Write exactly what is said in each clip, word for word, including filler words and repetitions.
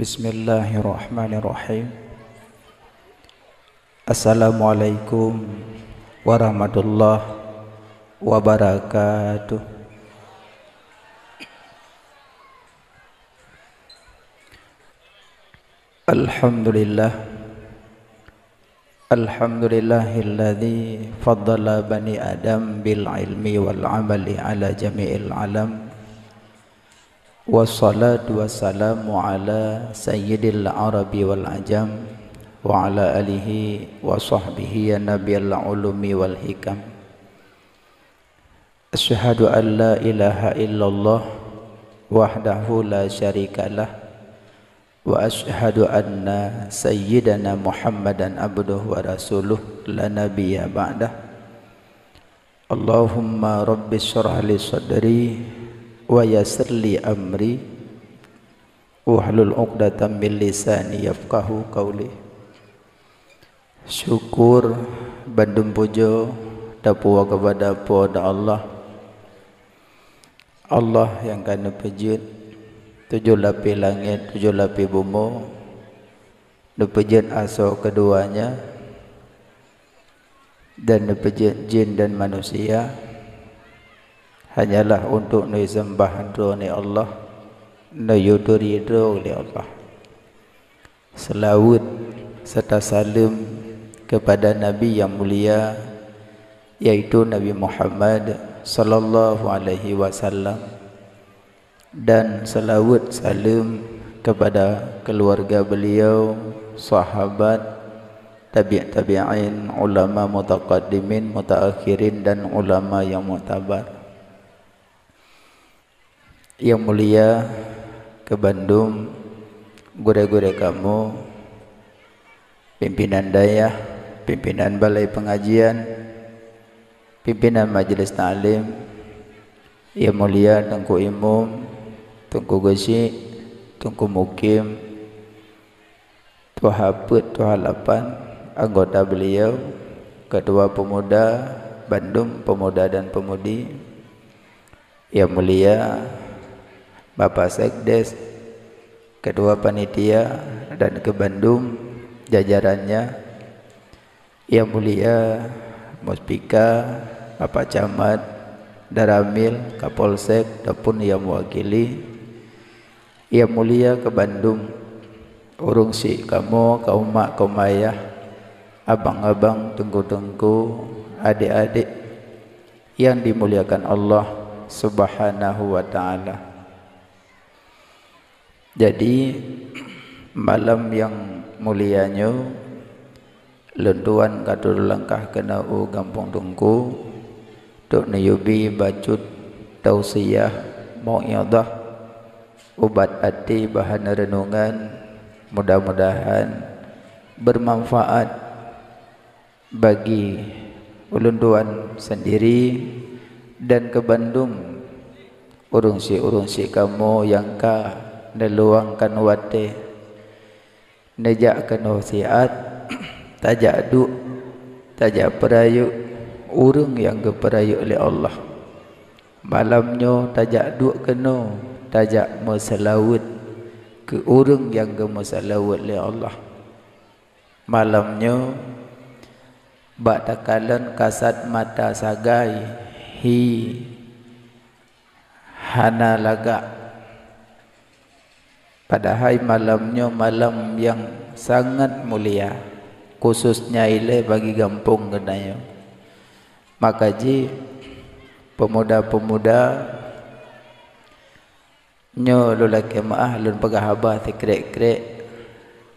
Bismillahirrahmanirrahim. Assalamualaikum warahmatullahi wabarakatuh. Alhamdulillah. Alhamdulillahilladzi faddala bani Adam bil ilmi wal amali ala jami'il alam. Wassalatu wassalamu ala sayyidil arabi wal ajam, wa ala alihi wa sahbihi ya nabiyal ulumi wal hikam. Asyhadu an la ilaha illallah wahdahu la syarikalah, wa asyhadu anna sayyidana Muhammadan abduhu wa rasuluh la nabiyya ba'dah. Allahumma rabbi syrah li sadri wa yassir li amri wahlul 'uqdatam min lisani yafqahu qauli. Syukur bandum pujoe tapuwoe keupada Po teu Allah. Allah nyang ka neupeujeuet tujoh lapéh langét, tujoh lapéh bumoe, neupeujeuet asoe keuduanya, dan neupeujeuet jin dan manusia, hanyalah untuk neuseumah droe lé Allah, neuyue turi droe lé Allah. Seulaweuet serta saleuem keupada Nabi nyang mulia, yaitu Nabi Muhammad sallallahu alaihi wasallam, dan seulaweuet saleuem keupada keuluwarga beliau, sahabat, tabi' tabi'in, ulama mutaqaddimin, mutaakhirin, dan ulama nyang muktabar. Nyang mulia keu bandum gurée-gurée kamoe, pimpinan dayah, pimpinan balai peungajian, pimpinan majelis taklim, nyang mulia Teungku Imum, Teungku Geuchik, Teungku Mukim, Tuha Peuet, Tuha Lapan, anggota beliau, ketua pemuda, bandum pemuda dan pemudi, nyang mulia Bapak Sekdes, ketua panitia, dan keu bandum jajarannya, nyang mulia Muspika, Bapak Camat, Danramil, Kapolsek, ataupun nyang mewakili, nyang mulia keu bandum ureuëng syik kamoe, kaum mak, kaum ayah, abang-abang, teungku-teungku, adék-adék nyang dimuliakan Allah Subhanahu wa Taala. Jadi, malam nyang mulia nyoe, lôn tuan ka tulangkah keunoe u Gampông Teungku, trok neuyue bi bacut tausiah, mauidhah, ubat até, bahan reunungan, mudah-mudahan beumanfaat bagi ulôn tuan seundiri dan keu bandum ureuëng syik-ureuëng syik kamoe nyang ka neuluangkan watée neujak keunoe siat, tajak duek, tajak peurayeuk ureuëng nyang geupeurayeuk lé Allah. Malam nyoe tajak duek keunoe, tajak meuseulaweuet keu ureuëng nyang geumeuseulaweuet lé Allah. Malam nyoe bak takalon kasat mata sagai hi hana lagak. Padahai malam nyoe malam nyang sangat mulia, khususnya ilée bagi gampông geutanyoe. Maka jih peumuda-peumuda nyoe lôn lakée meuáh lôn peugah haba sikrek-krek,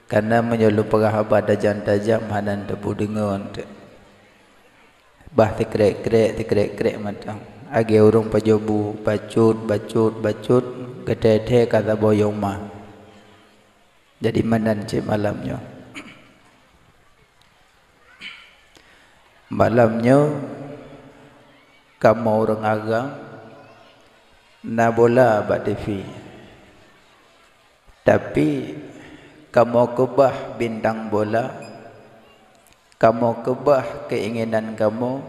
kareuna meunyoe lôn peugah haba tajam-tajam hana teupeudeungoe teuk. Bah sikrek-krek, sikrek-krek mantong. Lagée ureuëng pajoh bu, bacut, bacut, bacut, geuthée-thée ka saboh yoma. Jadi meunan cit malam nyoe. Malam nyoe kamoe ureuëng agam na bola bak T V. Tapi kamoe keubah bintang bola, kamoe keubah keinginan kamoe,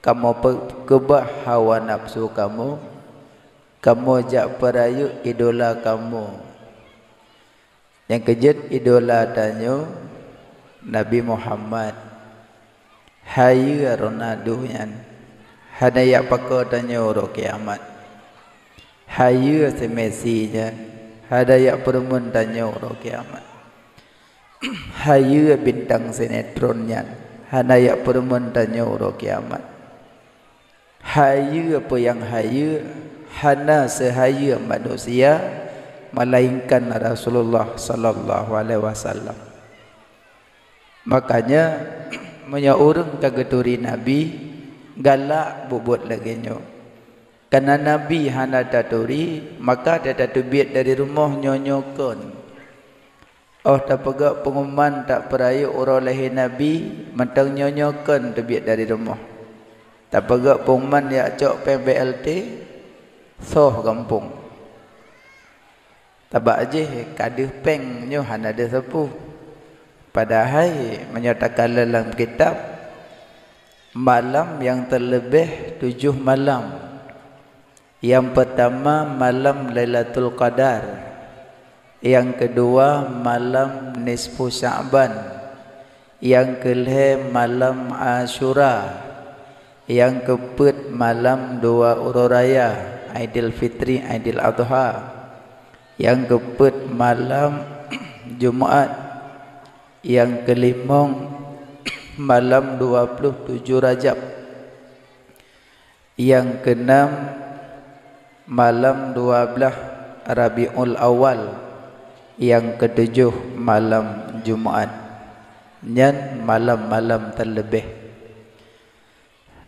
kamoe pe-, keubah hawa nafsu kamoe, kamoe jak peurayeuk idola kamoe. Nyang keujeuet idola tanyoe Nabi Muhammad. Hayeue Ronaldo nyan hana jak pakoe tanyoe uroe kiamat. Hayeue si Messi nyan hana jak peureumeun tanyoe uroe kiamat. Hayeue bintang sinetron nyan hana jak peureumeun tanyoe uroe kiamat. Hayeue peue nyang hayeue hana seuhayeue manusia, melainkan Rasulullah sallallahu alaihi wasallam. Makanya, meunyoe ureuëng ka geuturi Nabi, galak bubuet lagée nyoe. Kareuna Nabi hana taturi, maka tateubiet dari rumoh nyoe-nyoe kon. Óh tapeugét peunguman tapeurayeuk uroe lahé Nabi, mantong nyoe-nyoe kon teubiet dari rumoh. Tapeugét peunguman jak cok péng B L T, soh gampông. Sabab jih ka deuh péng nyoe hana deuh sapeue. Padahai meunyoe takalon lam kitab, malam nyang teuleubeh tujoh malam. Nyang peutama malam Lailatul Qadar, nyang keudua malam nisfu Sya'ban, nyang keulhée malam Asyura, nyang keupeuet malam dua uroe raya, Aidil Fitri, Aidil Adha, nyang keupeuet malam Jumat, nyang keulimong malam dua ploh tujoh Rajab. Nyang keunam, malam dua blaih Rabiul Awal, nyang keutujoh malam Jumat. Nyan malam-malam teuleubeh.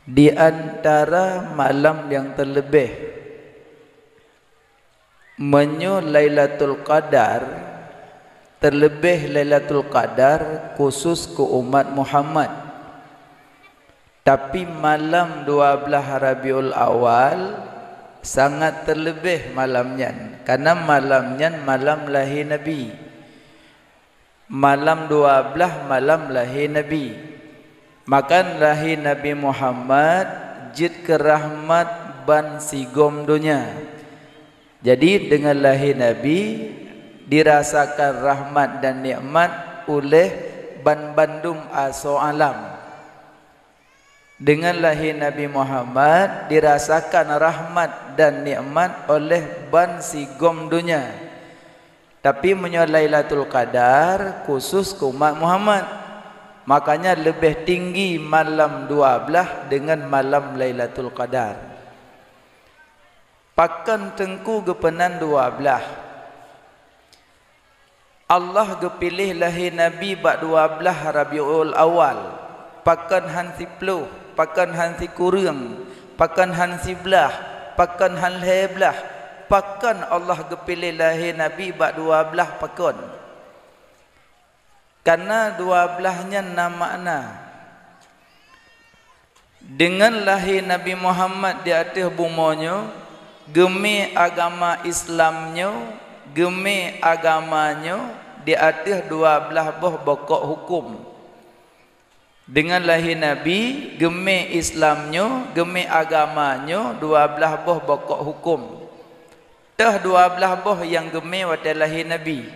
Di antara malam nyang teuleubeh, meunyoe Lailatul Qadar, teuleubeh Lailatul Qadar khusus keu umat Muhammad. Tapi malam dua blaih Rabiul Awal sangat teuleubeh malam nyan, kareuna malam nyan malam lahé Nabi. Malam dua blaih malam lahé Nabi. Maka lahé Nabi Muhammad jeuet keu rahmat ban sigom donya. Jadi, deungon lahé Nabi, dirasakan rahmat dan nikmat uleh banbandum asoe alam. Deungon lahé Nabi Muhammad, dirasakan rahmat dan nikmat oleh ban sigom donya. Tapi meunyoe Lailatul Qadar khusus keu umat Muhammad, makanya leubeh tinggi malam dua blaih deungon malam Lailatul Qadar. Pakon Teungku geupeunan dua blaih? Allah geupiléh lahé Nabi bak dua blaih Rabiul Awal, pakon han siploh, pakon han sikureueng, pakon han siblaih, pakon han lhée blaih, pakon Allah geupiléh lahé Nabi bak dua blaih pakon? Kareuna dua blaih nyan na makna. Deungon lahé Nabi Muhammad di ateueh bumoe nyoe, geumé agama Islam nyoe, geumé agama nyoe di ateueh dua blaih boh bokok huköm. Deungon lahé Nabi, geumé Islam nyoe, geumé agama nyoe dua blaih boh bokok huköm. Toh dua blaih boh nyang geumé watée lahé Nabi.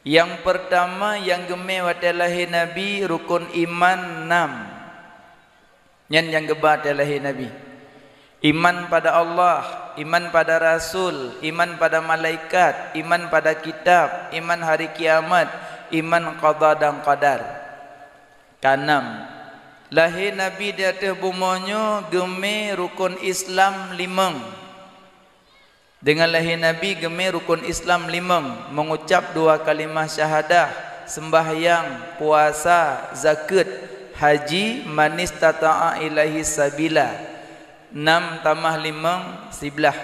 Nyang peurtama nyang geumé watée lahé Nabi rukon iman nam. Nyan nyang geuba watée lahé Nabi. Iman pada Allah, iman pada rasul, iman pada malaikat, iman pada kitab, iman hari kiamat, iman qada dan qadar. Kanam, lahé Nabi di ateueh bumoe nyoe geumé rukon Islam limong. Deungon lahé Nabi geumé rukon Islam limong, meungucab dua kalimah syahadah, seumbahyang, puasa, zakeuet, haji, manistata'a ilaihi sabila. Nam tamah limong, siblaih.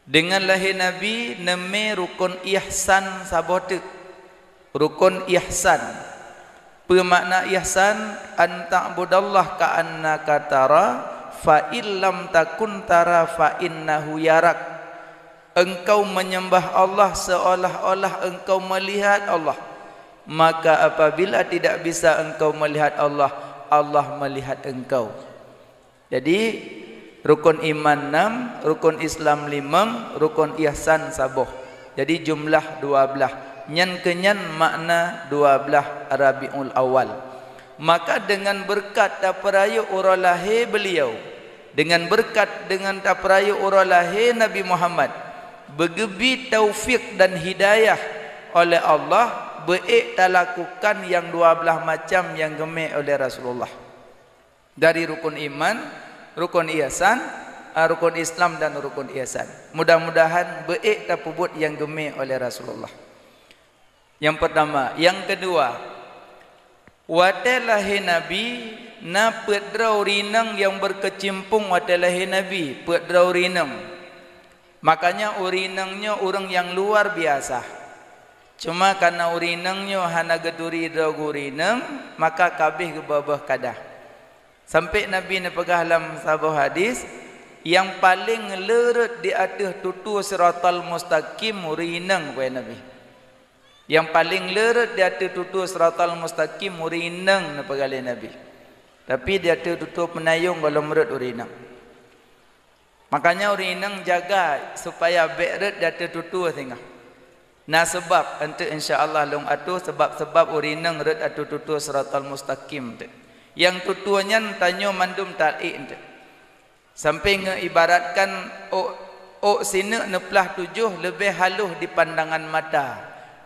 Deungon lahé Nabi neumé rukon ihsan saboh teuk. Rukon ihsan. Peue makna ihsan? "An ta'budallaha ka'annaka tara, fa in lam takun tara fa innahu yarak." Engkau menyembah Allah seolah-olah engkau melihat Allah. Maka apabila tidak bisa engkau melihat Allah, Allah melihat engkau. Jadi, rukon iman nam, rukon Islam limong, rukon ihsan saboh. Jadi jumlah dua belas. Nyan keunyan makna dua belas Rabiul Awal. Maka dengan beureukat tapeurayeuk uroe lahé beliau, dengan beureukat dengan tapeurayeuk uroe lahé Nabi Muhammad, beugeubri taufik dan hidayah oleh Allah, beuék talakukan nyang dua belas macam nyang geumé oleh Rasulullah. Dari rukun iman, rukun ihsan, ah, rukun Islam dan rukun ihsan. Mudah-mudahan beuék tapeubuet nyang geumé oleh Rasulullah. Nyang pertama. Nyang keudua, watée lahé Nabi, na peuet droe ureuëng inong nyang beukeucimpong watée lahé Nabi, peuet droe ureuëng inong. Makanya ureuëng inong nyoe ureuëng nyang luar biasa. Cuma karena ureuëng inong nyoe hana geuturi droe ureuëng inong, maka ka abéh geubeubaih kadah. Sampai Nabi neupeugah lam saboh hadis, "Nyang paleng le rot di ateueh tutue Siratal Mustaqim ureuëng inong," kheun Nabi. "Nyang paleng le rot di ateueh tutue Siratal Mustaqim ureuëng inong," neupeugah lé Nabi. Tapi di ateueh tutue peunayong gohlom rot ureuëng inong. Makanya ureuëng inong jaga supaya bék rot di ateueh tutue singoh. Na seubab, eunteuk insya Allah lôn atoe seubab-seubab ureuëng inong rot ateueh tutue Siratal Mustaqim teuk. Nyang tutue nyan tanyoe mandum taék teuk. Sampai ngeuibaratkan ôk, ôk sineuk neuplah tujoh leubeh haloh di pandangan mata.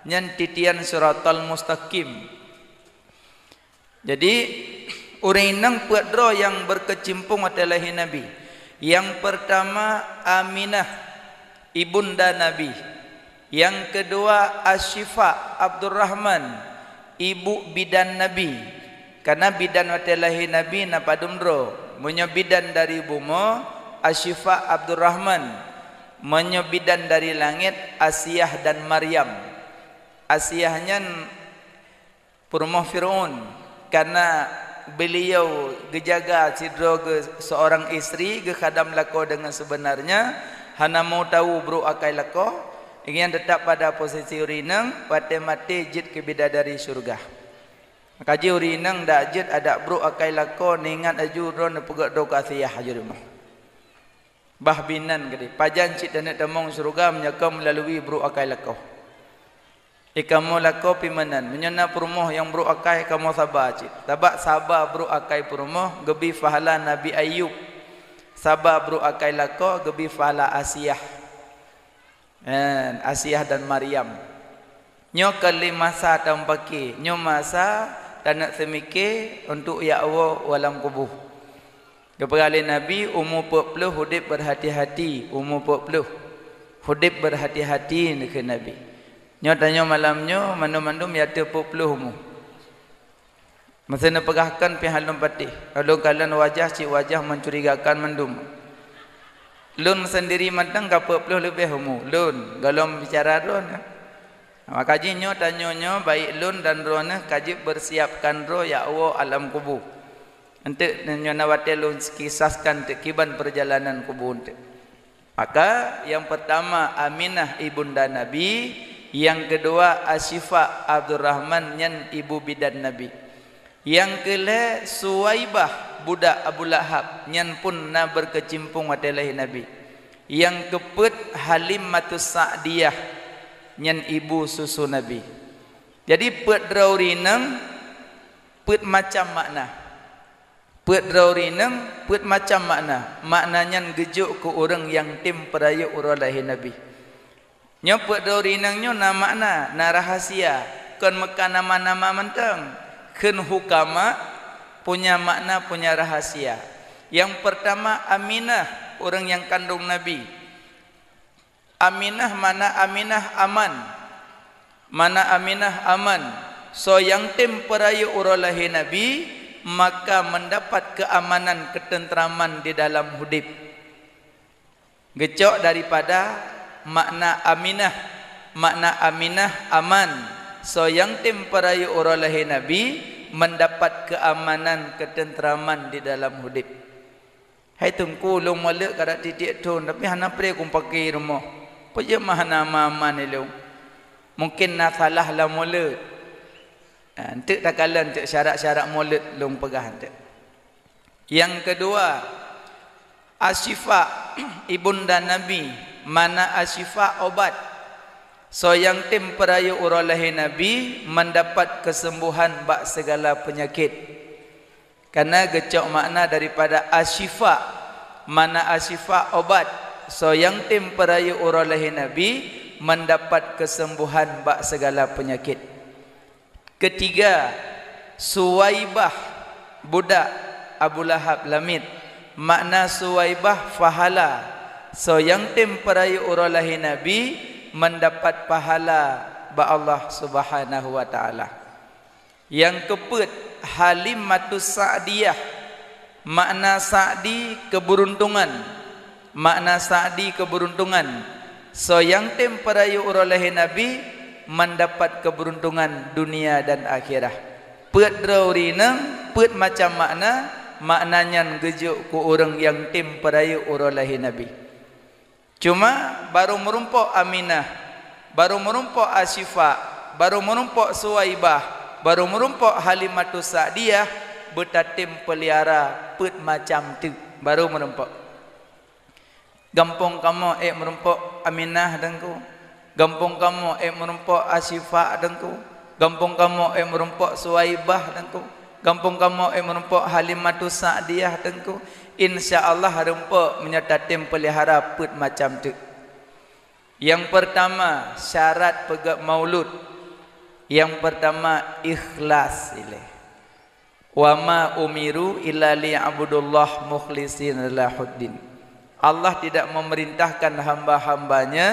Nyan titian Siratal Mustaqim. Jadi, ureuëng inong peuet droe nyang beukeucimpong watée lahé Nabi. Nyang peurtama Aminah, ibunda Nabi. Nyang keudua Asyifa Abdurrahman, ibu bidan Nabi. Karena bidan watée lahé Nabi na padum droe. Meunyoe bidan dari bumoe, Asyifa Abdurrahman. Meunyoe bidan dari langét, Asiah dan Maryam. Asiah nyan peurumoh Fir'aun, karena beliau geujaga sidroe geu-, seorang istri, geukhadam lakoe dengan sebenarnya, hana mau tahu brôk akai lakoe, ingin tetap pada posisi ureuëng inong, watée maté jeuet keu bidadari syurga. Maka jih ureuëng inong dak jeuet adak brôk akai lakoe, neuingat laju droe neupeugét droe keu Asiah laju rumoh. Bah binan keudeh, pajan cit taneuk tamong syeuruga meunyoe kon meulalui brôk akai lakoe. Eh, kamoe lakoe pih meunan, meunyoe na peurumoh nyang brôk akai, kamoe saba cit. Sabab saba brôk akai peurumoh geubri pahala Nabi Ayub. Saba brôk akai lakoe geubri pahala Asiah. Eh, Asiah dan Maryam. Nyoe kon lé masa tameupaké, nyoe masa taneuk seumiké untuk jak woe u alam kubu. Geupeugah lé Nabi, "Umu peuet ploh udeb beurhati-hati, umu peuet ploh udeb beurhati-hati," neukheun Nabi. Nyoe tanyoe malam nyoe mandum-mandum nyang ateueh peuet ploh umu. Meuseu neupeugah kon pih hana lôn patéh. Lôn kalon wajah cit wajah mencurigakan mandum. Lôn seundiri mantong ka peuet ploh leubeh umu. Lôn, gohlom bicara droeneuh. Maka jih nyoe tanyoe nyoe, baik lôn dan droeneuh ka jeuet beusiapkan droe jak woe alam kubu. Eunteuk nyoe na watée lôn kisahkan teuk kiban peurjalanan kubu eunteuk. Maka, nyang peurtama Aminah ibunda Nabi, nyang keudua Asyifa Abdurrahman nyan ibu bidan Nabi. Nyang keulhée Suwaibah budak Abu Lahab nyan pun na beukeucimpong watée lahé Nabi. Nyang keupeuet Halimatus Sa'diyah nyan ibu susu Nabi. Jadi peuet droe ureuëng inong, peuet macam makna. Peuet droe ureuëng inong, peuet macam makna. Makna nyan geujok keu ureuëng nyang tem peurayeuk uroe lahé Nabi. Nyoe peuet droe ureuëng inong nyoe na makna, na rahasia. Kon meuka nama-nama mantong. Kheun hukama, punya makna, punya rahasia. Nyang peurtama Aminah, ureuëng nyang kandong Nabi. Aminah, makna Aminah aman. Makna Aminah aman. Soe nyang tem peurayeuk uroe lahé Nabi, maka mendapat keamanan, ketentraman di dalam udeb. Geucok daripada makna Aminah. Makna Aminah aman. Soe nyang tem peurayeuk uroe lahé Nabi, mendapat keamanan, ketentraman di dalam udeb. "Hai Teungku, lôn mulod ka tieb-tieb thon, tapi hana preh kumpaké rumoh. Peue jeuet meuhana aman-aman lé lôn? Mungken na salah lam mulod." Ha, eunteuk takalon eunteuk syarat-syarat mulod lôn peugah eunteuk. Nyang keudua, Asyifa, ibunda Nabi, makna Asyifa obat. Soe nyang tem peurayeuk uroe lahé Nabi, mandapat keusembuhan bak sigala peunyakét. Kana geucok makna daripada asyifa. Makna asyifa, obat. Soe nyang tem peurayeuk uroe lahé Nabi, mandapat keusembuhan bak sigala peunyakét. Ketiga, Suwaibah, budak Abu Lahab lamiet. Makna Suwaibah, pahala. Soe nyang tem peurayeuk uroe lahé Nabi, mandapat pahala bak Allah Subhanahu wa Ta'ala. Nyang keupeuet, Halimatus Sa'diyah. Makna Sa'di, keubeuruntongan. Makna Sa'di, keubeuruntongan. Soe nyang tem peurayeuk uroe lahé Nabi, mandapat keubeuruntongan dunia dan akhirah. Peuet droe ureuëng inong, peuet macam makna, makna nyan geujok keu ureuëng nyang tem peurayeuk uroe lahé Nabi. Cuma barô meurumpok Aminah, barô meurumpok Asyifa, barô meurumpok Suwaibah, barô meurumpok Halimatus Sa'diyah, beutatem peulihara peuet macam teuk, barô meurumpok. Gampông kamoe ék meurumpok Aminah Teungku. Gampông kamoe ék meurumpok Asyifa Teungku. Gampông kamoe ék meurumpok Suwaibah Teungku. Gampông kamoe ék meurumpok Halimatus Sa'diyah Teungku. Insya Allah rumpok meunyoe tatem peulihara peuet macam teuk. Nyang peurtama, syarat peugét maulud. Nyang peurtama, ikhlas ilée. "Wa ma umiru illa liya'budullaha mukhlishina lahuddin." Allah tidak memerintahkan hamba-hamba-Nya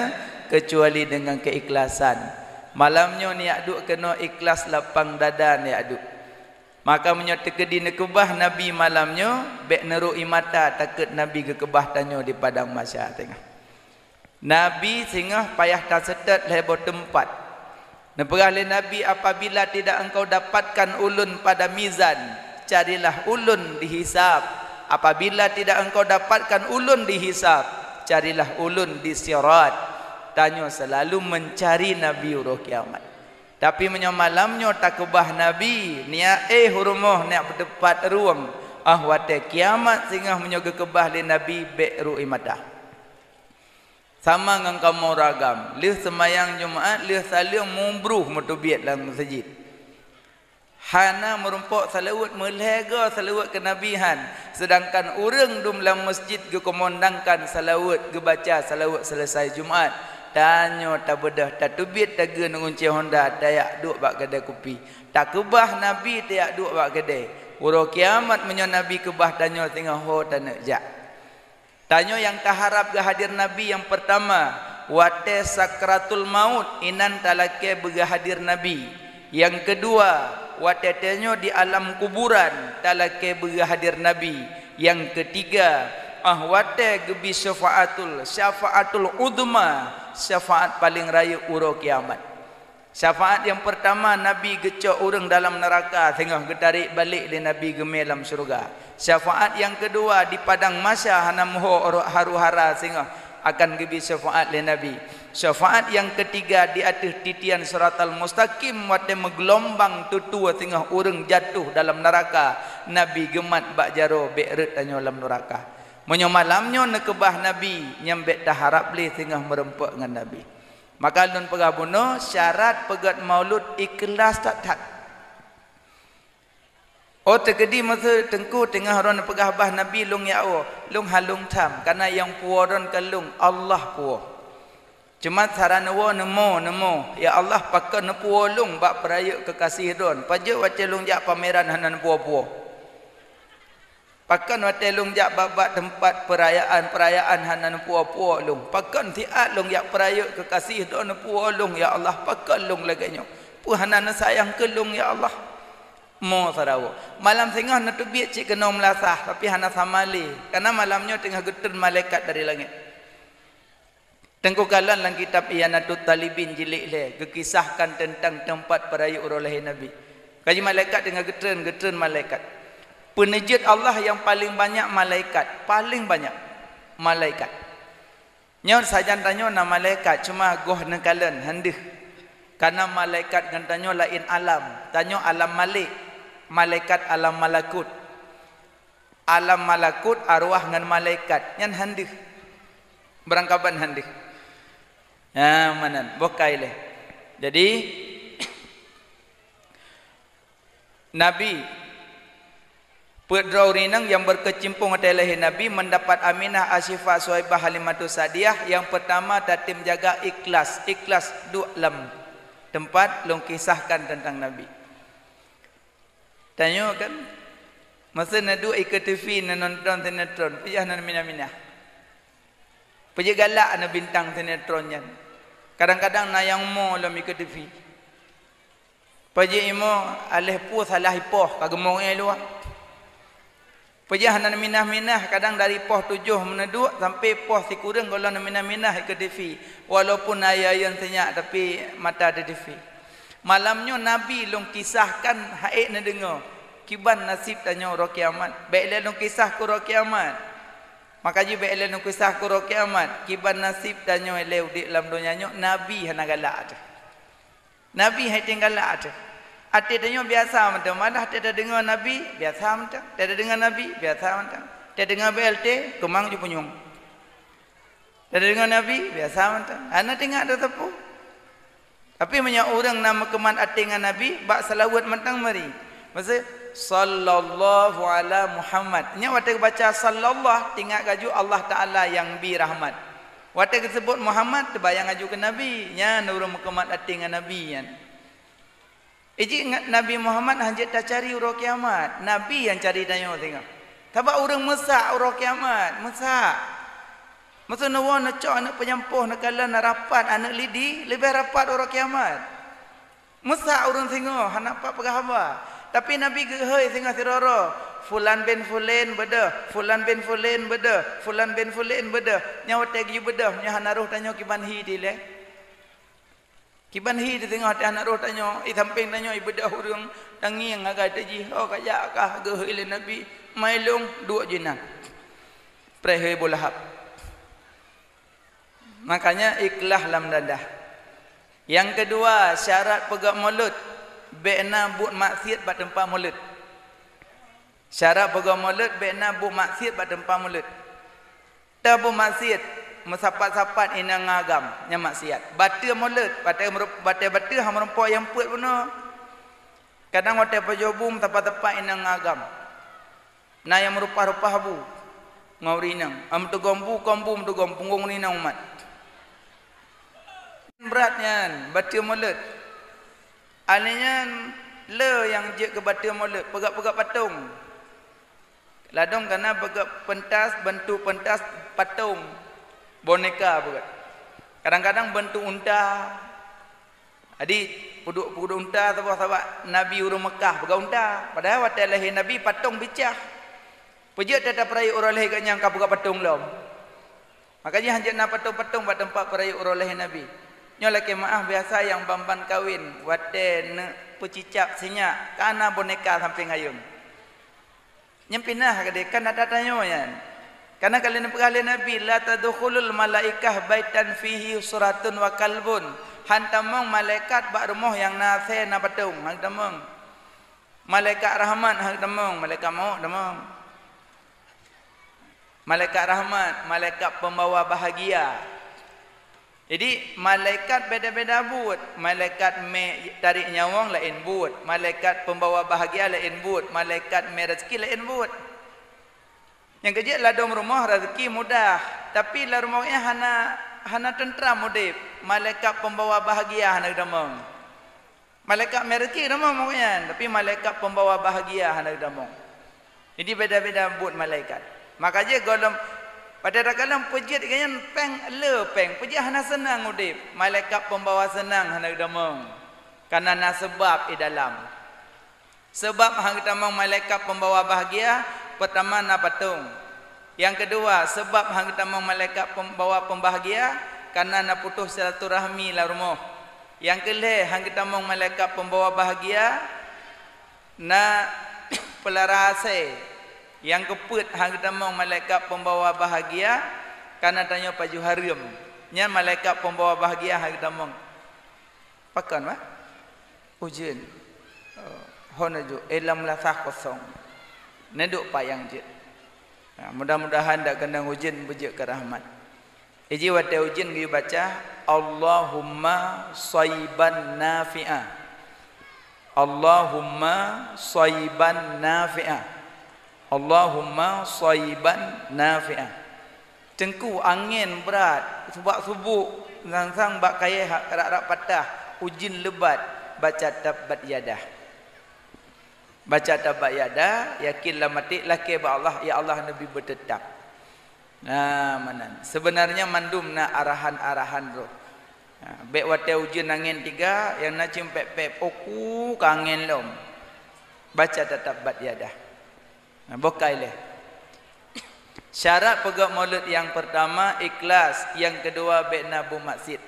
kecuali dengan keikhlasan. Malam nyoe neujak duek keunoe ikhlas lapang dada neujak duek. Maka meunyoe teukeudi neukeubah Nabi malam nyoe, bék neurôk ié mata takot Nabi geukeubah tanyoe di padang mahsyar teungoh. Nabi singoh payah taseutôt lhée boh teumpat. Neupeugah lé Nabi, "Apabila tidak engkau dapatkan ulôn pada mizan, carilah ulôn di hisab. Apabila tidak engkau dapatkan ulôn di hisab, carilah ulôn di sirat." Tanyoe seulalu meuncari Nabi uroe kiamat. Tapi meunyoe malam nyoe takeubah Nabi, neujak éh u rumoh, neujak beuteumpat rueng, óh watée kiamat singoh meunyoe geukeubah lé Nabi, bék rôk ié mata. Sama ngon kamoe ureuëng agam, lheueh seumayang Jumat, lheueh saleuem mubroh meuteubiet lam meuseujid. Hana meurumpok seulaweuet, meulhée goe seulaweuet keu Nabi han, seudangkan ureuëng dum lam meuseujid geukeumandangkan seulaweuet, geubaca seulaweuet seuleusai Jumat. Tanyoe tabeudôh, tateubiet tageue ngon gunci honda, tajak duek bak keudée kupi. Takeubah Nabi tajak duek bak keudée. Uroe kiamat meunyoe Nabi keubah tanyoe singoh ho taneuk jak. Tanyoe nyang taharab geuhadir Nabi nyang peurtama, watée sakratul maut inan talakée beugeuhadir Nabi. Nyang keudua, watée tanyoe di alam kuburan talakée beugeuhadir Nabi. Nyang keutiga, óh watée geubri syafaatul, syafaatul udhma, syafaat paleng rayeuk uroe kiamat. Syafaat nyang peurtama, Nabi geucok ureuëng dalam neuraka singoh geutarek balek lé Nabi geumé lam syeuruga. Syafaat nyang keudua, di padang mahsyar hana meuho haru-hara singoh akan geubri syafaat lé Nabi. Syafaat nyang keutiga, di ateueh titian Siratal Mustaqim watée meugeulombang tutue singoh ureuëng jatuh dalam neuraka, Nabi geumat bak jaroe bék rhot tanyoe lam neuraka. Meunyoe malam nyoe neukeubah Nabi, nyan bék taharab lé singoh meurumpok ngon Nabi. Maka lôn peugah bunoe, syarat peugét maulud ikhlas that-that. Oh teukeudi masa teungku teungoh droen peugah bah Nabi lôn jak woe, lôn hana lôn tham, kareuna nyang puwoe droen kon lôn, Allah puwoe. Cuma cara neuwoe neumo, neumo, "Ya Allah, pakon neupuwoe lôn bak peurayeuk keukaséh droen? Pajoh watée lôn jak pameran hana neupuwoe-puwoe?" Pakon watée lôn jak bak-bak teumpat peurayaan-peurayaan hana neupuwoe-puwoe lôn? Pakon siat lôn jak peurayeuk keukaséh droen neupuwoe lôn, ya Allah? Pakon lôn lagée nyoe? Peue hana neusayang keu lôn, ya Allah? Mo sarawoe. Malam singoh neuteubiet cit keunoe meulasah, tapi hana sama lé. Kareuna malam nyoe teungoh geutreun malaikat dari langét. Teungku kalon lam kitab I'anatut Thalibin jilid lhée geukisahkan teuntang teumpat peurayeuk uroe lahé Nabi. Kaji malaikat teungoh geutreun, geutreun malaikat. Peuneujeuet Allah nyang paleng banyak malaikat, paleng banyak malaikat. Nyoe sajan tanyoe na malaikat, cuma goh neukalon, han deuh. Kareuna malaikat ngon tanyoe laén alam. Tanyoe alam malek, malaikat alam malakut. Alam malakut, arwah ngon malaikat, nyan han deuh. Beurangkaban han deuh. Ah, meunan, boh ka ilée. Jadi, Nabi, peuet droe ureuëng inong nyang berkecimpung watée lahé Nabi, mendapat Aminah, Asyifa, Suwaibah, Halimatus Sa'diyah, nyang peurtama tatem jaga ikhlas, ikhlas duek lam teumpat lôn kisahkan teuntang Nabi. Tanyoe kan, masa neuduek ikeue T V neunonton sinetron, peue jih hana minah-minah. Peue jih galak na bintang sinetron nyan. Kadang-kadang na nyang mo lom ikeue T V. Peue jih imo aléh peue salah ipoh ka geumong éh luwa. Peue jih hana minah-minah, kadang dari poh tujoh meuneuduek sampai poh sikureueng gohlom minah-minah ikeue T V. Walaupun ayeuen sinyak tapi mata di T V. Malam nyoe Nabi lôn kisahkan han ék neudeungoe kiban nasib tanyoe uroe kiamat. Bék lé lôn kisah keu uroe kiamat. Maka jih bék lé lôn kisah keu uroe kiamat, kiban nasib tanyoe lé udeb lam donya nyoe, Nabi hana galak teuh. Nabi hai teuh galak teuh. Até tanyoe biasa mantong, malah teuh tadeungoe Nabi, biasa mantong. Teuh tadeungoe Nabi, biasa mantong. Teuh tadeungoe B L T, keumang ju punyueng. Teuh tadeungoe Nabi, biasa mantong. Hana teuingat teuh sapeue. Tapi meunyoe ureuëng na meukeumah até ngon Nabi, bak seulaweuet mantong mari. Maksud, "Sallallahu ala Muhammad." Nyoe watée geubaca sallallahu, teuingat laju Allah Taala nyang bi rahmat. Watée geuseubut Muhammad, teubayang laju keu Nabi. Nyan ureuëng meukeumah até ngon Nabi nyan. Iji ingat Nabi Muhammad hana jeuet tacari uroe kiamat. Nabi nyang cari tanyoe singoh. Sabab ureuëng meusak uroe kiamat, meusak. Masa neuwoe neucok aneuëk peunyampôh, neukalon, neurapat aneuëk lidi, leubeh rapat uroe kiamat. Meusak ureuëng singoh, hana pat peugah haba. Tapi Nabi geuhôi singoh sidroe-droe, "Fulan bin Fulan beudôh, Fulan bin Fulan beudôh, Fulan bin Fulan beudôh." Nyoe watée geuyue beudôh, nyoe hana roh tanyoe kiban hi dilée. Kiban hi di teungoh teuh aneuk roh tanyoe, i sampéng tanyoe ibeudôh ureuëng, tangieng agak teuh jih, oh, ka jak kah geuhôi lé Nabi, mai lôn duek jinan. Preh hôi Abu Lahab. Makanya ikhlas lam dadah. Nyang keudua, syarat peugöt mulod, bék na buet maksiet bak teumpat mulod. Syarat peugöt mulod, bék na buet maksiet bak teumpat mulod. Tabu maksiet, meusapat-sapat inong agam, nyan maksiat. Bateue mulod, batée meurup-, batée bateue hana meurumpok nyang peuet bunoe. Kadang watée pajoh bu meusapat-sapat inong agam. Na nyang meurupah-rupah bu ngon ureuëng inong. Am teugom bu, kom bu, teugom punggong ureuëng inong umat. Brat nyan, bateue mulod. Alèh nyan le nyang jeuet keu bateue mulod, peugöt-peugöt patong. Ladôm kana peugöt pentas, bentuk pentas patong, boneka peugöt. Kadang-kadang bentuk unta. Jadi, peuduek-peuduek unta saboh sabab Nabi ureuëng Meukah peugöt unta. Padahai watée lahé Nabi patong bicah. Peue jeuet that peurayeuk uroe lahé geuh nyan ka peugöt patong lom. Maka jih hanjeuet na patong-patong bak teumpat peurayeuk uroe lahé Nabi. Nyoe lakée meuáh biasa nyang ban-ban kawen, watée neuk peucicab sinyak, ka na boneka sampéng ayeueng. Nyan pinah keudeh, kan ata tanyoe nyan. Kana ka lheueh neupeugah lé Nabi, "La tadkhulul malaikah baitan fihi suratun wa kalbun." Han tamong malaikat bak rumoh nyang na asèe na patong, han tamong. Malaikat rahmat han tamong, malaikat mawöt tamong. Malaikat rahmat, malaikat peumbawa bahagia. Jadi, malaikat beda-beda buet. Malaikat mé tarek nyawöng laén buet. Malaikat peumbawa bahagia laén buet. Malaikat mé rezeki laén buet. Nyang keujeuet ladôm rumoh rezeki mudah, tapi lam rumoh nyan hana, hana teuntram udeb. Malaikat peumbawa bahagia hana geutamong. Malaikat mé rezeki tamong nyan, tapi malaikat peumbawa bahagia hana geutamong. Jadi beda-beda buet malaikat. Maka jih gohlom, pada takalon peue jeuet geuh nyan péng le péng, peue jeuet hana seunang udeb. Malaikat peumbawa seunang hana geutamong. Kana na seubab di dalam. Seubab han geutamong malaikat peumbawa bahagia, peurtama na patong. Nyang keudua, seubab han geutamong malaikat peumbawa peumbahagia, kana na putôh silaturahmi lam rumoh. Nyang keulhée, han geutamong malaikat peumbawa bahagia, na peulara asèe. Nyang keupeuet, han geutamong malaikat peumbawa bahagia, kana tanyoe pajoh hareuem. Nyan malaikat peumbawa bahagia han geutamong. Pakon, bah? Ujeuen. Oh, hon aju, eh, lam lasah kosong. Neuduek payang jeuet. Nah, mudah-mudahan dak keunong ujeuen beujeuet keu rahmat. Iji watée ujeuen geuyue baca, "Allahumma shaiban nafi'a. Allahumma shaiban nafi'a. Allahumma shaiban nafi'a." Teungku, angén brat, subak-subuk, sang-sang bak kayée ha-, rab-rab patah, ujeuen lebat, baca tabbat yadah. Baca tabbat yadah, yakin lam até, lakée bak Allah, "Ya Allah, neubi beuteutab." Nah, meunan. Seubeunarnya mandum na arahan-arahan roh. Nah, bék watée ujeuen angén tiga, nyang na ceumpék-pék, "Oku ka angén lom." Baca tabbat yadah. Nah, boh ka ilée. Syarat peugét mulod nyang peurtama ikhlas, nyang keudua bék na buet maksiet.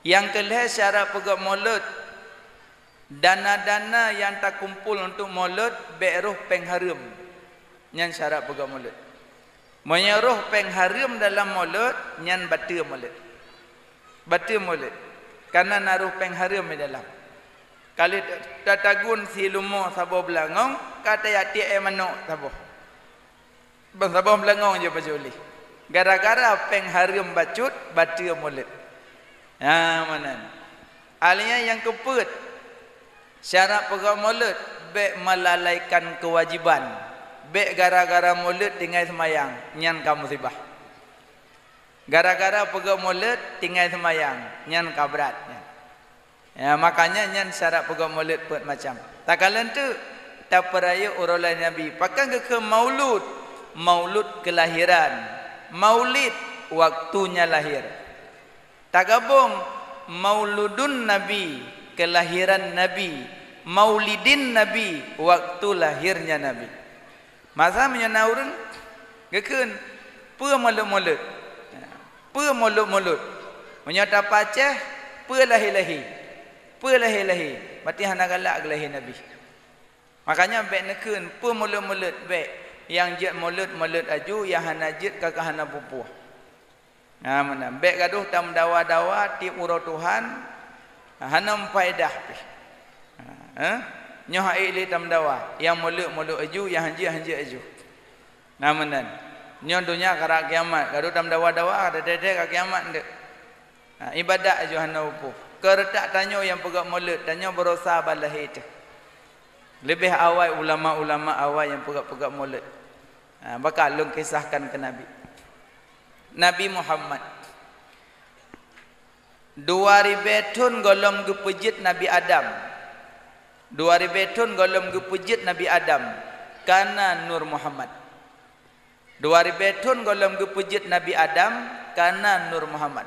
Nyang keulhée syarat peugét mulod, dana-dana nyang takumpol untuk mulod bék roh péng hareuem. Nyan syarat peugét mulod. Meunyoe roh péng hareuem dalam mulod, nyan bateue mulod. Bateue mulod. Kareuna na roh péng hareuem di dalam. Ka lheueh ta-, tatagun silumoe saboh beulangong, ka tayatiek éh manok saboh. Ban saboh beulangong jih pajoh lé. Gara-gara péng hareuem bacut, bateue mulod. Ha, meunan. Alia nyang keupeuet, syarat peugét mulod, bék melalaikan keuwajiban. Bék gara-gara mulod tinggai seumayang, nyan ka musibah. Gara-gara peugét mulod tinggai seumayang, nyan ka brat nyan. Ya, makanya nyan syarat peugét mulod peuet macam. Takalon teuk, tapeurayeuk uroe lahé Nabi. Pakon geukheun maulud? Maulud keulahiran. Maulid, waktunya lahir. Tagabong, mauludun Nabi, kelahiran Nabi. Maulidin Nabi, waktu lahirnya Nabi. Masa meunyoe na ureuëng geukheun, "Peue mulod-mulod?" "Peue mulod-mulod?" Meunyoe tapacéh, "Peue lahé-lahé?" "Peue lahé-lahé?" Berarti hana galak geulahé Nabi. Makanya bék neukheun, "Peue mulod-mulod?" Bék. Nyang jeuet mulod, mulod aju, nyang hana jeuet ka, ka hana pupuih. Nah, meunan. Bék gadoh tameudawa-dawa tieb uroe Tuhan, hana meufaedah pih. Ha, eh? Nyoe hak ék lé tameudawa, nyang mulod-mulod aju, nyang hanjeuet-hanjeuet aju. Nah, meunan. Nyoe donya karab kiamat, gadoh tameudawa-dawa, teuntèe-teuntèe ka kiamat enteuk. Ha, ibadat aju hana upoh. Keureutak tanyoe nyang peugét mulod, tanyoe barosa ban lahé teuh. Leubeh awai ulama-ulama awai nyang peugét-peugét mulod. Ha, baka lôn kisahkan keu Nabi. Nabi Muhammad. Dua ribée thon gohlom geupeujeuet Nabi Adam. Dua ribée thon gohlom geupeujeuet Nabi Adam, ka na Nur Muhammad. Dua ribée thon gohlom geupeujeuet Nabi Adam, ka na Nur Muhammad.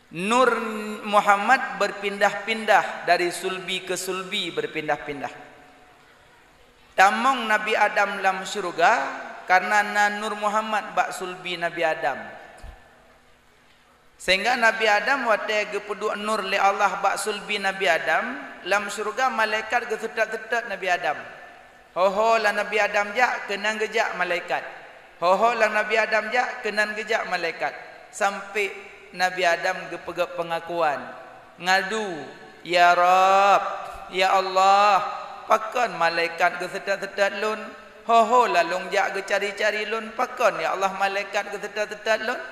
Nur Muhammad berpindah-pindah dari sulbi ke sulbi, berpindah-pindah. Tamong Nabi Adam lam syeuruga, kareuna na Nur Muhammad bak sulbi Nabi Adam. Sehingga Nabi Adam watée geupeuduek nur lé Allah bak sulbi Nabi Adam, lam syeuruga malaikat geuseutôt-seutôt Nabi Adam. Ho-ho lam Nabi Adam jak, keunan geujak malaikat. Ho-ho lam Nabi Adam jak, keunan geujak malaikat. Sampai Nabi Adam geupeugét peungakuan, ngadu, "Ya Rabb, ya Allah, pakon malaikat geuseutôt-seutôt lôn? Ho-ho lam lôn jak geucari-cari lôn, pakon, ya Allah, malaikat geuseutôt-seutôt lôn?"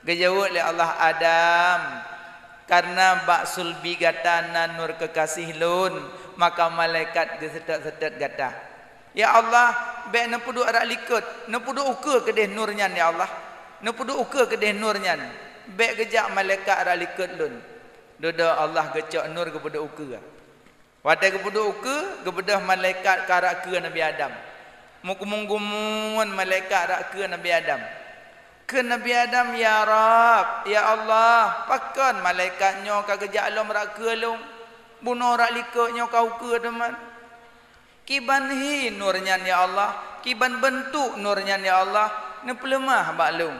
Geujaweueb lé Allah, "Adam, kareuna bak sulbi gata na nur keukaséh lôn, maka malaikat geuseutôt-seutôt gata." "Ya Allah, bék neupeuduek rot likot, neupeuduek ukeue keudeh nur nyan, ya Allah. Neupeuduek ukeue keudeh nur nyan. Bék geujak malaikat rot likot lôn." Dudoe Allah geucok nur geupeuduek ukeue. Watée geupeuduek ukeue, geubeudôh malaikat ka rot keue Nabi Adam. Meukeumong-keumong malaikat rot keue Nabi Adam. Kheun Nabi Adam, "Ya Rabb, ya Allah, pakon malaikat nyoe ka geujak lom rot keue lôn? Bunoe rot likot nyoe ka ukeue teuma. Kiban hi nur nyan, ya Allah, kiban beuntuk nur nyan, ya Allah, neupeuleumah bak lôn."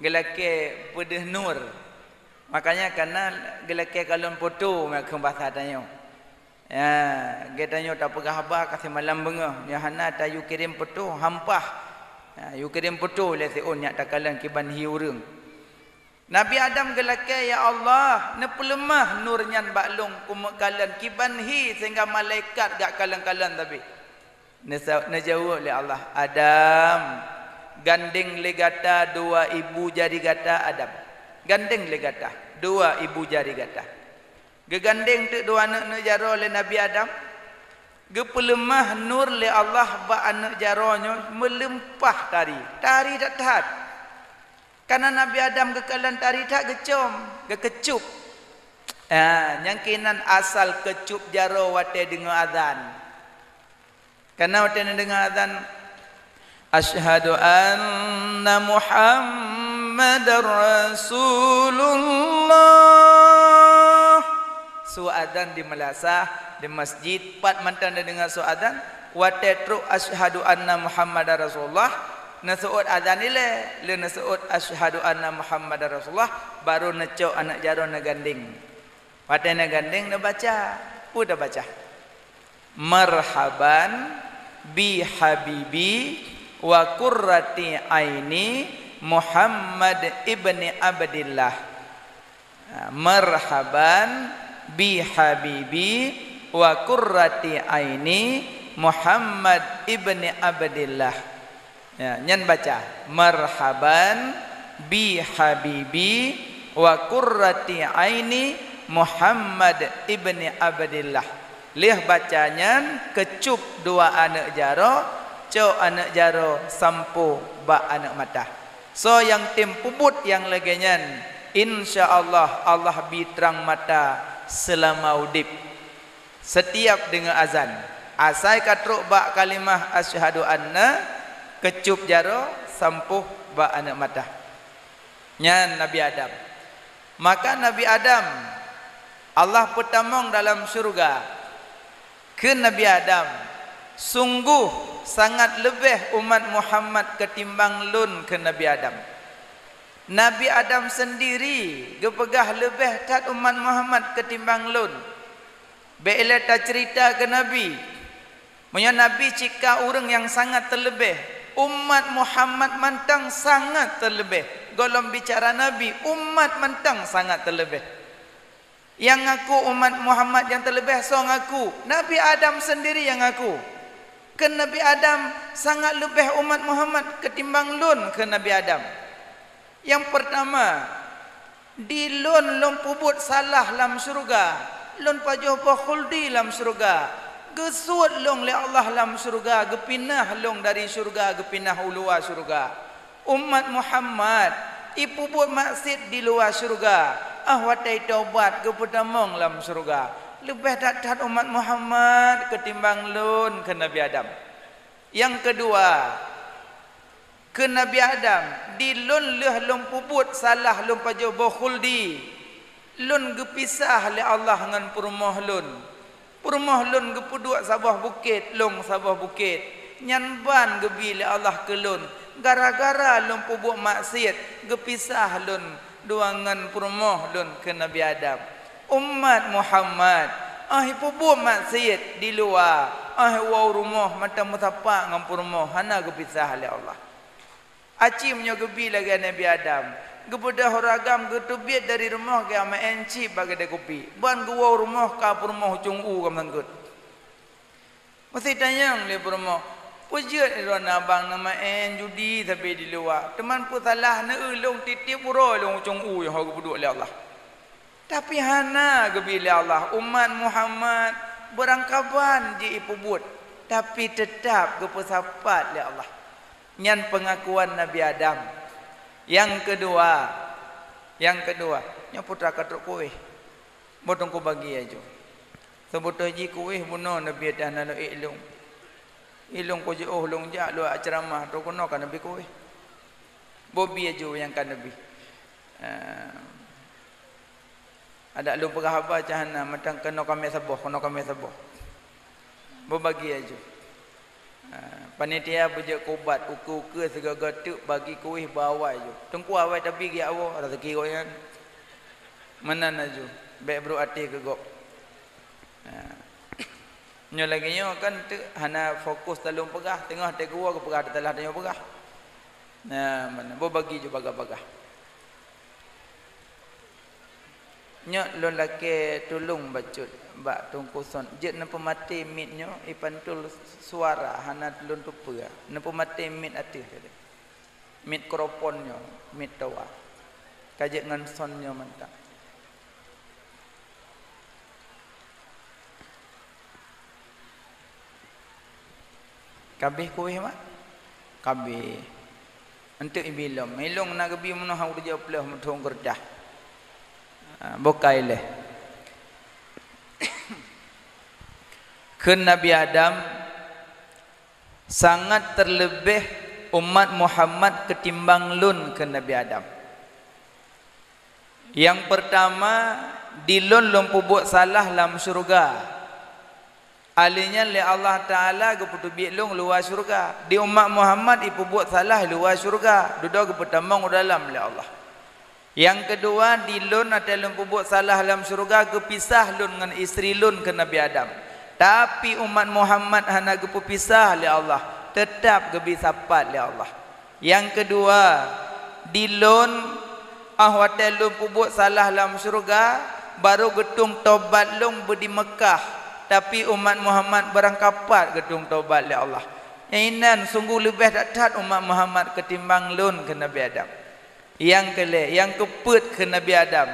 Geulakée peudeuh nur. Makanya kana geulakée kalon foto, meukeun basa tanyoe. Ya, geutanyoe tapeugah haba ka simalam beungoh, nyoe hana tayue kirém foto, hampah. Ya, yue kirém foto lé siôn nyak takalon kiban hi ureuëng. Nabi Adam geulakée, "Ya Allah, neupeuleumah nur nyan bak lôn keumeuk kalon kiban hi sehingga malaikat gak kalon-kalon sabe." Neusa-, neujaweueb lé Allah, "Adam, Gandeng lé gata dua ibu jari gata Adam. Gandeng lé gata dua ibu jari gata. Geugandeng teuk dua aneuëk-aneuëk jaroe lé Nabi Adam. Geupeuleumah nur lé Allah bak aneuëk jaroe nyoe meulimpah tari. Tari that-that. Kareuna Nabi Adam geukalon tari that geucom, geukeucup. Ah, nyang keunan asal keucup jaroe watée deungoe azan. Kareuna watée neudeungoe azan, "Asyhadu anna Muhammadar Rasulullah." Su azan di meulasah, di masjid, pat mantong neudeungoe su azan, watée trok, "Asyhadu anna Muhammadar Rasulullah," neuseuôt azan ilée, lé neuseuôt, "Asyhadu anna Muhammadar Rasulullah," baru neucok aneuëk jaroe neugandeng. Watée neugandeng neubaca, peue tabaca? "Marhaban bi habibi wa qurrati aini Muhammad ibni Abdillah." Marhaban bi habibi wa qurrati aini Muhammad ibni Abdillah. Ya, nyan baca, "Marhaban bi habibi wa qurrati aini Muhammad ibni Abdillah." Lheueh baca nyan, keucup dua aneuëk jaroe, cok aneuëk jaroe sampoe bak aneuëk mata. Soe nyang tem peubuet nyang lagée nyan, insya Allah, Allah bi trang mata seulama udeb. Setiap deungoe azan, asai ka trok bak kalimah asyhadu anna, keucup jaroe sampoe bak aneuëk mata. Nyan Nabi Adam. Maka Nabi Adam, Allah peutamong dalam syeuruga. Kheun Nabi Adam, "Sunggoh sangat leubeh umat Muhammad keutimbang lôn," kheun Nabi Adam. Nabi Adam seundiri geupeugah leubeh that umat Muhammad keutimbang lôn. Bék ilée taceurita keu Nabi. Meunyoe Nabi cit ka ureuëng nyang sangat teuleubeh, umat Muhammad mantong sangat teuleubeh. Gohlom bicara Nabi, umat mantong sangat teuleubeh. Nyang ngaku umat Muhammad nyang teuleubeh soe ngaku? Nabi Adam seundiri nyang ngaku. Kheun Nabi Adam, "Sangat leubeh umat Muhammad keutimbang lôn," kheun Nabi Adam. Nyang peurtama, di lôn, lôn peubuet salah lam syeuruga, lôn pajoh boh khuldi lam syeuruga, geusuet lôn lé Allah lam syeuruga, geupinah lôn dari syeuruga, geupinah u luwa syeuruga. Umat Muhammad ipeubuet maksiet di luwa syeuruga, óh watée tobat geupeutamong lam syeuruga. Leubeh that-that umat Muhammad keutimbang lôn, kheun Nabi Adam. Nyang keudua, kheun Nabi Adam, di lôn lheueh lôn peubuet salah lôn pajoh boh khuldi, lôn geupisah lé Allah ngon peurumoh lôn. Peurumoh lôn geupeuduek saboh bukét, lôn saboh bukét. Nyan ban geubi lé Allah keu lôn. Gara-gara lôn peubuet maksiet, geupisah lôn dua ngon peurumoh lôn, kheun Nabi Adam. Umat Muhammad, óh ipeubuet maksiet di luwa, óh iwoe u rumoh mantong meusapat ngon peurumoh, hana geupisah lé Allah. Aci meunyoe geubi lagée Nabi Adam, geubeudôh ureuëng agam geuteubiet dari rumoh geumaén cit bak keudée kupi, ban geuwoe u rumoh ka peurumoh ucong u ka meusangkot. Meusitanyong lé peurumoh, "Peue jeuet droeneuh abang neumaén judi sabe di luwa, teuma peue salah neueu lôn tieb-tieb uroe lôn ucong u nyang ho geupeuduek lé Allah?" Tapi hana geubi lé Allah, umat Muhammad beurangkaban jih ipeubuet, tapi teutab geupeusapat lé Allah. Nyan peungakuan Nabi Adam. Nyang keudua, nyang keudua, nyoe putra ka trok kueh. Boh teungku bagi aju. Seubeutôi jih kueh bunoe neubi teuh na lôn ék lôn. Ilôn kujoh lôn jak luwa ceramah, trok keunoe ka neubi kueh. Boh bi aju nyang ka neubi. Ah. Adak lôn peugah haba cahana mantong keunoe kamé saboh, keunoe kamé saboh. Beubagi aju. Ha, panitia beujeuet keu ubat, ukeue-ukeue sigoe-goe teuk bagi kueh bak awai aju. Teungku awai tabi geujak woe, raseuki gobnyan. Meunan aju, bék brok até keu gob. Ha. Nyoe lagée nyoe kan teuk hana fokus talôn peugah, teungoh teuguwoe geupeugah teulah tanyoe peugah. Nah, meunan, beubagi aju bagah-bagah. Nyoe lôn lakée tulông bacut bak Teungku Son. Jeuet neupeumaté mic nyoe, ipantul suara hana lôn teupeue. Neupeumaté mic ateueh tadi. Mikrofon nyoe, mic tower. Ka jeuet ngon sound nyoe mantap. Ka abéh kueh, Mak? Ka abéh. Enteuk ibi lom. Ilong na geubi meunoh han ureueng jeuet pleuh meuthong keureudah. Ah, bukai lé. Kheun Nabi Adam, "Sangat terlebih umat Muhammad ketimbang lôn," kheun Nabi Adam. "Nyang peurtama, di lôn lôn peubuet salah lam syeuruga. Alèh nyan lé Allah Taala geupeuteubiet lôn luwa syeuruga. Di umat Muhammad ipeubuet salah luwa syeuruga, dudoe geupeutamong u dalam lé Allah. Nyang keudua, di lôn watèe lôn peubuet salah lam syeuruga, geupisah lôn ngon istri lôn," kheun Nabi Adam. "Tapi umat Muhammad hana geupeupisah lé Allah, teutab geubi sapat lé Allah. Nyang keudua, di lôn, 'oh watèe lôn peubuet salah lam syeuruga, barô geutueng tobat lôn beu di Meukah, tapi umat Muhammad barangkapat geutueng tobat lé Allah. Nyang inan sunggoh leubeh that-that umat Muhammad keutimbang lôn," kheun Nabi Adam. Nyang keu lhèe, nyang keupeuet kheun Nabi Adam,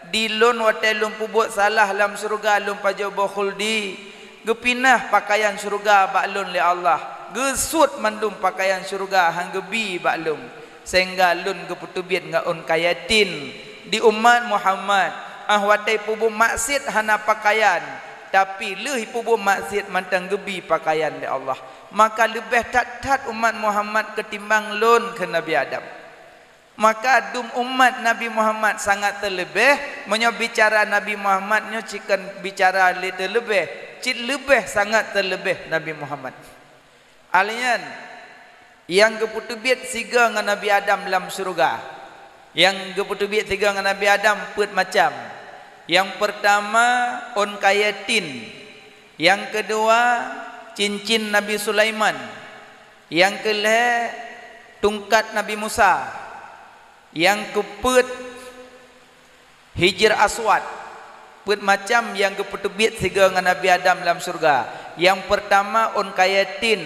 "Di lôn watèe lôn peubuet salah lam syeuruga lôn pajoh boh khuldi, geupinah peukayan syeuruga bak lôn lé Allah. Geusuet mandum peukayan syeuruga han geubi bak lôn, sehingga lôn geupeuteubiet ngon ôn kayèe tin. Di umat Muhammad, 'oh watèe peubuet maksiet hana peukayan, tapi lheueh peubuet maksiet mantong geubi peukayan lé Allah. Maka leubeh that-that umat Muhammad keutimbang lôn," kheun Nabi Adam. Maka dum umat Nabi Muhammad sangat teuleubeh, meunyoe bicara Nabi Muhammad nyoe cit kon bicara lé teuleubeh, cit leubeh sangat teuleubeh Nabi Muhammad. Alèh nyan, nyang geupeuteubiet sigoe ngon Nabi Adam lam syeuruga. Nyang geupeuteubiet sigoe ngon Nabi Adam peuet macam. Nyang peurtama, ôn kayèe tin. Nyang keudua, cincin Nabi Sulaiman. Nyang keu lhèe, tungkat Nabi Musa. Nyang keupeuet, Hijr Aswad. Peuet macam nyang geupeuteubiet sigoe ngon Nabi Adam lam syeuruga. Nyang peurtama, ôn kayèe tin.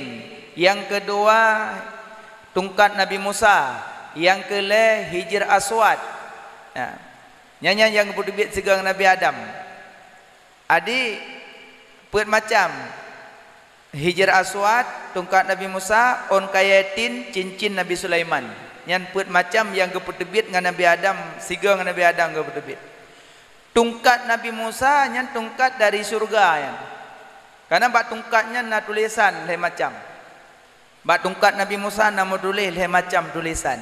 Nyang keudua, tungkat Nabi Musa. Nyang keu lhèe, Hijr Aswad. Nah, nyan, nyan nyang geupeuteubiet sigoe ngon Nabi Adam. Adik, peuet macam. Hijr Aswad, tungkat Nabi Musa, ôn kayèe tin, cincin Nabi Sulaiman. Nyan peuet macam nyang geupeuteubiet ngon Nabi Adam, sigoe ngon Nabi Adam geupeuteubiet. Tungkat Nabi Musa nyan tungkat dari syeuruga nyan. Karena bak tungkat nyan na tulésan lhèe macam. Bak tungkat Nabi Musa na meutuléh lhèe macam tulésan.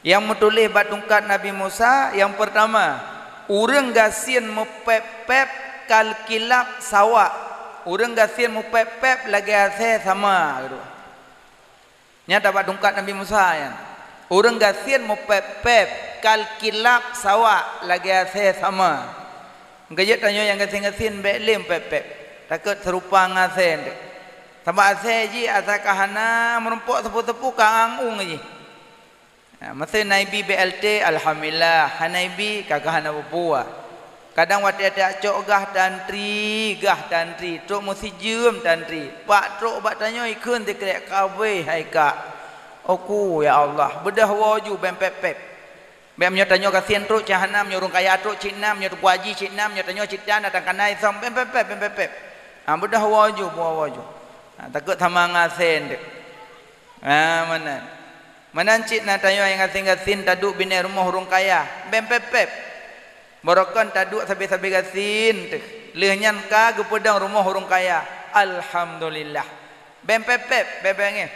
Nyang meutuléh bak tungkat Nabi Musa, nyang peurtama, "Ureueng gasien meupèp-pèp kal kilab sawak." Ureueng gasien meupèp-pèp lagèe asèe sama, gitu. Nyan bak tungkat Nabi Musa nyan. "Ureueng gasien meupèp-pèp kal kilab sawak lagèe asèe sama." Meukajeuet tanyoe nyang gasien-gasien bèk lé meupèp-pèp. Takot seurupa ngon asèe nteuk. Sabab asèe jih asai ka hana meurumpok teupeu-teupeu ka ang-ung jih. Ha, meusé na ibi B L T, alhamdulillah, hana ibi ka, ka hana peue-peue. Kadang watèe tajak cok gah tantri, gah tantri, trok meusijeum tantri. Pak trok bak tanyoe ikheun sikrek, "Ka abéh hai kak." Oku, ya Allah, beudôh woe ju bèk pèp-pèp. Bèk meunyoe tanyoe gasien trok cit hana, meunyoe ureueng kaya trok cit na, meunyoe teungku haji cit na, meunyoe tanyoe cit tan, datang kana isong, bèk pèp-pèp, bèk pèp-pèp. Ha, beudôh woe ju, buwa woe ju. Ha, takot sama ngon asèe nteuk. Ha, meunan. Meunan cit na tanyoe nyang gasien-gasien taduek binéh rumoh ureueng kaya, bèk pèp-pèp. Barokon taduek sabe-sabe gasien teuh. Lheueh nyan ka geupeudong rumoh ureueng kaya. Alhamdulillah. Bèk pèp-pèp, bèk beungéh.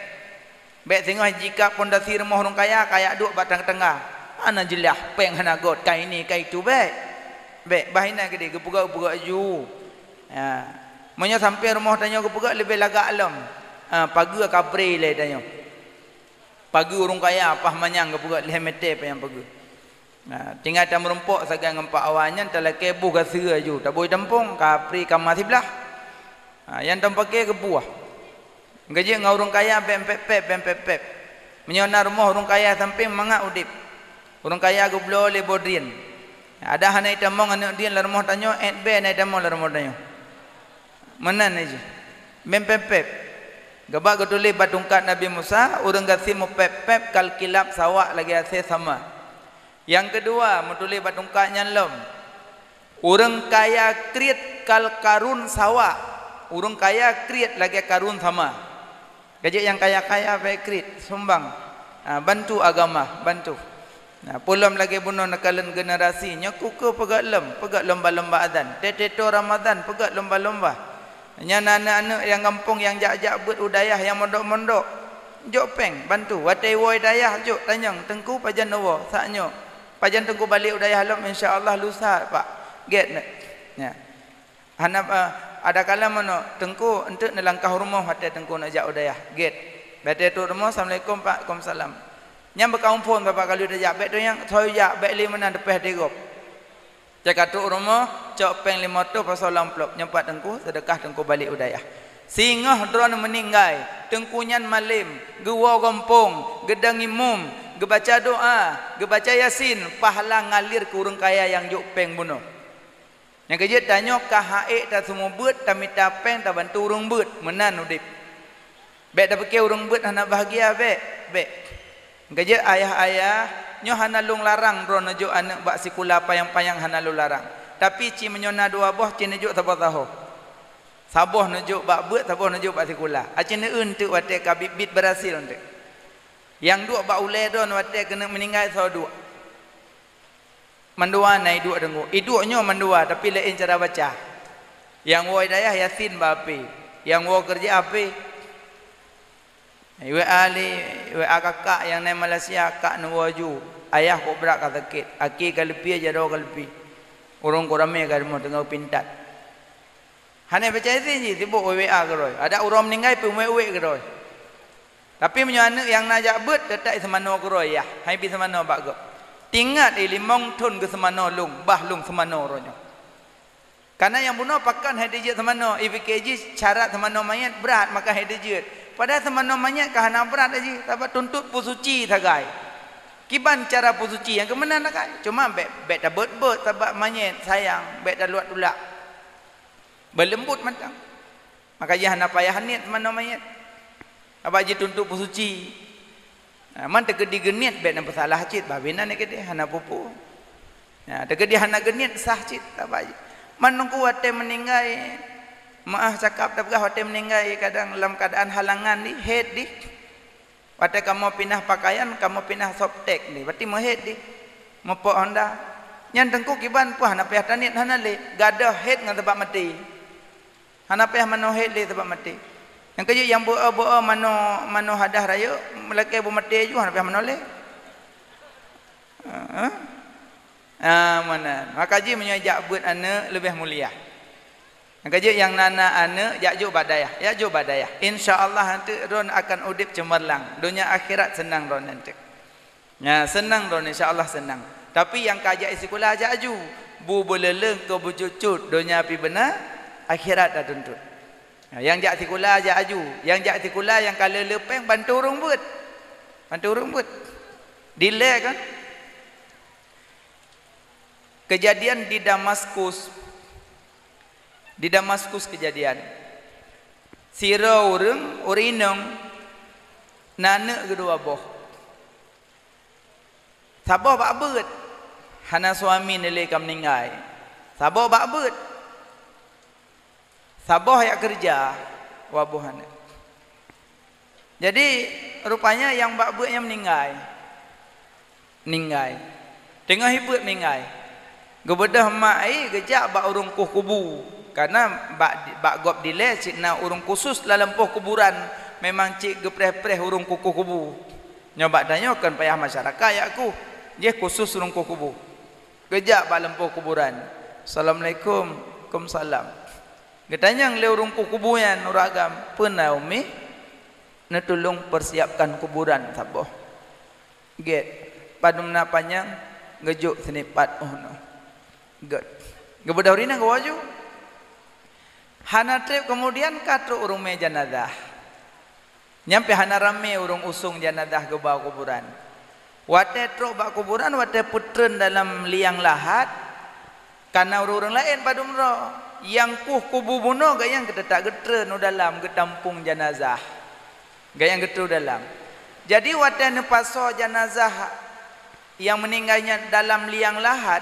Bèk singoh jikab pondasi rumoh ureueng kaya, kajak duek bak teunga-teunga. Hana jeulaih, péng hana göt, ka ini, ka itu, bèk. Bèk, bah inan keudéh, geupeugöt-peugöt ju. Ha. Meunyoe sampoe rumoh tanyoe geupeugöt leubeh lagak lom. Ha, pageue ka pré lé tanyoe. Pageue ureueng kaya, paih manyang geupeugöt lhèe mètè panyang pageue. Nah, tinggai tameurumpok sagai ngon Pak Awan nyan, talakèe boh gaseue laju, tabôi tampông, ka pré kama siblah. Ha, nyang tameupakè geubuah. Meukajeuet ngon ureueng kaya bèk pèp-pèp, bèk pèp-pèp. Meunyoe na rumoh ureueng kaya sampéng mangat udép. Ureueng kaya geubloe lé boh drien. Adak hana jitamong aneuk drien lam rumoh tanyoe, èt bèe na jitamong lam rumoh tanyoe. Meunan jih. Bèk pèp-pèp. Geuba geutuléh bak tungkat Nabi Musa, ureuëng gasien meupép-pép kal kilab sawak lagée asée sama. Nyang keudua, meutuléh bak tungkat nyan lom, ureuëng kaya kriet kal Karun sawak, ureuëng kaya kriet lagée Karun sama. Ka jeuet nyang kaya-kaya bék kriet, sumbang, ha, bantu agama, bantu. Nah, peulom lagée bunoe neukalon generasi nyoe, kukeue peugét lom, peugét lomba-lomba azan. Teuteutô Ramadhan, peugét lomba-lomba. Nyan aneuëk-aneuëk nyang gampông nyang jak-jak beuet u dayah nyang mondok-mondok, jok péng, bantu. Watée woe dayah jok tanyong, "Teungku pajan neuwoe?" "Sak nyoe." "Pajan Teungku balek u dayah lom?" "Insya Allah lusa, Pak." Gét nyoe. Nyan. Hana, eh, adakala meunoe, "Teungku, eunteuk neulangkah u rumoh watée Teungku neujak u dayah." Gét. Watée trok rumoh, "Assalamualaikum, Pak." "Waalaikumsalam." Nyan beukaum phon, "Bapak ka lheueh tajak, bék tanyong, soe jak, bék lé meunan teupéh di gob." Cit ka trok u rumoh, cok péng limong reutôh pasoe lam amplop, "Nyoe Pak Teungku, seudeukah Teungku balek u dayah." Singoh droeneuh meuninggai, teungku nyan malém, geuwoe gampông, geudong imum, geubaca doa, geubaca Yasin, pahala ngalir keu ureuëng kaya nyang jok péng bunoe. Nyang keujeuet tanyoe ka han ék taseumeubeuet, tamita péng, tabantu ureuëng beuet, meunan udeb. Bék tapike ureuëng beuet hana bahgia, bék, bék. Nyang keujeuet ayah-ayah, nyoe hana lôn larang droeneuh jok aneuëk bak sikula panyang-panyang, hana lôn larang. Tapi ci meunyoe na dua boh, ci neujok saboh-saboh. Saboh neujok bak beuet, saboh neujok bak sikula. Aci neueu teuk watée ka biet-biet beurhasil teuk. Nyang duek bak ulée droeneuh watée keuneuk meuninggai soe duek. Mandua na iduek teungku. Iduek nyoe mandua, tapi laén cara baca. Nyang woe dayah Yasin bak HP. Nyang woe keureuja HP. WA lé, WA kakak nyang na Malaysia, "Kak neuwoe ju. Ayah kok brat ka sakét. Aki ka leupie, jaroe ka leupie. Ureuëng kok ramé ka rumoh teungoh pintat." Hana baca Yasin jih, sibuk WA keudroe. Adak uroe meuninggai pih uwék-uwék keudroe. Tapi meunyoe aneuëk nyang na jak beuet, teutap seumanoe keudroe yah, han bi seumanoe bak gob. Tingat, eh, limong thon geuseumanoe lôn, bah lôn seumanoe uroe nyoe. Kareuna nyang bunoe pakon han dijeuet seumanoe, ipike jih syarat seumanoe manyét brat maka han dijeuet. Padahai seumanoe manyét ka hana brat jih, sabab tuntot peue suci sagai. Kiban cara peue suci nyang keumeunan sagai. Cuma bék, bék tabeuet-beuet sabab manyét sayang, bék taluak-tulak. Beuleumbot mantong. Maka jih hana payah niet seumanoe manyét. Sabab jituntot peue suci. Nah, man teukeudi geuniet bék na peusalah cit, bah binan keudeh hana peue-peue. Nah, teukeudi hana geuniet sah cit, sabab jih. Man teungku watée meuninggai, meuáh cakap tapeugah watée meuninggai kadang lam keuadaan halangan di, haid di. Watée kamoe pinah pakaian, kamoe pinah softtek di, berarti meuhaid di, meupok honda. Nyan teungku kiban peue hana payah taniet hana lé, gadôh haid ngon sabab maté. Hana payah manoe haid lé sabab maté. Nyang keujeuet nyang beu-o-beu-o manoe, manoe hadah rayeuk, meulakée beumaté ju hana payah manoe lé. Heeh. Ah, meunan. Maka jih meunyoe jak beuet aneuëk leubeh mulia. Nyang keujeuet nyang na-na aneuëk jak jok bak dayah, jak jok bak dayah. Insya Allah nanti droen akan udeb ceumerlang, donya akhirat seunang droen nanti. Nya, seunang droen, insya Allah seunang. Tapi nyang ka jak sikula jak aju, bu beuleuleung keu beucut-cut, donya pih beuna, akhirat tatuntot. Nah, nyang jak sikula jak aju, nyang jak sikula nyang ka le-le péng bantu ureuëng beuet. Bantu ureuëng beuet. Dilée kan? Kejadian di Damaskus. Di Damaskus kejadian. Sidroe ureuëng, ureuëng inong, na aneuëk keudua boh. Saboh bak beuet, hana suami neulée ka meuninggai. Saboh bak beuet. Saboh jak keureuja, dua boh aneuëk. Jadi, rupanya nyang bak beuet nyan meuninggai. Meuninggai. Teungoh hi beuet meuninggai. Geubeudôh mak jih geujak bak ureuëng kueh kubu. Kareuna bak, bak gob dilée cit na ureuëng khusus lam lampôh kuburan, memang cit geupreh-preh ureuëng kueh kubu. Nyoe bak tanyoe kon payah masyarakat jak kueh. Jih khusus ureuëng kueh kubu. Geujak bak lampôh kuburan. "Assalamualaikum." "Waalaikumsalam." Geutanyong lé ureuëng kueh kubu nyan, "Ureuëng agam, peue na umi neutulông peusiapkan kuburan saboh?" "Gét." "Padum na panyang?" "Geujok seunipat 'oh noe." Gét. Geubeudôh rinang geuwoe ju. Hana treb keumudian ka trok ureuëng mé janazah. Nyan pih hana ramé ureuëng usông janazah geuba u kuburan. Watée trok bak kuburan, watée peutreun dalam liang lahat, ka na ureuëng-ureuëng laén padum droe. Nyang kueh kubu bunoe gobnyan keuteutap geutreun u dalam geutampông janazah. Gaya nyang geutrok dalam. Jadi watée neupasoe janazah nyang meuninggai nyan dalam liang lahat,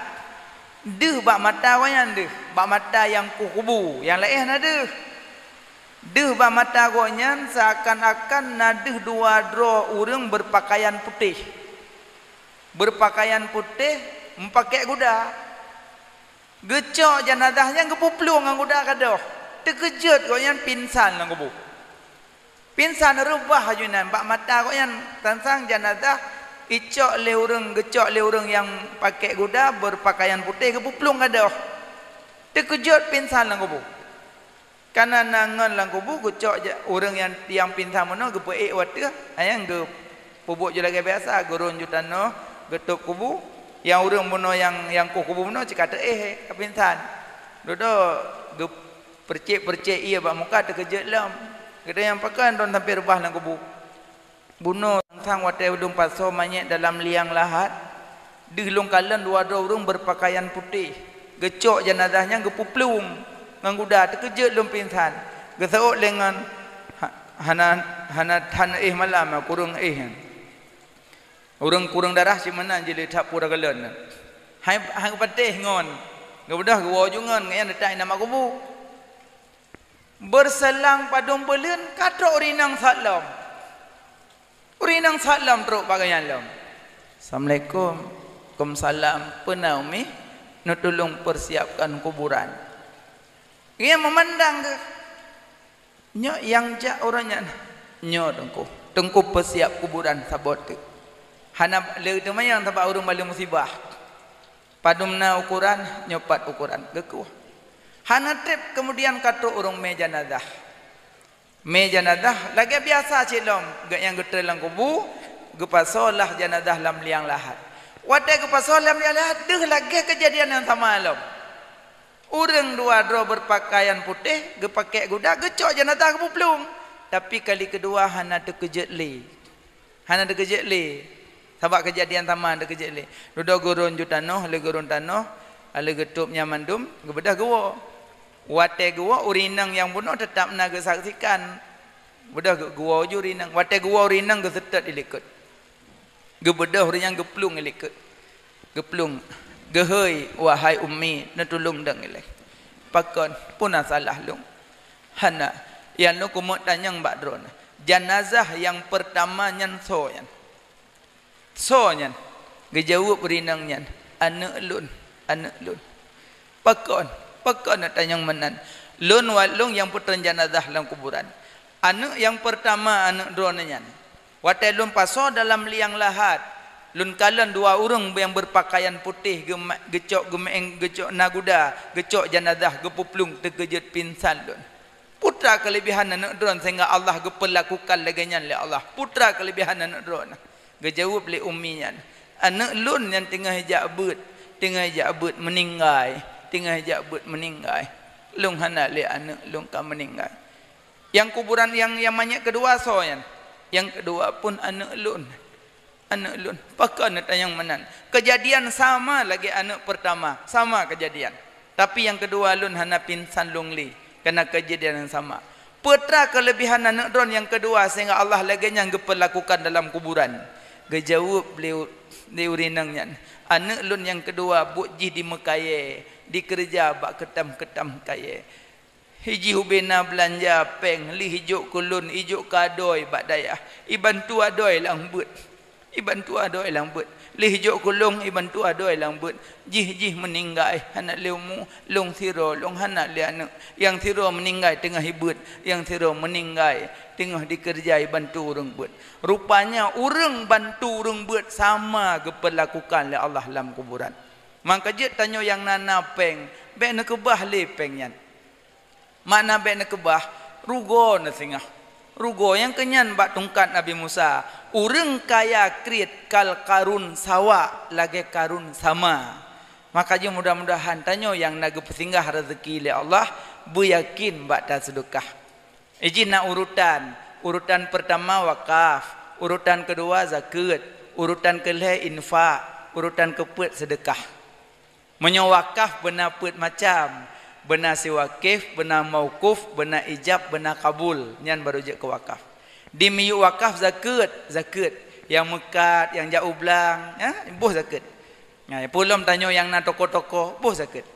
deuh bak mata gobnyan deuh, bak mata nyang kueh kubu, nyang laén hana deuh. Deuh bak mata gobnyan seakan-akan na deuh dua droe ureuëng beupakaian putéh. Beupakaian putéh, meupakék guda. Geucok janazah nyan geupuplueng ngon guda gadôh. Teukeujot gobnyan pingsan lam kubu. Pingsan reubah laju nyan bak mata gobnyan, sang-sang janazah icok lé ureuëng, geucok lé ureuëng nyang pakék guda beupakaian putéh geupuplueng gadôh. Teukeujot pingsan lam kubu. Kana na ngon lam kubu geucok ja-, ureuëng nyang, nyang pingsan bunoe geupeuék u ateueh, ayang geupeubuet ju lagée biasa, geurôn ju tanoh, geutôb kubu. Nyang ureuëng bunoe nyang, nyang kueh kubu bunoe cit ka teuéh ka pingsan. Dudoe geupeurcék-peurcék ié bak muka teukeujot lom. Geutanyoe pakon droen sampoe reubah lam kubu. Bunoe sang-sang watée ulôn pasoe manyét dalam liang lahat, deuh lôn kalon dua droe ureuëng beupakaian putéh, geucok janazah nyan geupuplueng ngon guda, teukeujot lôn pingsan. Geuseuôt lé ngon ha-, hana, hana, hana éh malam, kureueng éh nyan. Ureuëng kureueng darah cit meunan jileuet that pura galon. Hai, hai patéh ngon. Geubeudôh geuwoe ju ngon, ngon nyan teutak inan bak kubu. Beureuselang padum buleuen ka trok ureuëng inong sat lom. Ureuëng inong sat lom trok bak gobnyan lom. "Assalamualaikum." "Waalaikumsalam. Peue na Umi?" "Neutulông peusiapkan kuburan." Gobnyan meumandang geuh. "Nyoe nyang jak uroe nyan?" "Nyoe Teungku." "Teungku peusiap kuburan saboh teuk." Hana lé teumanyong sabab ureuëng baleue musibah. "Padum na ukoran?" "Nyoe pat ukoran." Geukueh. Hana treb keumudian ka trok ureuëng mé janazah. Mé janazah lagée biasa cit lom, geuh nyang geutrön lam kubu, geupasoe lah janazah lam liang lahat. Watée geupasoe lam liang lahat, deuh lagée keujadian nyang sama lom. Ureuëng dua droe beupakaian putéh, geupakék guda, geucok janazah geupuplueng. Tapi kali keudua hana teukeujot lé. Hana teukeujot lé. Sabab keujadian sama teukeujot lé. Dudoe geurôn ju tanoh, lé geurôn tanoh, lé geutôb nyan mandum, geubeudôh geuwoe. Watée geuwoe, ureuëng inong nyang bunoe teutab na geusaksikan. Beudôh geu-, geuwoe ju ureuëng inong. Watée geuwoe ureuëng inong geuseutôt ilikot. Geubeudôh ureuëng nyang geuplueng ilikot. Geuplueng, "Geuhôi, wahai Ummi, neutulông dong ilée." "Pakon, peue na salah lôn?" "Hana, nyang lôn keumeuk tanyong bak droeneuh. Janazah nyang peurtama nyan soe nyan?" "Soe nyan?" Geujaweueb ureuëng inong nyan, "Aneuëk lôn, aneuëk lôn." "Pakon, pakon neutanyong meunan?" "Lôn wat lôn nyang peutrön janazah lam kuburan. Aneuëk nyang peurtama aneuëk droeneuh nyan. Watée lôn pasoe dalam liang lahat, lôn kalon dua ureuëng nyang beupakaian putéh geuma-, geucok geumeung, geucok na guda, geucok janazah geupuplueng teukeujot pingsan lôn. Peue teuma keuleubihan aneuëk droeneuh sehingga Allah geupeulakukan lagée nyan lé Allah? Peue teuma keuleubihan aneuëk droeneuh?" Geujaweueb lé Ummi nyan, "Aneuëk lôn nyan teungoh jak beuet, teungoh jak beuet meuninggai, teungoh jak beuet meuninggai. Lôn hana lé aneuëk lôn ka meuninggai." "Nyang kuburan nyang, nyang manyét keudua soe nyan?" "Nyang keudua pun aneuëk lôn, aneuëk lôn." "Pakon neutanyong meunan?" "Keujadian sama lagée aneuëk peurtama, sama keujadian. Tapi nyang keudua lôn hana pingsan lôn lé, kana keujadian nyang sama. Peue teuma keuleubihan aneuëk droeneuh nyang keudua sehingga Allah lagée nyan geupeulakukan dalam kuburan?" Geujaweueb lé u-, lé ureuëng inong nyan, "Aneuëk lôn nyang keudua buet jih di meukayée, dikeureuja bak keutam-keutam kayée. Jih ubena beulanja péng, lheueh jijok keu lôn, ijok keu adoe bak dayah, ibantu adoe lam beuet. Ibantu adoe lam beuet. Lheueh jijok keu lôn, ibantu adoe lam beuet. Jih, jih meuninggai, hana lé umu, lôn sidroe, lôn hana lé aneuëk. Nyang sidroe meuninggai teungoh ibeuet, nyang sidroe meuninggai teungoh dikeureuja ibantu ureuëng beuet. Rupanya ureuëng bantu ureuëng beuet sama geupeulakukan lé Allah lam kuburan." Maka jeuet tanyoe nyang na-na péng, bék neukeubah lé péng nyan. Makna bék neukeubah, rugoe neuh singoh. Rugoe nyang keunyan bak tungkat Nabi Musa, ureuëng kaya kriet kal Karun sawa lagée Karun sama. Maka jih mudah-mudahan tanyoe nyang na geupeusinggah rezeki lé Allah, beuyakin bak taseudeukah. Ijih na urutan, urutan peurtama wakaf, urutan keudua zakeuet, urutan keulhée infak, urutan keupeuet seudeukah. Meunyoe wakaf beuna peuet macam, beuna siwakif, beuna maukuf, beuna ijab, beuna kabul, nyan barô jeuet keu wakaf. Di miyueb wakaf zakeuet, zakeuet. Nyang meukat, nyang jak u blang, ya, boh zakeuet. Nah, peulom tanyoe nyang na toko-toko, boh zakeuet.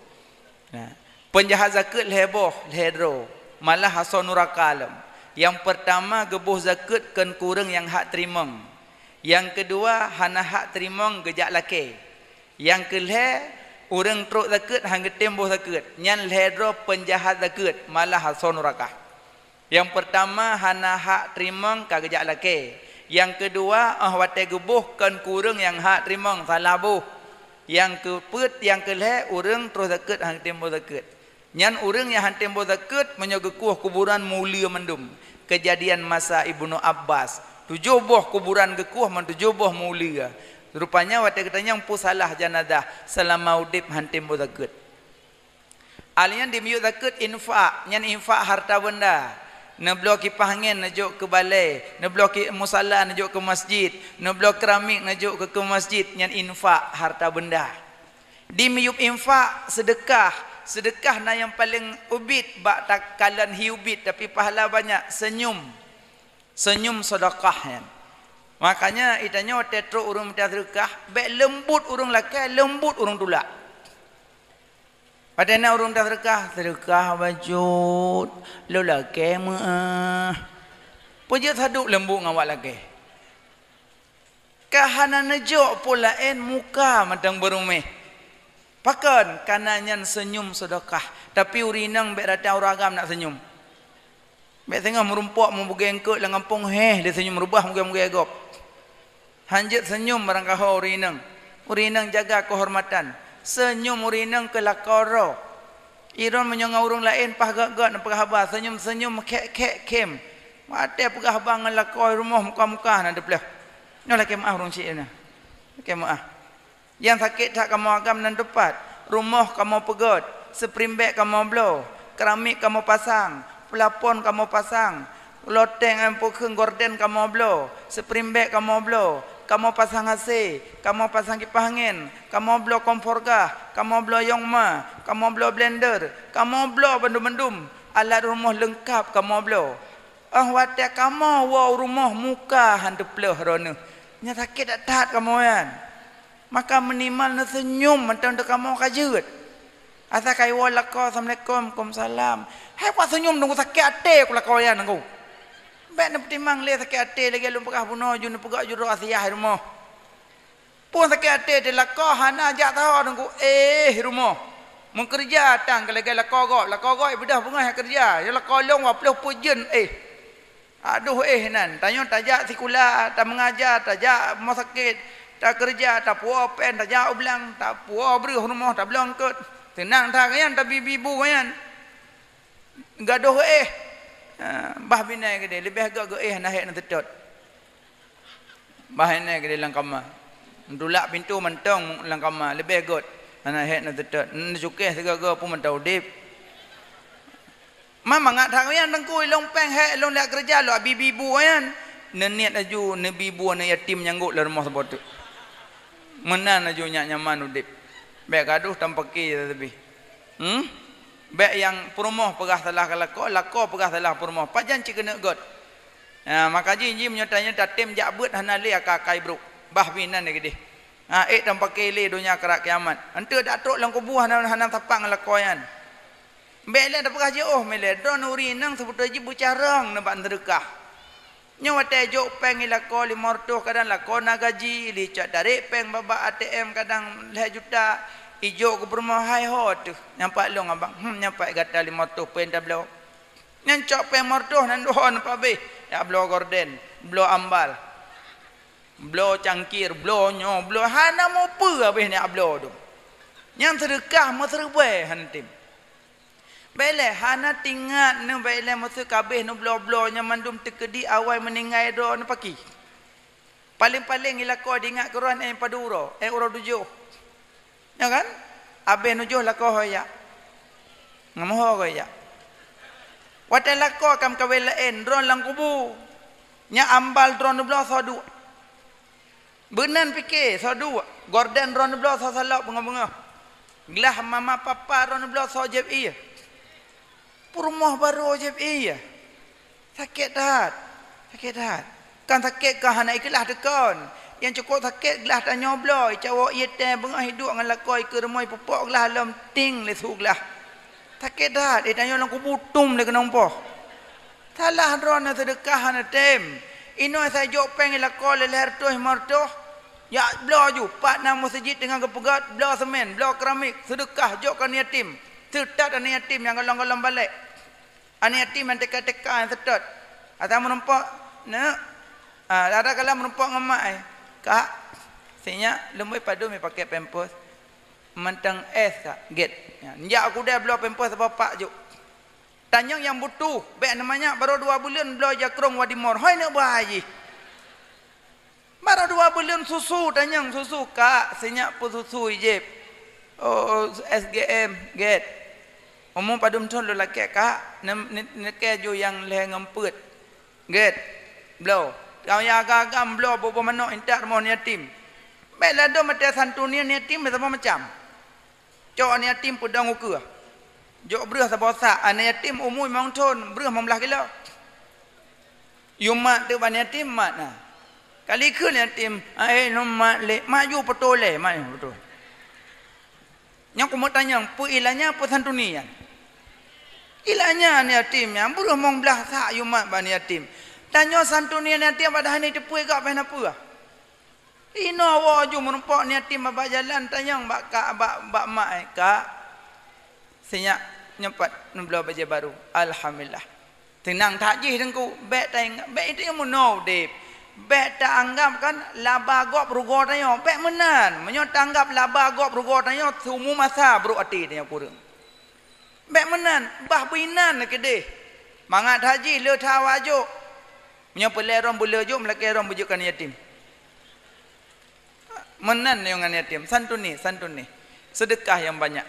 Nah, peunjahat zakeuet lhée boh, lhée droe. Malah asoe nuraka lom. Nyang peurtama geuboh zakeuet keu ureuëng nyang hak teurimong. Nyang keudua hana hak teurimong geujak lakée. Nyang keulhée, ureuëng trok zakeuet hana geutem boh zakeuet. Nyan lhée droe peunjahat zakeuet, malah asoe nuraka. Nyang peurtama hana hak teurimong ka geujak lakée. Nyang keudua, óh watée geuboh kon keu ureuëng nyang hak teurimong, salah boh. Nyang keupeuet, nyang keulhée, ureuëng troh zakeuet hana geutem boh zakeuet. Nyan ureuëng nyang hana tem boh zakeuet meunyoe geukueh kuburan meuuleue mandum. Keujadian masa Ibnu Abbas, tujoh boh kuburan geukueh, man tujoh boh meuuleue. Rupanya watée geutanyong peue salah janazah, seulama udeb hana tem boh zakeuet. Alheuh nyan di miyueb zakeuet infak, nyan infak harta beunda. Neubloe kipah angén neujok keu balée, neubloe ki-, musala neujok keu masjid, neubloe keramik neujok keu, keu masjid, nyan infak harta beunda. Di miyueb infak, seudeukah. Seudeukah na nyang paleng ubit bak takalon hi ubit, tapi pahala banyak, seunyum. Seunyum seudeukah nyan. Makanya, itanyoe watée trok ureuëng mita seudeukah, bék leumbot ureuëng lakée, leumbot ureuëng tulak. Watée na ureuëng mita seudeukah, seudeukah bacut, lôn lakée meuáh. Peue jeuet saduek leumbot ngon awak lakée? Ka hana neujok peue laén muka mantong beuruméh. Pakon? Kana nyan seunyum seudeukah. Tapi ureuëng inong bék rata ureuëng agam nak seunyum. Bék singoh meurumpok meubugée eungkôt lam gampông héh lé seunyum reubah mugée-mugée gob. Hana jeuet seunyum barangkaho ureuëng inong. Ureuëng inong jaga keuhormatan. Seunyum ureuëng inong keu lakoe droe. Iron meunyoe ngon ureuëng laén paih gét-gét neupeugah haba, seunyum-seunyum khek-khek khém. Watée peugah haba ngon lakoe rumoh muka-muka na teupleuh. Nyoe lakée meuáh ureuëng syik na. Lakée meuáh. Nyang sakét that kamoe agam nan teupat. Rumoh kamoe peugét, seuprimbék kamoe bloe, keramik kamoe pasang, peulapon kamoe pasang, loteng nyang peukheun gorden kamoe bloe, seuprimbék kamoe bloe, kamoe pasang AC, kamoe pasang kipah angén, kamoe bloe kompor gas, kamoe bloe yong ma, kamoe bloe blender, kamoe bloe bandum-bandum alat rumoh leungkab kamoe bloe. Óh watée kamoe woe u rumoh muka han teupleuh droeneuh, nyan sakét that-that kamoe nyan. Maka minimal neuseunyum mantong teuh kamoe ka jeuet. Asai ka iwoe lakoe, "Assalamualaikum." "Waalaikumsalam." Hai, kuat seunyum teungku, sakét até ku lakoe nyan teungku. Bék neupeutimang lé sakét até lagée lôn peugah bunoe ju neupeugah ju droe asiah i rumoh. Peue sakét até teuh lakoe hana jak saho teungku, éh rumoh. Meukeureuja tan keu lagée lakoe gob, lakoe gob beudôh beungoh jak keureuja, ya lakoe lôn waploh peuet jeuet éh. Adoh éh nan, tanyoe tajak sikula, tameungaja, tajak rumoh sakét, takeureuja, tapuwoe péng, tajak u blang, tapuwoe breueh rumoh, tabloe eungkôt. Seunang that nyan, tabi-bi bu nyan. Gadôh éh. Ha, bah binéh keudeh, leubeh gét geuéh hana hék neuteutôt. Bah binéh keudeh lam kama. Tulak pintoe mantong lam kama, leubeh gét hana hék neuteutôt. Neucukéh sigoe-goe pun mantong udeb. Ma mangat that nyan teungku, ilong péng hék, ilong jak keureuja lôn abi-bi bu nyan. Neuniet laju neubi bu aneuk yatim nyang gok lam rumoh saboh teuk. Meunan laju nyak nyaman udeb. Bék gadoh tampaki teubi. Hmm? Bék nyang peurumoh peugah salah keu lakoe, lakoe peugah salah peurumoh. Pajan cit keuneuk gét. Ha, maka jih, jih meunyoe tanyoe tatem jak beuet hana lé aka-akai brok. Bah binéh keudeh. Ha, ék tampaki lé donya keurak kiamat. Enteuk dak trok lam kubu hana, hana sapak ngon lakoe nyan. Bék lé tapeugah jiôh, milée droeneuh ureuëng inong seubeutôi jih beucarông nibak seudeukah. Nyoe watée jok péng i lakoe limong reutôh, kadang lakoe na gaji, licok tarék péng bak-bak A T M kadang lhée juta, ijok keu peurumoh hai ho teuh, nyan pat lôn abang, hmm, nyan pat gata limong reutôh péng tabloe. Nyan cok péng limong reutôh nan duho nyan pabéh, jak bloe gorden, bloe ambal, bloe cangkir, bloe nyoe, bloe hana mupeue habéh nyan bloe dum. Nyan seudeukah meuseureubée hana tem. Bék lé hana tingat neu bék lé meuseu kabéh neubloe-bloe nyan mandum teukeudi awai meuninggai droe neupaki. Paleng-paleng i lakoe diingat keu droe nyan padub uroe, eh, uroe tujoh. Nyo kan? Abéh nujoh lakoe ho jak. Ngon ho ho jak. Watée lakoe ka meukawen laén, droe lam kubu. Nyan ambal droe neubloe soe duek. Beunan pike, soe duek, gorden droe neubloe soe salok beungoh-beungoh. Glah mama papa droe neubloe soe jieb ié. Peurumoh barô jieb ié. Sakét that. Sakét that. Kan sakét ka hana ikeulah teukon. Nyang cukôp sakét glah tanyoe bloe, cawök ié tée beungoh iduek ngon lakoe ikeue rumoh ipupok glah lom ting lé su glah. Sakét that, itanyoe lam kubu tum lé keunong poh. Salah droeneuh seudeukah hana tem. Inoe sai jok péng i lakoe lhée reutôh limong reutôh. Jak bloe ju, pat na meuseujid teungoh geupeugét, bloe seumén, bloe keramik, seudeukah jok keu aneuk yatim. Seutat aneuk yatim nyang gohlom-gohlom balek. Aneuk yatim nyang teuka-teuka nyang seutôt. Ata meurumpok, neuk. Ah, ada kala meurumpok ngon mak, eh. "Kak, sinyak leumboi padum meupakai pampers." "Mantong es, Kak." "Gét." Ya, jak kudée bloe pampers saboh pak jok. Tanyong nyang butuh, bék neumanyak barô dua buleuen bloe jakrong wadimor. Hôi neuk bah jih. Barô dua buleuen susu, tanyong susu, "Kak, sinyak peue susu ijép?" "Oh, S G M, gét." "Umu padum thon lôn lakée, Kak?" "Nem-, ne-, neukée ju nyang lhée ngon peuet." "Gét." Bloe. Kau nyang agam-agam bloe boh-boh manok intat rumoh aneuk yatim. Bék ladôm até santuni aneuk yatim meusaboh macam. Cok aneuk yatim peudong ukeue. Jok breueh saboh sak, aneuk yatim umu limong thon, breueh limong blaih kilo. Yue mat teuk bak aneuk yatim, mat na. Kali kheun aneuk yatim, "Ai, lôn mat lé." Mat ju peutoe lé, mat ju peutoe. Nyoe kumeutanyong, peue ilanya, peue santuni nyan? Ilanya aneuk yatim nyan, breueh limong blaih sak yue mat bak aneuk yatim. Tanyoe santuni aneuk yatim padahai hana teupeu gob, hana peue. Inoe woe ju meurumpok aneuk yatim bak jalan, tanyong bak kak, bak, bak mak, eh, "Kak, sinyak nyoe pat neubloe bajée barô." Alhamdulillah. Teunang that jih Teungku, bék taingat, bék itu nyang meunoe udeb. Bék taanggap kan laba gob rugoe tanyoe, bék meunan. Meunyoe taanggap laba gob rugoe tanyoe, seumu masa brok até tanyoe kureueng. Bék meunan, bah beuinan keudeh. Mangat that jih le that awak jok. Meunyoe peureulée rhom beuleu jok, meulakée rhom beujok keu aneuk yatim. Meunan nyang ngon yatim, santuni, santuni. Seudeukah nyang banyak.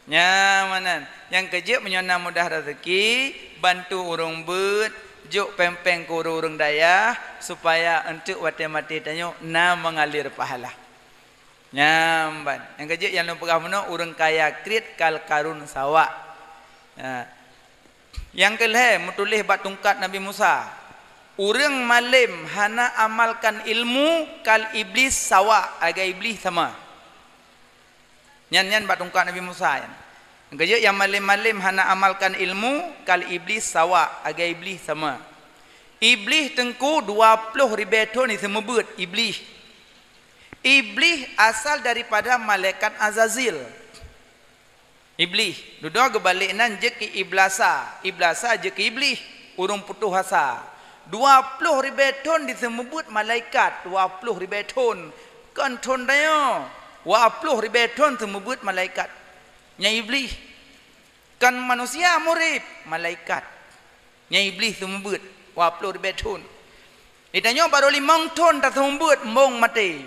Nyan meunan. Nyang keujeuet meunyoe na mudah raseuki, bantu ureuëng beuet, jok péng-péng keu ureuëng-ureuëng dayah, supaya eunteuk watée maté tanyoe na meungalir pahala. Nyan ban. Nyang keujeuet nyang lôn peugah meunoe, ureuëng kaya kriet kal karun sawak. Ya. Nyang keulhée meutuléh bak tungkat Nabi Musa, "Ureuëng malém hana amalkan ilmu kal Iblis sawak," lagée Iblis sama. Nyan, nyan bak tungkat Nabi Musa nyan. Nyang keujeuet nyang malém-malém hana amalkan ilmu kal Iblis sawak, lagée Iblis sama. Iblis Teungku dua ploh ribée thon jiseumeubeuet Iblis. Iblis asal daripada malaikat Azazil. Iblih, dudoe geubalek nan jeuet keu iblasa, iblasa jeuet keu iblih, ureuëng putôh asa. Dua ploh ribée thon diseumeubeuet malaikat, dua ploh ribée thon, kon thon tanyoe, dua ploh ribée thon seumeubeuet malaikat. Nyan iblih. Kon manusia murib, malaikat. Nyan iblih seumeubeuet, dua ploh ribée thon. Di tanyoe barô limong thon taseumeubeuet, mbong maté.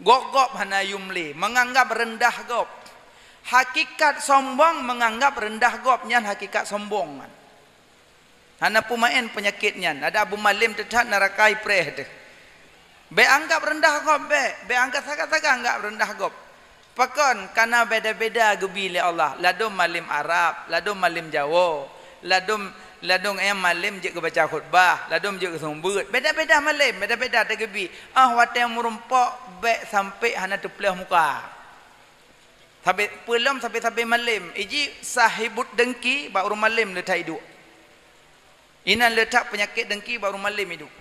Gob-gob hana yum lé, meunganggab reundah gob. Hakikat sombong meunganggab reundah gob, nyan hakikat sombong nyan. Hana peumaén peunyakét nyan, adak beumalém teuthat neuraka ipreh teuh. Bék anggab reundah gob, bék, bék anggab sagai-sagai anggab reundah gob. Pakon? Kana beda-beda geubi lé Allah. Ladôm malém Arab, ladôm malém Jawoe, ladôm, ladôm nyang malém jeuet geubaca khutbah, ladôm jeuet geuseumeubeuet. Beda-beda malém, beda-beda teugeubri. Ah, watée meurumpok bék sampoe hana teupleuh muka. Sabé peulom sabé-sabé malém, iji sahibut dengki bak ureuëng malém le that iduek. Inan le that peunyakét dengki bak ureuëng malém iduek.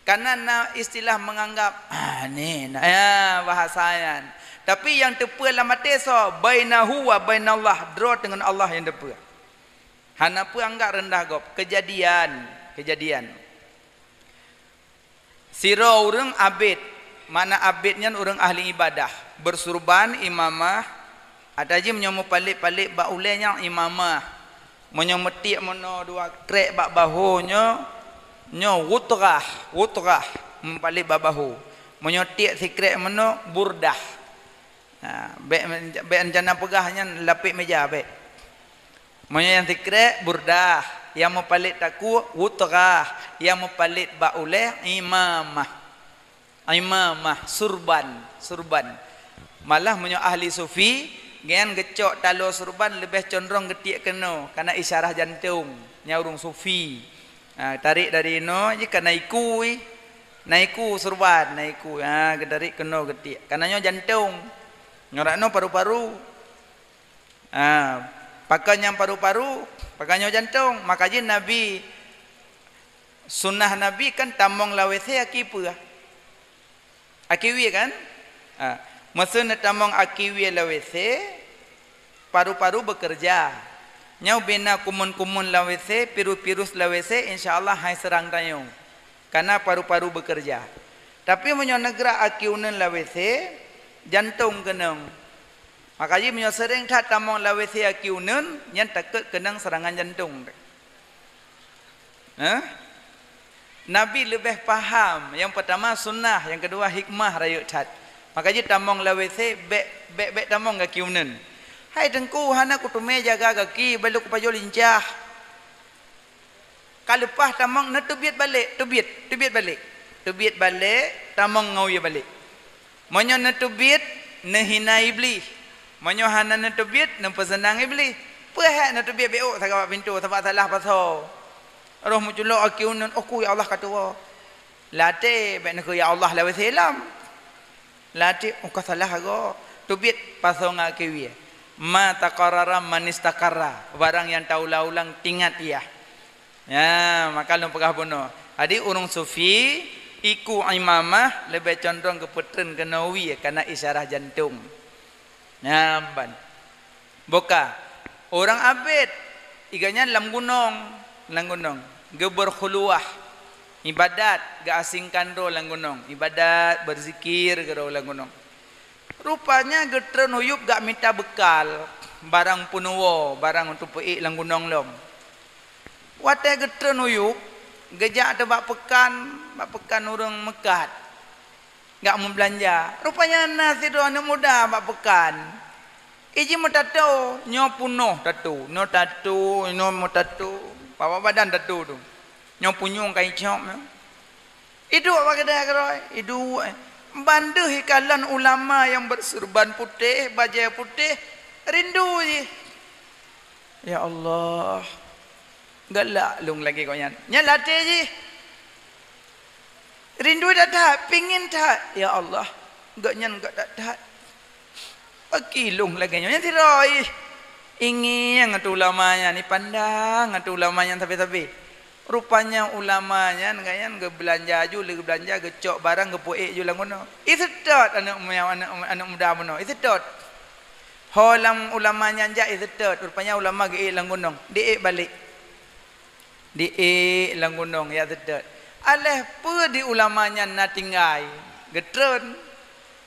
Kana na istilah meunganggab, "Ah, ni na," ya, bahasa nyan. Tapi nyang teupeue lam até soe, "Bainahu wa bainallah," droe teungon Allah nyang teupeue. Hana peue anggab reundah gob. Keujadian, keujadian. Sidroe ureuëng abid, makna abid nyan ureuëng ahli ibadah, beusurban, imamah, ata jih meunyoe meupalék-palék bak ulée nyang imamah. Meunyoe meutiek meunoe dua krek bak bahô nyoe, nyoe wutrah, wutrah, meupalék bak bahô. Meunyoe tiek sikrek meunoe, burdah. Ha, bék, bék rencana peugah nyan lapék méja, bék. Meunyoe nyang sikrek, burdah. Nyang meupalék takue, wutrah. Nyang meupalék bak ulée, imamah. Imamah, surban, surban. Malah meunyoe ahli sufi, geuhnyan geucok taloe surban leubeh condrong geutiek keunoe, kana isyarah jantong, nyan ureuëng sufi. Ha, tarék dari inoe jih ka na iku, ih. Na iku surban, na iku. Ha, geutarék keunoe geutiek. Ka na nyoe jantong. Nyoe rot noe paru-paru. Ha, pakon nyang paru-paru, pakon nyoe jantong. Maka jih Nabi, sunnah Nabi kan tamong lam W C aki peue? Aki wie kan? Ha, meuseu neutamong aki wie lam W C, paru-paru bekerja. Nyoe bina kumun-kumun lam W C, virus-virus lam W C, insya Allah hai seurang tanyoe. Karena paru-paru bekerja. Tapi meunyoe neugrak aki uneun lam W C, jantong keunong. Maka jih meunyoe seuréng that tamong lam W C aki uneun, nyan takot keunong seurangan jantong. Hah? Nabi leubeh paham. Nyang peutama sunnah, nyang keudua hikmah rayeuk that. Maka jih tamong lam W C, bék, bék, bék tamong gaki uneun. "Hai Teungku, hana kuteumé jaga gaki, bah lôn kupajoh lincah." Ka leupah tamong, neuteubiet balek, teubiet, teubiet balek. Teubiet balek, tamong ngon wie balek. Meunyoe neuteubiet, neuhina Iblih. Meunyoe hana neuteubiet, neupeuseunang Iblih. Peue hek neuteubiet bék ôk sagai bak pintoe, sabab salah pasoe. Roh meuculok aki uneun, "Oh ku, ya Allah, ka tuwoe." Lam até bék neukheun ya Allah lawét silam. Lam até, "Oh, ka salah agoe." Teubiet pasoe ngon aki wie. Ma taqarrara man istaqarra. Barang nyang taulang-ulang tingat yah. Nyan, maka lôn peugah bunoe. Jadi, ureuëng sufi, iku imamah leubeh condrong geupeutreun keunoe wie, kana isyarah jantong. Nyan ban. Boka. Ureuëng abét, iga nyan lam gunong, lam gunong. Geubeurkhuluwah. Ibadat, geuasingkan droe lam gunong. Ibadat, beuzikir, keudroe lam gunong. Rupanya geutreun u yueb gak mita beukal, barang peunuwoe, barang untuk peuék lam gunong lom. Watée geutreun u yueb, geujak teubak peukan, bak peukan ureuëng meukat, gak meubeulanja. Rupanya na sidroe aneuëk muda bak peukan. Iji meutato, nyoe punoh tato, nyoe tato, nyoe meutato, bak badan tato tu. Nyoe punyueng ka icok nyoe. Iduek bak keudè keudroe, iduek. Ban deuh ikalon ulama nyang beusurban putéh, bajée putéh, rindu jih. Ya Allah, galak lôn lagée gobnyan. Nyan lam até jih. Rindu that-that, pingin that. Ya Allah, gobnyan göt that-that. Pakilong lagée nyoe, nyan sidroe ih. Ingieng ateueh ulama nyan, ipandang ateueh ulama nyan sabe-sabe. Rupanya ulama nyan, gobnyan geubeulanja ju, lé geubeulanja, geucok barang, geupeuék ju lam gunong. Iseutôt aneuëk mu-, aneuëk, aneuëk muda bunoe, iseutôt. Ho lam ulama nyan jak iseutôt, rupanya ulama geuék lam gunong, diék balek. Diék lam gunong, ya seutôt. Aléh peue di ulama nyan na tinggai, geutreun.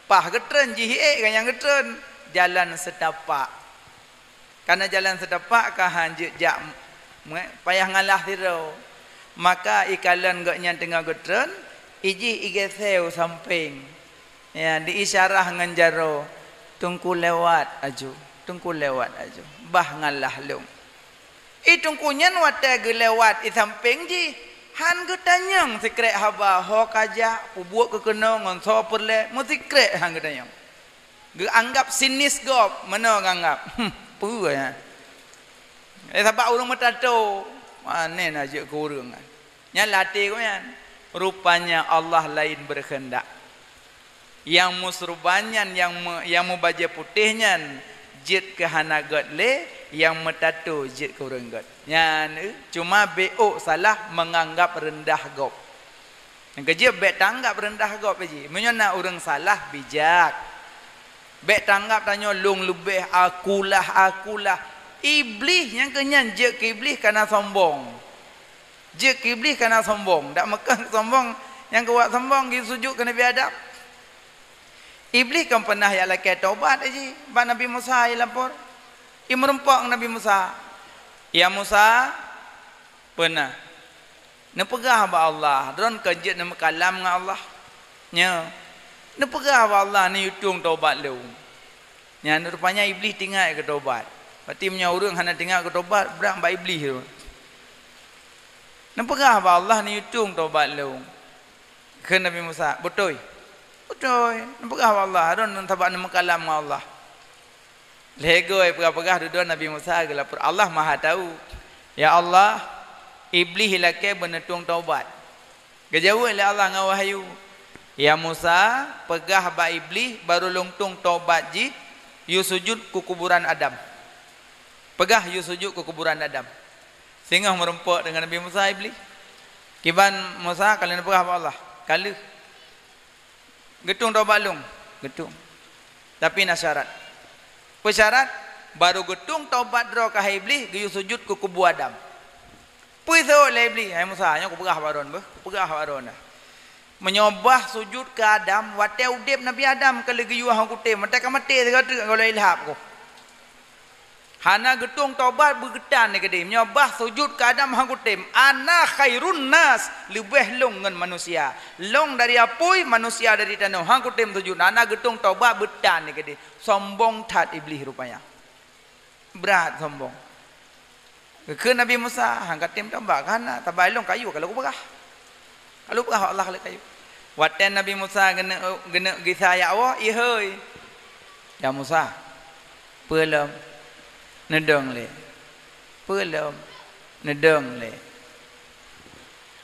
Paih geutreun, jih ék ka nyang geutreun. Jalan seutapak. Kana jalan seutapak ka han jeuet jak, payah ngalah sidroe. Maka ikalon gobnyan teungoh geutreun, ijih igeuseue u sampéng. Ya, diisyarah ngon jaroe, "Teungku lewat aju, Teungku lewat aju, bah ngalah lôn." I Teungku nyan watée geulewat i sampéng jih, han geutanyong sikrek haba, ho ka jak, peubuet keu keunoe ngon soe peureulée, meusikrek han geutanyong. Geuanggab sinis gob, meunoe geuanggab. Hmm, peue nyan? Eh, sabab ureuëng meutato, pane na jeuet keu ureuëng nyan. Nyan lam até geuh nyan. Rupanya Allah laén beukeuheundak. Nyang meusurban nyan, nyang me-, nyang meubajée putéh nyan jeuet keu hana göt lé, nyang meutato jeuet keu ureuëng göt. Nyan, eh, cuma bék ôk salah meunganggab reundah gob. Nyang keujeuet bék tanggab reundah gob jih. Meunyoe na ureuëng salah, bijak. Bék tanggab tanyoe lôn leubeh, akulah, akulah. Iblih nyang keu nyan jeuet keu Iblih kana sombong. Jeuet keu Iblih kana sombong. Dak meukah sombong, nyang keuwat sombong geusujut keu Nabi Adam. Iblih kan peunah jak lakée tobat jih bak Nabi Musa, ilapor. Imeurumpok ngon Nabi Musa. "Ya Musa, peunah neupeugah bak Allah, droen kon jeuet neumeukalam ngon Allah. Nyoe, neupeugah bak Allah neuyue tueng tobat lôn." Nyan rupanya Iblih teuingat keu tobat. Berarti meunyoe ureuëng hana teuingat keu tobat, brat bak Iblih tu. "Neupeugah bak Allah neuyue tueng tobat lôn," kheun Nabi Musa. "Beutôi." "Beutôi. Neupeugah bak Allah, droen sabab neumeukalam ngon Allah." Lhée goe peugah-peugah dudoe Nabi Musa geulapor, Allah Maha Tahu. "Ya Allah, Iblih lakée beuneutueng tobat. Geujaweueb lé Allah ngon wahyu, "Ya Musa, peugah bak Iblih barô lôn tueng tobat jih, yue sujut keu kuburan Adam. Peugah yue sujut keu kuburan Adam." Singoh meurumpok deungon Nabi Musa Iblih. Kiban Musa ka lheueh neupeugah bak Allah, "Ka lheueh." "Geutueng tobat lôn?" "Geutueng. Tapi na syarat." "Peue syarat?" "Barô geutueng tobat droe keuhai Iblih, geuyue sujut keu kubu Adam." Peue iseuôt lé Iblih, "Hai Musa, nyoe kupeugah bak droeneuh beuh, kupeugah bak droeneuh. Meunyoe bah sujut keu Adam, watée udeb Nabi Adam ka lheueh geuyue hong kutem, watée ka maté sigoe teuk gohlom ilhab keuh. Hana geutueng tobat beugeutan lé keudeh. Meunyoe bah sujut keu Adam hang kutem, ana khairun nas, leubeh lôn ngon manusia. Lôn dari apui, manusia dari tanoh. Hang kutem sujut, hana geutueng tobat beutan lé keudeh." Sombong that Iblih rupanya. Brat sombong. Geukheun Nabi Musa, "Hang katem tobat, ka hana, saban lôn kayue ka lôn peugah. Ka lôn peugah Allah lé kayue." Watée Nabi Musa geuneuk, geuneuk gisa jak woe, "Ihôi, ya Musa, peue lom? Neudong lé. Peue lom? Neudong lé.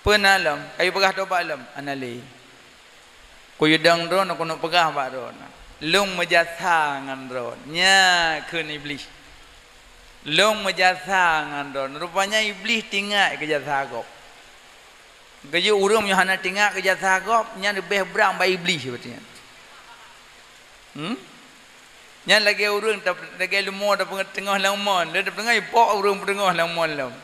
Peue na lom? Kayue peugah tobat lom?" "Hana lé. Kuyue dong droeneuh, keuneuk peugah bak droeneuh, lôn meujasa ngon droeneuh." Nyan kheun Iblih, "Lôn meujasa ngon droeneuh." Rupanya Iblih teuingat keu jasa gob. Geuyue ureuëng meunyoe hana teuingat keu jasa gob, nyan leubeh brang bak Iblih berarti nyan. Hmm? Nyan lagée ureuëng tap-, lagée leumo tapeunteungoh lam mon, lé tapeunteungoh ipok ureuëng peuteungoh lam mon lom.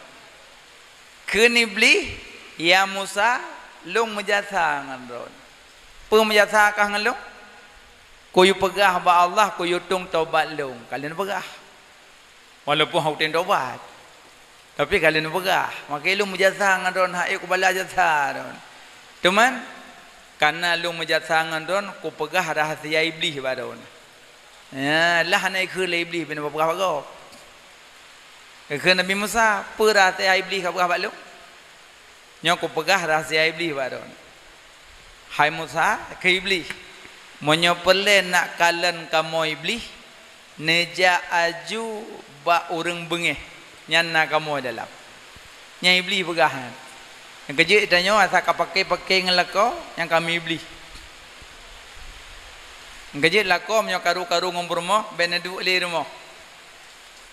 Kheun Iblih, "Ya Musa, lôn meujasa ngon droeneuh." "Peue meujasa kah ngon lôn?" "Kuyue peugah bak Allah, kuyue tueng tobat lôn." Ka lheueh neupeugah. Walaupun hana kutem tobat, tapi ka lheueh neupeugah, "Makai lôn meujasa ngon droeneuh, hana kubalah jasa droeneuh. Teuma, kareuna lôn meujasa ngon droeneuh, kupeugah rahsia Iblih bak droeneuh." Ya, lah na ikheun lé Iblih bina peugah bak gob. Geukheun Nabi Musa, "Peue rahsia Iblih ka peugah bak lôn? Nyoe kupeugah rahsia Iblih bak droeneuh." "Hai Musa," kheun Iblih, "meunyoe peureulée nak kalon kamoe Iblih, neujak aju bak ureuëng beungéh, nyan na kamoe dalam." Nyan Iblih peugah nyan. Nyang keujeuet tanyoe asai ka paké-paké ngon lakoe, nyan kami Iblih. Nyang keujeuet lakoe meunyoe karu-karu ngon peurumoh, bék neuduek lé rumoh.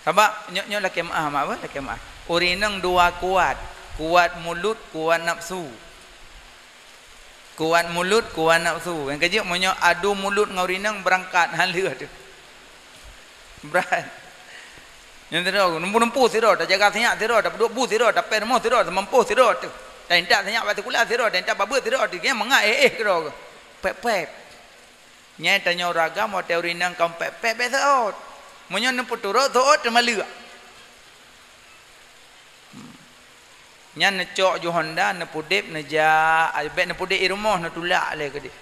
Sabab nyoe, nyoe lakée meuáh mak, apa? Lakée meuáh. Ureuëng inong dua kuat, kuat mulut, kuat nafsu. Kuat mulut, kuat nafsu. Nyang keujeuet meunyoe adu mulut ngon ureuëng inong, beurangkat hana lheueh teuh. Brat. Nyan sidroe, neumpu-neumpu sidroe, tajaga sinyak sidroe, tapeuduek bu sidroe, tapéh rumoh sidroe, teumampôh sidroe teuh. Taintat sinyak bak sikula sidroe, taintat bak beuet sidroe teuh. Nyan mangat éh-éh keudroe. Pék-pék. Nyan tanyoe ureuëng agam watée ureuëng inong ka meupék-pék bék seuôt. Meunyoe neupeuturot seuôt teumaleuek. Hmm. Nyan neucok ju honda, neupeudeb, neujak, bék neupudeb i rumoh, neutulak lé keudeh.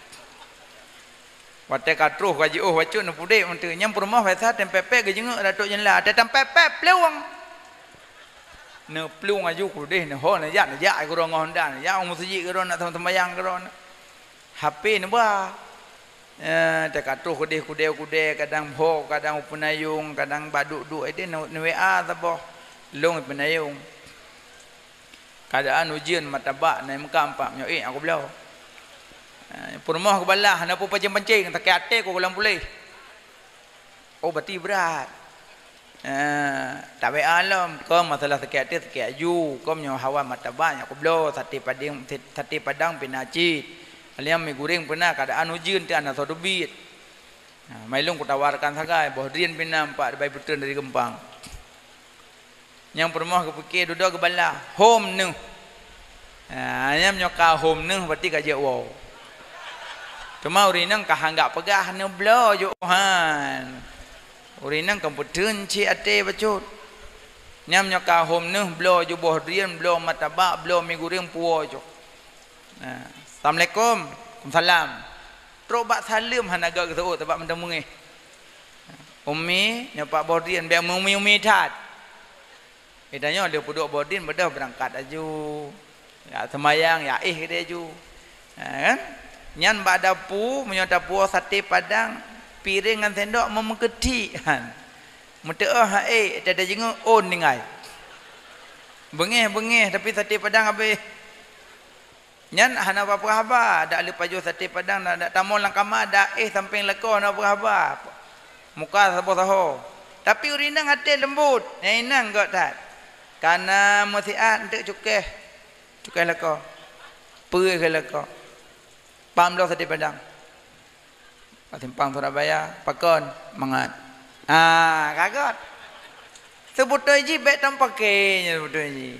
Watée ka troh ka jiôh bacut neupudeb meuteue. Nyang peurumoh biasa tem pék-pék geujeungeuk ratok jeunla, watée tem pék-pék plueng. Neuplueng aju keudeh, neuho, neujak, neujak keudroe ngon honda, neujak u meuseujid keudroe, nak seumayang keudroe. H P neuba. Eh, teuka troh keudeh kudée-kudée, kadang bho, kadang u peunayong, kadang bak duek-duek, eh, deh neu-, neu-W A saboh. Lôn i peunayong. Keuadaan ujeuen, martabak na i muka empat, meunyoe ék aku bloe. Eh, peurumoh geubalah, hana peue pancing-pancing, sakét até ku lam puléh. Oh, berarti brat. Eh, ta-W A lom, kon masalah sakét até, sakét aju, kon meunyoe hawa martabak nyan aku bloe, saté padang, saté padang pih na cit. Liang mi guréng pih na, keuadaan ujeuen teuh hana soe teubiet. Nah, mai lôn kutawarkan sagai, boh drien pih na empat, dibai peutreun dari Geumpang. Nyang peurumoh geupike dudoe geubalah, "Hom neuh." Ha, nyan meunyoe ka hom neuh, berarti ka jeuet woe. Teuma ureuëng inong ka hanggak peugah neubloe ju han. Ureuëng inong ka peuteun cit até bacut. Nyan meunyoe ka hom neuh, bloe ju boh drien, bloe martabak, bloe mi guréng, puwoe ju. Ha, "Assalamualaikum." "Waalaikumsalam." Trok bak saleuem hana gak geuseuôt, sabab mantong beungéh. "Umi, nyoe pat boh drien, bék umi-umi that." Eh, tanyoe lheueh peuduek boh drien, beudôh beurangkat aju. Ya seumayang, ya éh keudeh aju. Ha, kan? Nyan bak dapu, meunyoe tapuwoe saté padang, piréng ngon sendok meumeukeutik, han. Meuteuôh ha ék, teudeungoe ôn tinggai. Beungéh-beungéh, tapi saté Padang habéh. Nyan hana peugah haba, dak lé pajoh saté Padang, dak, dak tamong lam kama, dak éh sampéng lakoe hana peugah haba. Muka saboh saho. Tapi ureueng inong até leumbot, nyang inong göt that. Kana meusiat eunteuk cukéh. Cukéh lakoe. Peue keu lakoe. Pam lom saté Padang. Simpang Surabaya, pakon? Mangat. Ah, ka göt. Seubeutôi jih bék tapaké nyan seubeutôi jih.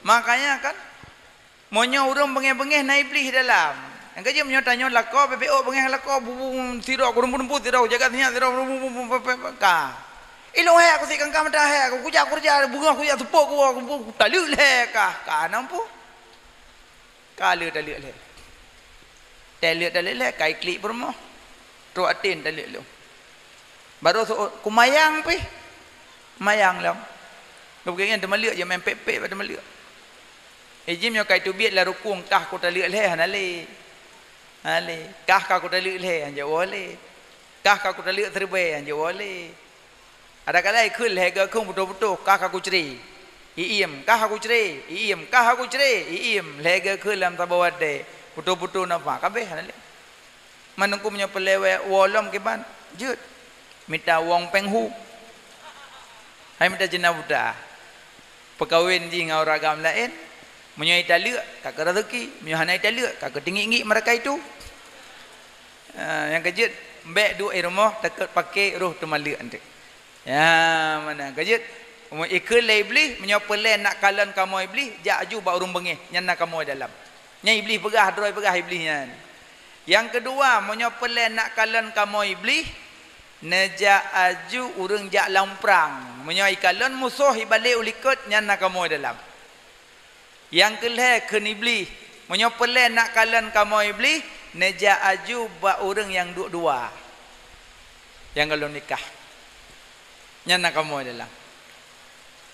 Makanya kan, meunyoe ureueng beungéh-beungéh na Iblih dalam. Nyang keujeuet meunyoe tanyoe lakoe, beubeuk beungéh lakoe, bu, bu, bu, sidroe, kureueng, bu, bu, sidroe, jaga sinyak, sidroe, bu, bu, bu, bu, bu, bu, ka. Ilong hék aku sik kangka mata hék aku, kujak keureuja, beungoh kujak seupôt ku, ku, ku, taleuek lhée kah, ka nampu. Ka lheueh taleuek lhée. Taleuek, taleuek lhée, ka iklik peurumoh. Trok até taleuek lom. Barô seuôt, kumayang pih. Mayang lom. Geupeugah nyan teumaleuek, jeuet meu'en pék-pék bak teumaleuek. Eh, jih meunyoe ka iteubiet lam rukung, kah kutaleuek lhée, hana lé. Hana lé. Kah ka kutaleuek lhée, hanjeuet woe lé. Kah ka kutaleuek siribée, hanjeuet woe lé. Ada kala ikheun lhée geukheun putôh-putôh, kah ka kucre. Iem, kah ka kucre. Iem, kah ka kucre. Iem, lhée geukheun lam saboh watée, putôh-putôh nafah. Ka abéh, hana lé. Man Teungku meunyoe peureulée woe lom kiban, jeuet. Mita wong péng hu. Hai mita cina buta. Peukawen jih ngon ureueng agam laén, meunyoe italeuek, ka keu raseuki, meunyoe hana italeuek, ka keu teungiek-ngiek meuraka itu. Ah, nyang keujeuet, bék duek i rumoh, takot paké roh teumaleuek eunteuk. Ya, meunan. Keujeuet, ikheun lé Iblih, meunyoe peureulée nak kalon kamoe Iblih, jak aju bak ureueng beungéh, nyan na kamoe dalam. Nyan Iblih peugah, droe peugah Iblih nyan. Nyang keudua, meunyoe peureulée nak kalon kamoe Iblih, neujak aju ureueng jak lam prang. Meunyoe ikalon musoh ibalek u likot, nyan na kamoe dalam. Nyang keulhée kheun Iblih, meunyoe peureulée nak kalon kamoe Iblih, neujak aju bak ureueng nyang duek dua. Nyang goh lom nikah. Nyan na kamoe dalam.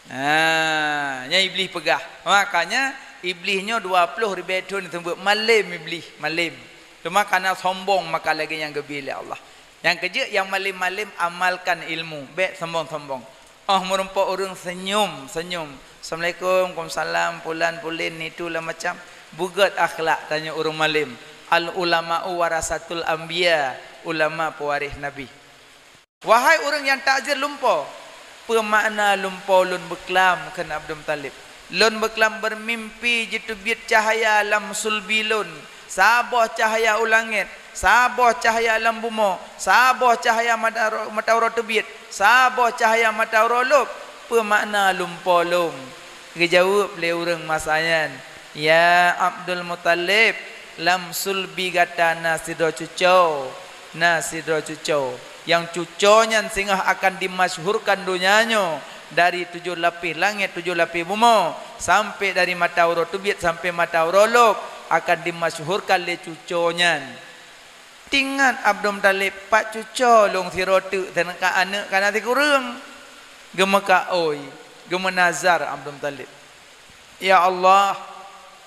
Ha, nyan Iblih peugah. Makanya Iblih nyoe dua ploh ribée thon seumeubeuet, malém Iblih, malém. Teuma kana sombong maka lagée nyang geubri lé Allah. Nyang keujeuet nyang malém-malém amalkan ilmu, bék sombong-sombong. Oh, meurumpok ureueng senyum, senyum. "Assalamualaikum, waalaikumsalam, pulan, pulin, nitu, lam macam." Beugét akhlak tanyoe ureueng malém. Al ulama'u warasatul anbiya, ulama pewaréh nabi. Wahai ureuëng nyang takzir lumpoe, peue makna lumpoe lôn beuklam, kheun Abdul Muthalib. Lôn beuklam beumimpi jiteubiet cahya lam sulbi lôn, saboh cahya u langét, saboh cahya lam bumoe, saboh cahya mata, mata uroe teubiet, saboh cahya mata uroe lôb. Peue makna lumpoe lôn? Geujaweueb lé ureuëng masa nyan, "Ya Abdul Muthalib, lam sulbi gata na sidroe cucoe, na sidroe cucoe. Nyang cucoe nyan singoh akan dimasyhurkan donya nyoe, dari tujoh lapéh langét, tujoh lapéh bumoe, sampai dari mata uroe teubiet sampai mata uroe lôb, akan dimasyhurkan lé cucoe nyan." Teuingat Abdul Muthalib, "Pat cucoe lôn sidroe teuk, seudangkan aneuëk ka na sikureueng." Geumeukaôi, geumeunazar Abdul Muthalib, "Ya Allah,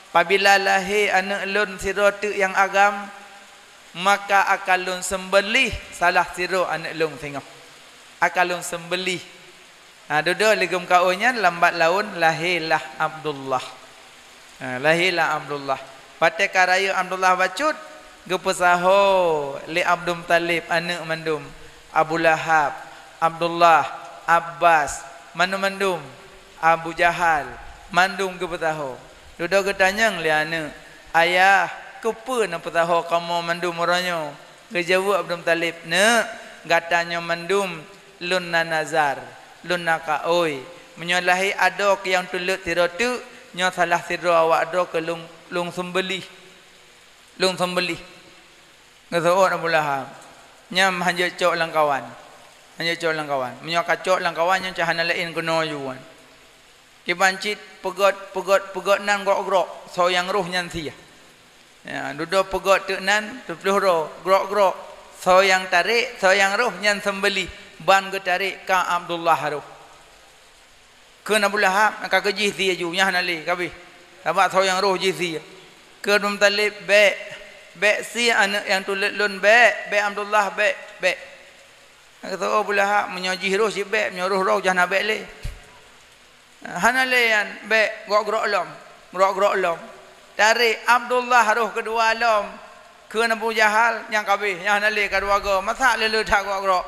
pabila lahé aneuëk lôn sidroe teuk nyang agam, maka akan lôn seumbeulih salah sidroe aneuëk lôn singoh. Akan lôn seumbeulih." Ha, dudoe lé geumeukaôi nyan, lambat laun lahé lah Abdullah. Ha, lahé lah Abdullah. Watée ka rayeuk Abdullah bacut, geupeusaho lé Abdul Muthalib aneuëk mandum, Abu Lahab, Abdullah, Abbas, mandum-mandum, Abu Jahal, mandum geupeusaho. Dudoe geutanyong lé aneuëk, "Ayah, keupeue neupeusaho kamoe mandum uroe nyoe?" Geujaweueb Abdul Muthalib, "Neuk, gata nyoe mandum lôn na nazar, lôn na kaôi. Meunyoe lahé adoe keu nyang tuleuek sidroe teuk, nyoe salah sidroe awak droe keu lôn, lôn seumbeulih. Lôn seumbeulih." Geuseuôt Abu Lahab, "Nyan hanjeuet cok lam kawan. Hanjeuet cok lam kawan. Meunyoe ka cok lam kawan, nyan cit hana laén keunoe ju wan." Kiban cit peugét, peugét, peugét nan grok-grok, soe nyang roh nyan sie. Ya, dudoe peugét teuk nan, siplôh droe, grok-grok. Soe nyang tarek, soe nyang roh nyan seumbeulih, ban geutarek ka Abdullah roh. Kheun Abu Lahab, "Ka keu jih sie ju, nyan hana lé, ka abéh. Sabab soe nyang roh jih sie." Kheun Abdul Muthalib, "Bék, bék sie aneuëk nyang tuleuek lôn, bék, bék Abdullah, bék, bék." Geuseuôt Abu Lahab, "Meunyoe jih roh cit bék, meunyoe roh droe, jih hana bék lé." Hana lé nyan, bék grok-grok lom, grok-grok lom. Tarek Abdullah roh keudua lom. Kheun Abu Jahal, nyang ka abéh, nyang hana lé keuluwarga, masa lé-lé that grok-grok.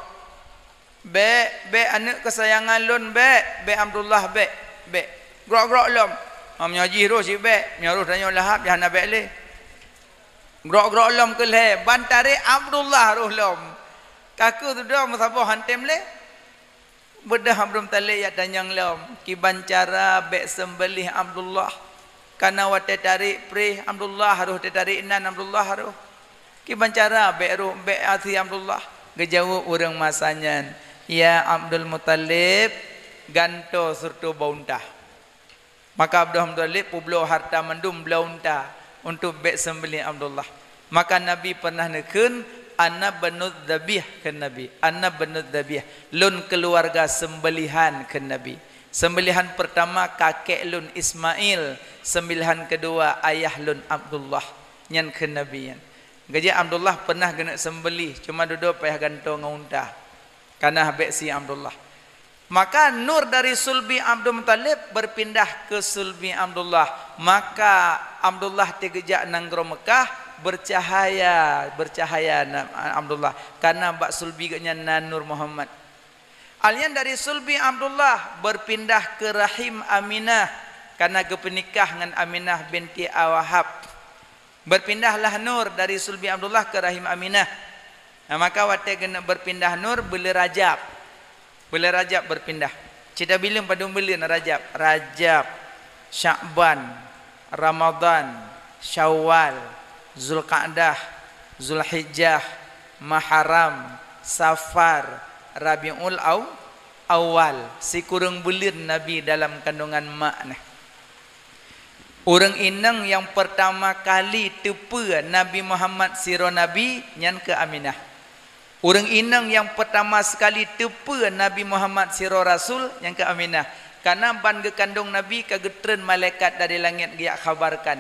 Bék, bék aneuëk keusayangan lôn, bék, bék Abdullah, bék, bék. Grok-grok lom. Ha, meunyoe jih roh cit bék, meunyoe roh tanyoe Lahab, nyan hana bék lé. Grok-grok lom keu lhée, ban tarek Abdullah roh lom. Ka keuh dudoe meusaboh han tem lé. Beudôh Abdul Muthalib jak tanyong lom, "Kiban cara bék seumbeuléh Abdullah? Kana watée tarek preh Abdullah roh, teutarek nan Abdullah roh. Kiban cara bék roh, bék até Abdullah?" Geujaweueb ureuëng masa nyan, "Ya Abdul Muthalib, gantoe sireutôh boh unta." Maka Abdul Muthalib peubloe hareuta mandum bloe unta untuk bék seumbeuléh Abdullah. Maka Nabi pernah neukheun, "Ana banu dzabih," kheun Nabi. "Ana banu dzabih, lôn keuluwarga seumbeulihan," kheun Nabi. "Seumbeulihan peurtama kakek lôn Ismail, seumbeulihan keudua ayah lôn Abdullah." Nyan kheun Nabi nyan. Geujak Abdullah pernah geuneuk seumbeuléh, cuma dudoe payah gantoe ngon unta. Kana bék sie Abdullah. Maka nur dari sulbi Abdul Muthalib berpindah ke sulbi Abdullah. Maka Abdullah teugeujak nanggroe Mekah, bercahaya, bercahaya na-, Abdullah. Kana bak sulbi geuhnyan na nur Muhammad. Alian dari sulbi Abdullah berpindah ke rahim Aminah, kana geupeunikah ngon Aminah binti Wahab. Berpindahlah nur dari sulbi Abdullah ke rahim Aminah. Nah, maka watée geuneuk berpindah nur, buleuen Rajab. Buleuen Rajab berpindah. Cit tabileueng padum buleuen Rajab. Rajab, Syakban, Ramadhan, Syawal, Zulqa'dah, Zulhijjah, Muharram, Safar, Rabiul Aw-, Awal. Sikureueng buleuen Nabi dalam kandungan mak nyan. Ureuëng inong nyang peurtama kali teupeue Nabi Muhammad sidroe nabi, nyan keuh Aminah. Ureuëng inong nyang peurtama sekali teupeue Nabi Muhammad sidroe rasul, nyan keuh Aminah. Kana ban geukandong Nabi ka geutreun malaikat dari langét geujak khabarkan,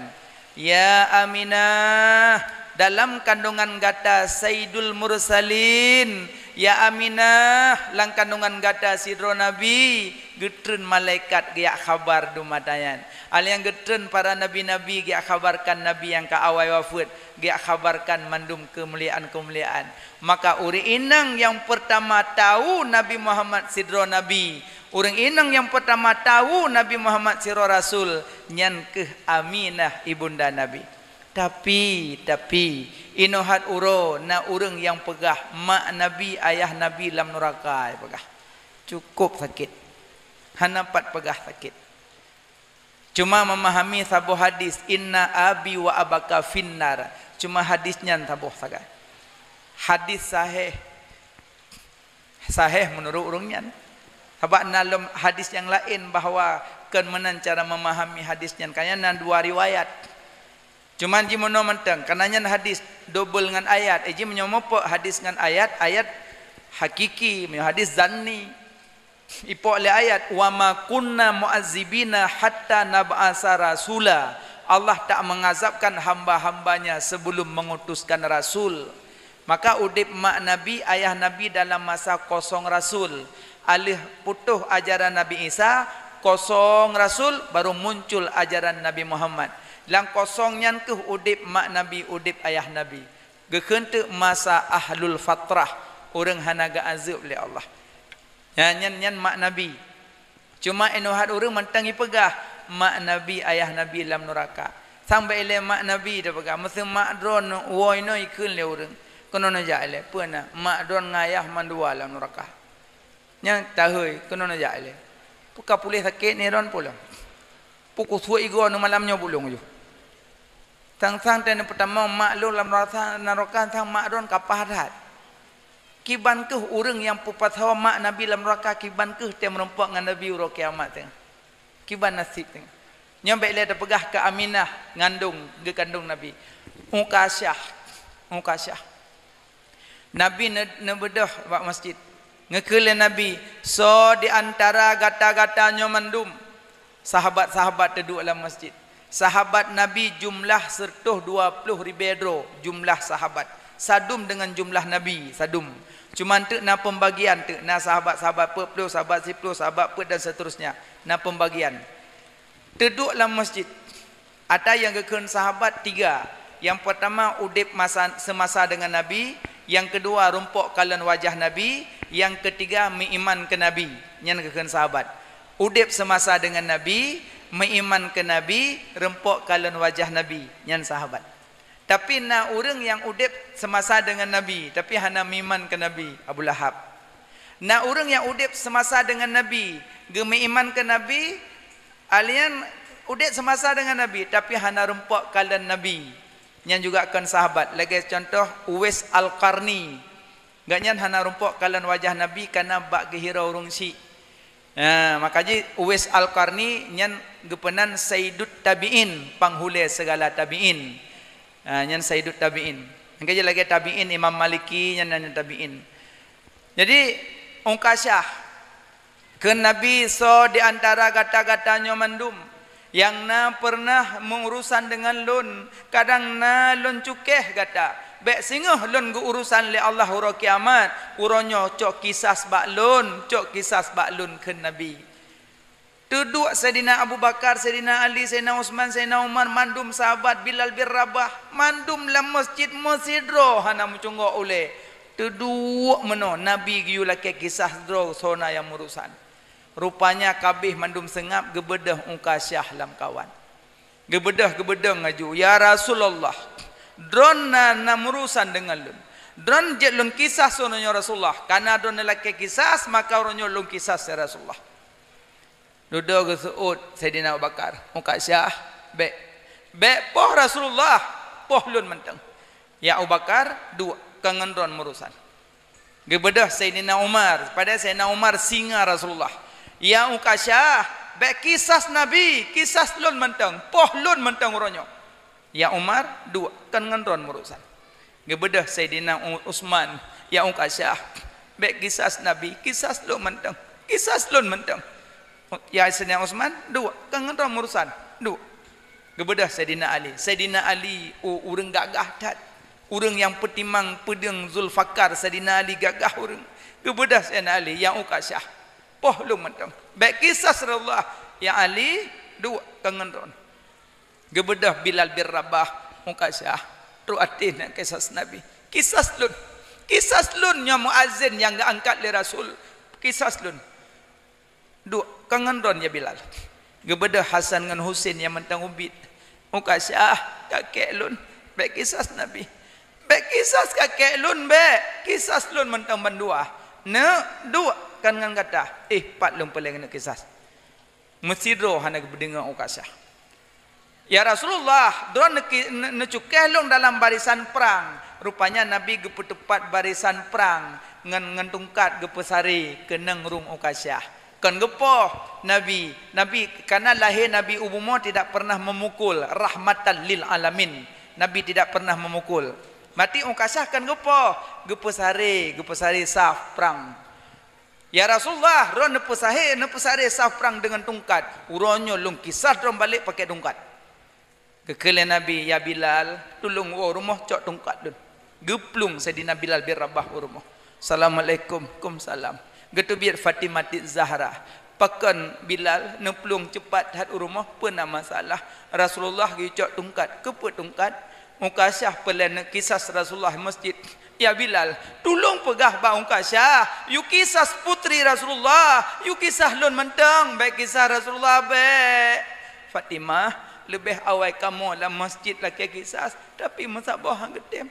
"Ya Aminah, dalam kandungan gata Saidul Mursalin. Ya Aminah, lam kandungan gata sidroe nabi." Geutreun malaikat geujak khabar dum mata nyan. Alian geutreun para nabi-nabi geujak khabarkan nabi nyang ka awai wafeuet, geujak khabarkan mandum keumuliaan-keumuliaan. Maka ureuëng inong nyang peurtama tahu Nabi Muhammad sidroe nabi, ureuëng inong nyang peurtama tahu Nabi Muhammad sidroe rasul, nyan keuh Aminah ibunda Nabi. Tapi, tapi, inoe hat uroe na ureuëng nyang peugah mak Nabi, ayah Nabi lam nuraka, peugah. Cukup sakét. Hana pat peugah sakét. Cuma memahami saboh hadis, "Inna abi wa abaka finnar." Cuma hadis nyan saboh sagai. Hadis sahih. Sahih menurut ureuëng nyan. Sabab na lom hadis nyang laén bahwa kon meunan cara memahami hadis nyan. Kayanya na dua riwayat. Cuman jimeunoe mantong, karena nyan hadis dobel ngon ayat. Eh, ji meunyoe mupok hadis ngon ayat, ayat hakiki, meunyoe hadis zanni. Ipok lé ayat, "Wa ma kunna mu'azzibina hatta nab'asa rasula." Allah tak mengazabkan hamba-hambanya sebelum mengutuskan rasul. Maka udeb mak Nabi, ayah Nabi dalam masa kosong rasul. Aleuh putôh ajaran Nabi Isa, kosong rasul, baru muncul ajaran Nabi Muhammad. Lam kosong nyan keuh udeb mak Nabi, udeb ayah Nabi. Geukheun teuk masa ahlul fatrah, ureuëng hana geuazeueb lé Allah. Nyan, nyan, nyan mak Nabi. Cuma inoe hat ureuëng mantong jipeugah, mak Nabi, ayah Nabi lam nuraka. Sampoe ilée mak Nabi tapeugah, meuseu mak droeneuh woe inoe jikheun lé ureuëng. Keunoe neujak ilée, peue na? Mak droeneuh ngon ayah mandua lam nuraka. Nyang tahôi, keunoe neujak ilée. Peue ka puléh sakét nirôn pulang. Peue kusuet igoe neumalam nyoe bulong ju. Sang-sang teuh neupeutamong mak lôn lam rasa nuraka, sang mak droeneuh ka paih that. Kiban keuh ureuëng nyang peupasoe mak Nabi lam nuraka, kiban keuh tém meurumpok ngon Nabi uroe kiamat teungoh. Kiban naseb teungoh. Nyoe bék lé tapeugah keu Aminah, ngandong, geukandong Nabi. Ukasyah, Ukasyah. Nabi ne-, neubeudôh bak masjid. Geukheun lé Nabi, "Soe di antara gata-gata nyoe mandum?" Sahabat-sahabat teuduek lam masjid. Sahabat Nabi jumlah seratus dua puluh ribée droe jumlah sahabat. Sadum deungon jumlah Nabi, sadum. Cuma teuk na pembagian, teuk na sahabat-sahabat peuet ploh, sahabat siploh, sahabat peuet dan seterusnya. Na pembagian. Teuduek lam masjid. Ata nyang geukheun sahabat tiga. Nyang pertama udeb masa, semasa dengan Nabi, nyang kedua rumpok kalon wajah Nabi, nyang ketiga meuiman keu Nabi. Nyan geukheun sahabat. Udeb semasa dengan Nabi, meuiman keu Nabi, rumpok kalon wajah Nabi. Nyan sahabat. Tapi na ureuëng nyang udeb semasa dengan Nabi, tapi hana meuiman keu Nabi, Abu Lahab. Na ureuëng nyang udeb semasa dengan Nabi, geumeuiman keu Nabi, alian udeb semasa dengan Nabi, tapi hana rumpok kalon Nabi. Nyan juga kon sahabat, lagée contoh Uwais Al-Qarni. Gobnyan hana rumpok kalon wajah Nabi kana bak geuhiro ureuëng syiek. Ha, maka jih Uwais Al-Qarni nyan geupeunan Sayyidut Tabi'in, panghulée segala tabi'in. Ha, nyan Sayyidut Tabi'in. Maka jih lagée tabi'in Imam Maliki nyan, nyan tabi'in. Jadi, Ukasyah, kheun Nabi, soe di antara gata-gata nyoe mandum nyang na peureunah meuurusan deungon lôn, kadang na lôn cukéh gata. Bék singoh lôn geu-urusan lé Allah uroe kiamat, uroe nyoe cok kisas bak lôn, cok kisas bak lôn, kheun Nabi. Teuduek Saidina Abu Bakar, Saidina Ali, Saidina Utsman, Saidina Umar, mandum sahabat, Bilal bin Rabah, mandum lam masjid meusidroe hana meucunggok ulée. Teuduek meunoe Nabi geuyue lakée kisah droe soe na nyang meurusan. Rupanya kabeh mandum seungab geubeudôh Ukasyah lam kawan. Geubeudôh, geubeudôh laju, "Ya Rasulullah, droeneuh na meurusan deungon lôn. Droeneuh jeuet lôn kisah soe nyoe Rasulullah. Kana droeneuh lakée kisah, maka uroe nyoe lôn kisah ya Rasulullah." Dudoe geuseuôt Saidina Abu Bakar, "Ukasyah, bék, bék poh Rasulullah, poh lôn mantong." "Ya Abu Bakar, duek, kon ngon droeneuh meurusan." Geubeudôh Saidina Umar, padahai Saidina Umar singa Rasulullah. "Ya Ukasyah, bék kisah Nabi, kisah lôn mantong, poh lôn mantong uroe nyoe." "Ya Umar, duek, kon ngon droeneuh meurusan." Geubeudôh Saidina U-, Utsman, "Ya Ukasyah, bék kisah Nabi, kisah lôn mantong, kisah lôn mantong." "Ya Saidina Utsman, duek, kon ngon droeneuh meurusan, duek." Geubeudôh Saidina Ali. Saidina Ali, oh, ureuëng gagah that. Ureuëng nyang peutimang peudeueng Zulfakar, Saidina Ali gagah ureuëng. Geubeudôh Saidina Ali, "Ya Ukasyah, poh lôn mantong. Bék kisah Rasulullah." "Ya Ali, duek, kon ngon droeneuh." Geubeudôh Bilal bin Rabah, "Ukasyah, trok até na kisah Nabi. Kisah lôn. Kisah lôn nyoe muazin nyang geuangkat lé Rasul. Kisah lôn." "Duek, kon ngon droeneuh ya Bilal." Geubeudôh Hasan ngon Husein nyang mantong ubit. "Ukasyah, kakek lôn, bék kisah Nabi. Bék kisah kakek lôn, bék. Kisah lôn mantong bandua. Neuk, duek, kon ngon gata. Eh, pat lôn peureulée neuk kisah." Meusidroe hana geupeudeungoe Ukasyah. "Ya Rasulullah, droeneuh neuki-, ne-, neucukéh lôn dalam barisan prang." Rupanya Nabi geupeuteupat barisan prang ngon, ngon tungkat geupeusaré keunong rhueng Ukasyah. Kon geupoh Nabi. Nabi, karena lahé Nabi u bumoe tidak pernah memukul, rahmatan lil alamin. Nabi tidak pernah memukul. Mati Ukasyah kon geupoh, geupeusaré, geupeusaré saf prang. "Ya Rasulullah, droeneuh neupeusahé, neupeusaré saf prang deungon tungkat. Uroe nyoe lôn kisah droeneuh balek pakai tungkat." Geukheun lé Nabi, "Ya Bilal, tulông woe rumoh cok tungkat lôn." Geuplueng Saidina Bilal bin Rabah u rumoh. "Assalamualaikum." "Kumsalam." Geuteubiet Fatimah Zahra. "Pakon Bilal neuplueng ceupat that u rumoh, peue na masalah?" "Rasulullah geuyue cok tungkat." "Keupeue tungkat?" "Ukasyah peureulée neuk kisah Rasulullah masjid." "Ya Bilal, tulông peugah bak Ukasyah, yue kisah putri Rasulullah, yue kisah lôn mantong, bék kisah Rasulullah bék." "Fatimah, leubeh awai kamoe lam masjid lakée kisah, tapi meusaboh han geutem."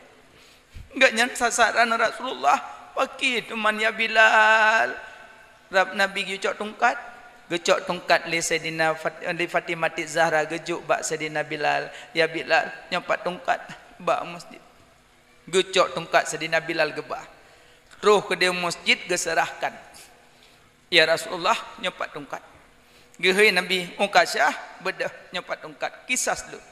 "Gobnyan sasaran Rasulullah, pakri teuma ya Bilal." Rab Nabi geucok tungkat. Geucok tungkat lé Saidina Fat-, lé Fatimah Zahra geujok bak Saidina Bilal. "Ya Bilal, nyoe pat tungkat bak masjid." Geucok tungkat Saidina Bilal geuba. Troh keudeh masjid geuseurahkan. "Ya Rasulullah, nyoe pat tungkat." Geuhôi Nabi, "Ukasyah, beudôh nyoe pat tungkat, kisah lôn."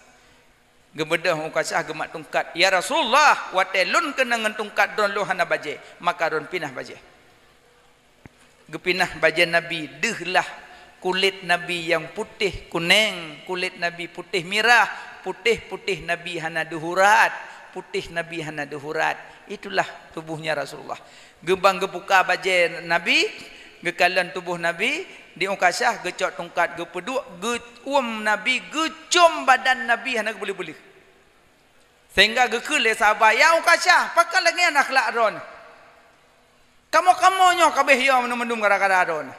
Geubeudôh Ukasyah geumat tungkat. "Ya Rasulullah, watée lôn keunong ngon tungkat droen lôn hana bajée, maka droen pinah bajée." Geupinah bajée Nabi, deuh lah Kulét Nabi nyang putéh kuneng, kulét Nabi putéh mirah, putéh-putéh Nabi hana deuh urat, putéh Nabi hana deuh urat. Itulah tubohnya Rasulullah. Geubang geupuka bajée Nabi, geukalon tuboh Nabi, di Ukasyah geucok tungkat geupeuduek, geuuem Nabi, geucom badan Nabi hana geupeuleuh-peuleuh. Sehingga geukheun lé sahabat, "Ya Ukasyah, pakon lagée nyan akhlak droeneuh? Kamoe-kamoe nyoe ka abéh yo mandum-mandum gara-gara droeneuh."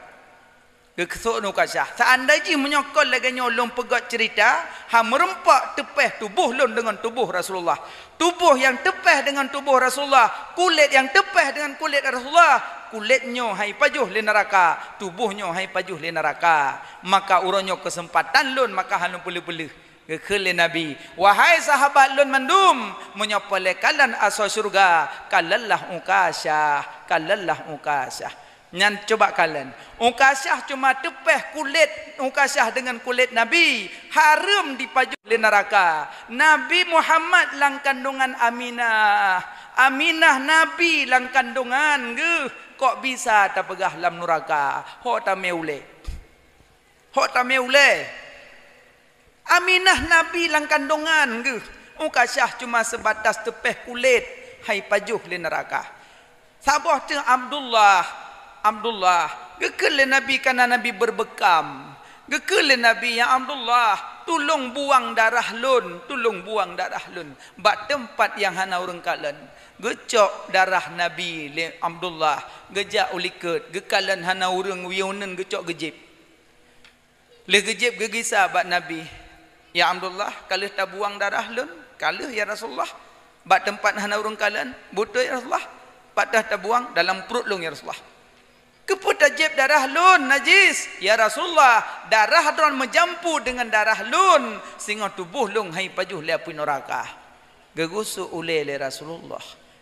Geukheun Ukasyah, "Seandai jih meunyoe kon lagée nyoe lôn peugét ceurita, han meureumpok teupéh tuboh lôn deungon tuboh Rasulullah. Tuboh nyang teupéh deungon tuboh Rasulullah, kulét nyang teupéh deungon kulét Rasulullah, kulét nyoe han jipajoh lé neuraka, tuboh nyoe han jipajoh lé neuraka. Maka uroe nyoe keuseumpatan lôn, maka han lôn peuleuh-peuleuh." Geukheun lé Nabi, "Wahai sahabat lôn mandum, meunyoe peureulée kalon asoe syeuruga, kalonlah Ukasyah, kalonlah Ukasyah." Nyan cuba kalon, Ukasyah cuma teupéh kulét Ukasyah deungon kulét Nabi, hareuem jipajoh lé neuraka. Nabi Muhammad lam kandongan Aminah, Aminah Nabi lam kandongan geuh, kok bisa tapeugah lam neuraka? Ho tamé ulée. Ho tamé ulée. Aminah Nabi lam kandongan geuh, Ukasyah cuma seubatas teupéh kulét, han jipajoh lé neuraka. Saboh teuk Abdullah, Abdullah, geukheun lé Nabi kareuna Nabi beureubeukam. Geukheun lé Nabi, "Ya Abdullah, tulông buang darah lôn, tulông buang darah lôn bak teumpat nyang hana ureuëng kalon." Geucok darah Nabi lé Abdullah, geujak u likot, geukalon hana ureuëng, yôh nyan geucok geujieb. Lheueh geujieb geugisa bak Nabi, "Ya Abdullah, ka lheueh tabuang darah lôn?" "Ka lheueh, ya Rasulullah." "Bak teumpat hana ureuëng kalon?" "Beutôi, ya Rasulullah." "Pat tabuang?" "Dalam pruet lôn, ya Rasulullah." "Keupeue tajieb darah lôn najis?" "Ya Rasulullah, darah droen meujampu deungon darah lôn, singoh tuboh lôn han jipajoh lé apui neuraka." Geugusok ulée lé Rasulullah.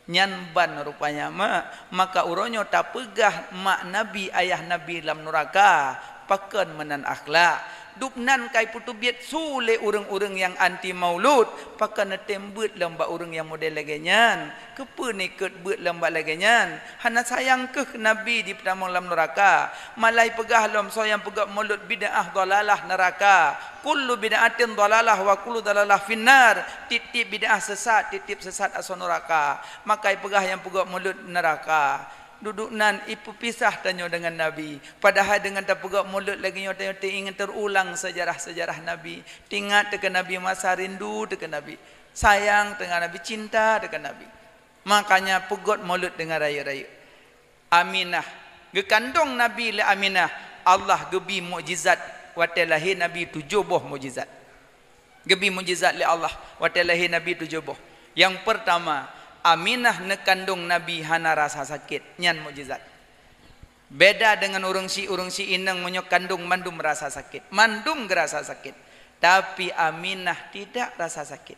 Nyan ban rupanya mak, maka uroe nyoe tapeugah mak Nabi, ayah Nabi lam neuraka, pakon meunan akhlak. Dubnan ka jipeuteubiet su lé ureuëng-ureuëng nyang anti maulud, pakon neutem beuet lom bak ureuëng nyang model lagée nyan? Keupeue neukot beuet lom bak lagée nyan? Hana sayang keuh Nabi jipeutamong lam neuraka? Malah jipeugah lom soe nyang peugét maulud bid'ah dhalalah neuraka. "Kullu bid'atin dhalalah wa kullu dhalalah finnar." Tieb-tieb bid'ah sesat, tieb-tieb sesat asoe neuraka. Maka jipeugah nyang peugét maulud neuraka. Dudoe nan jipeupisah tanyoe deungon Nabi. Padahai deungon tapeugét maulud lagée nyoe tanyoe teuingat teurulang seujarah-seujarah Nabi. Teuingat teuh keu Nabi, masa rindu teuh keu Nabi. Sayang teuh ngon Nabi, cinta teuh keu Nabi. Makanya peugét maulud deungon rayeuk-rayeuk. Aminah, geukandong Nabi lé Aminah, Allah geubi mukjizat watée lahé Nabi tujoh boh mukjizat. Geubi mukjizat lé Allah watée lahé Nabi tujoh boh. Nyang peurtama, Aminah neukandong Nabi hana rasa sakét, nyan mukjizat. Beda deungon ureuëng syiek, ureuëng syiek inong meunyoe kandong mandum rasa sakét, mandum geurasa sakét. Tapi Aminah tidak rasa sakét.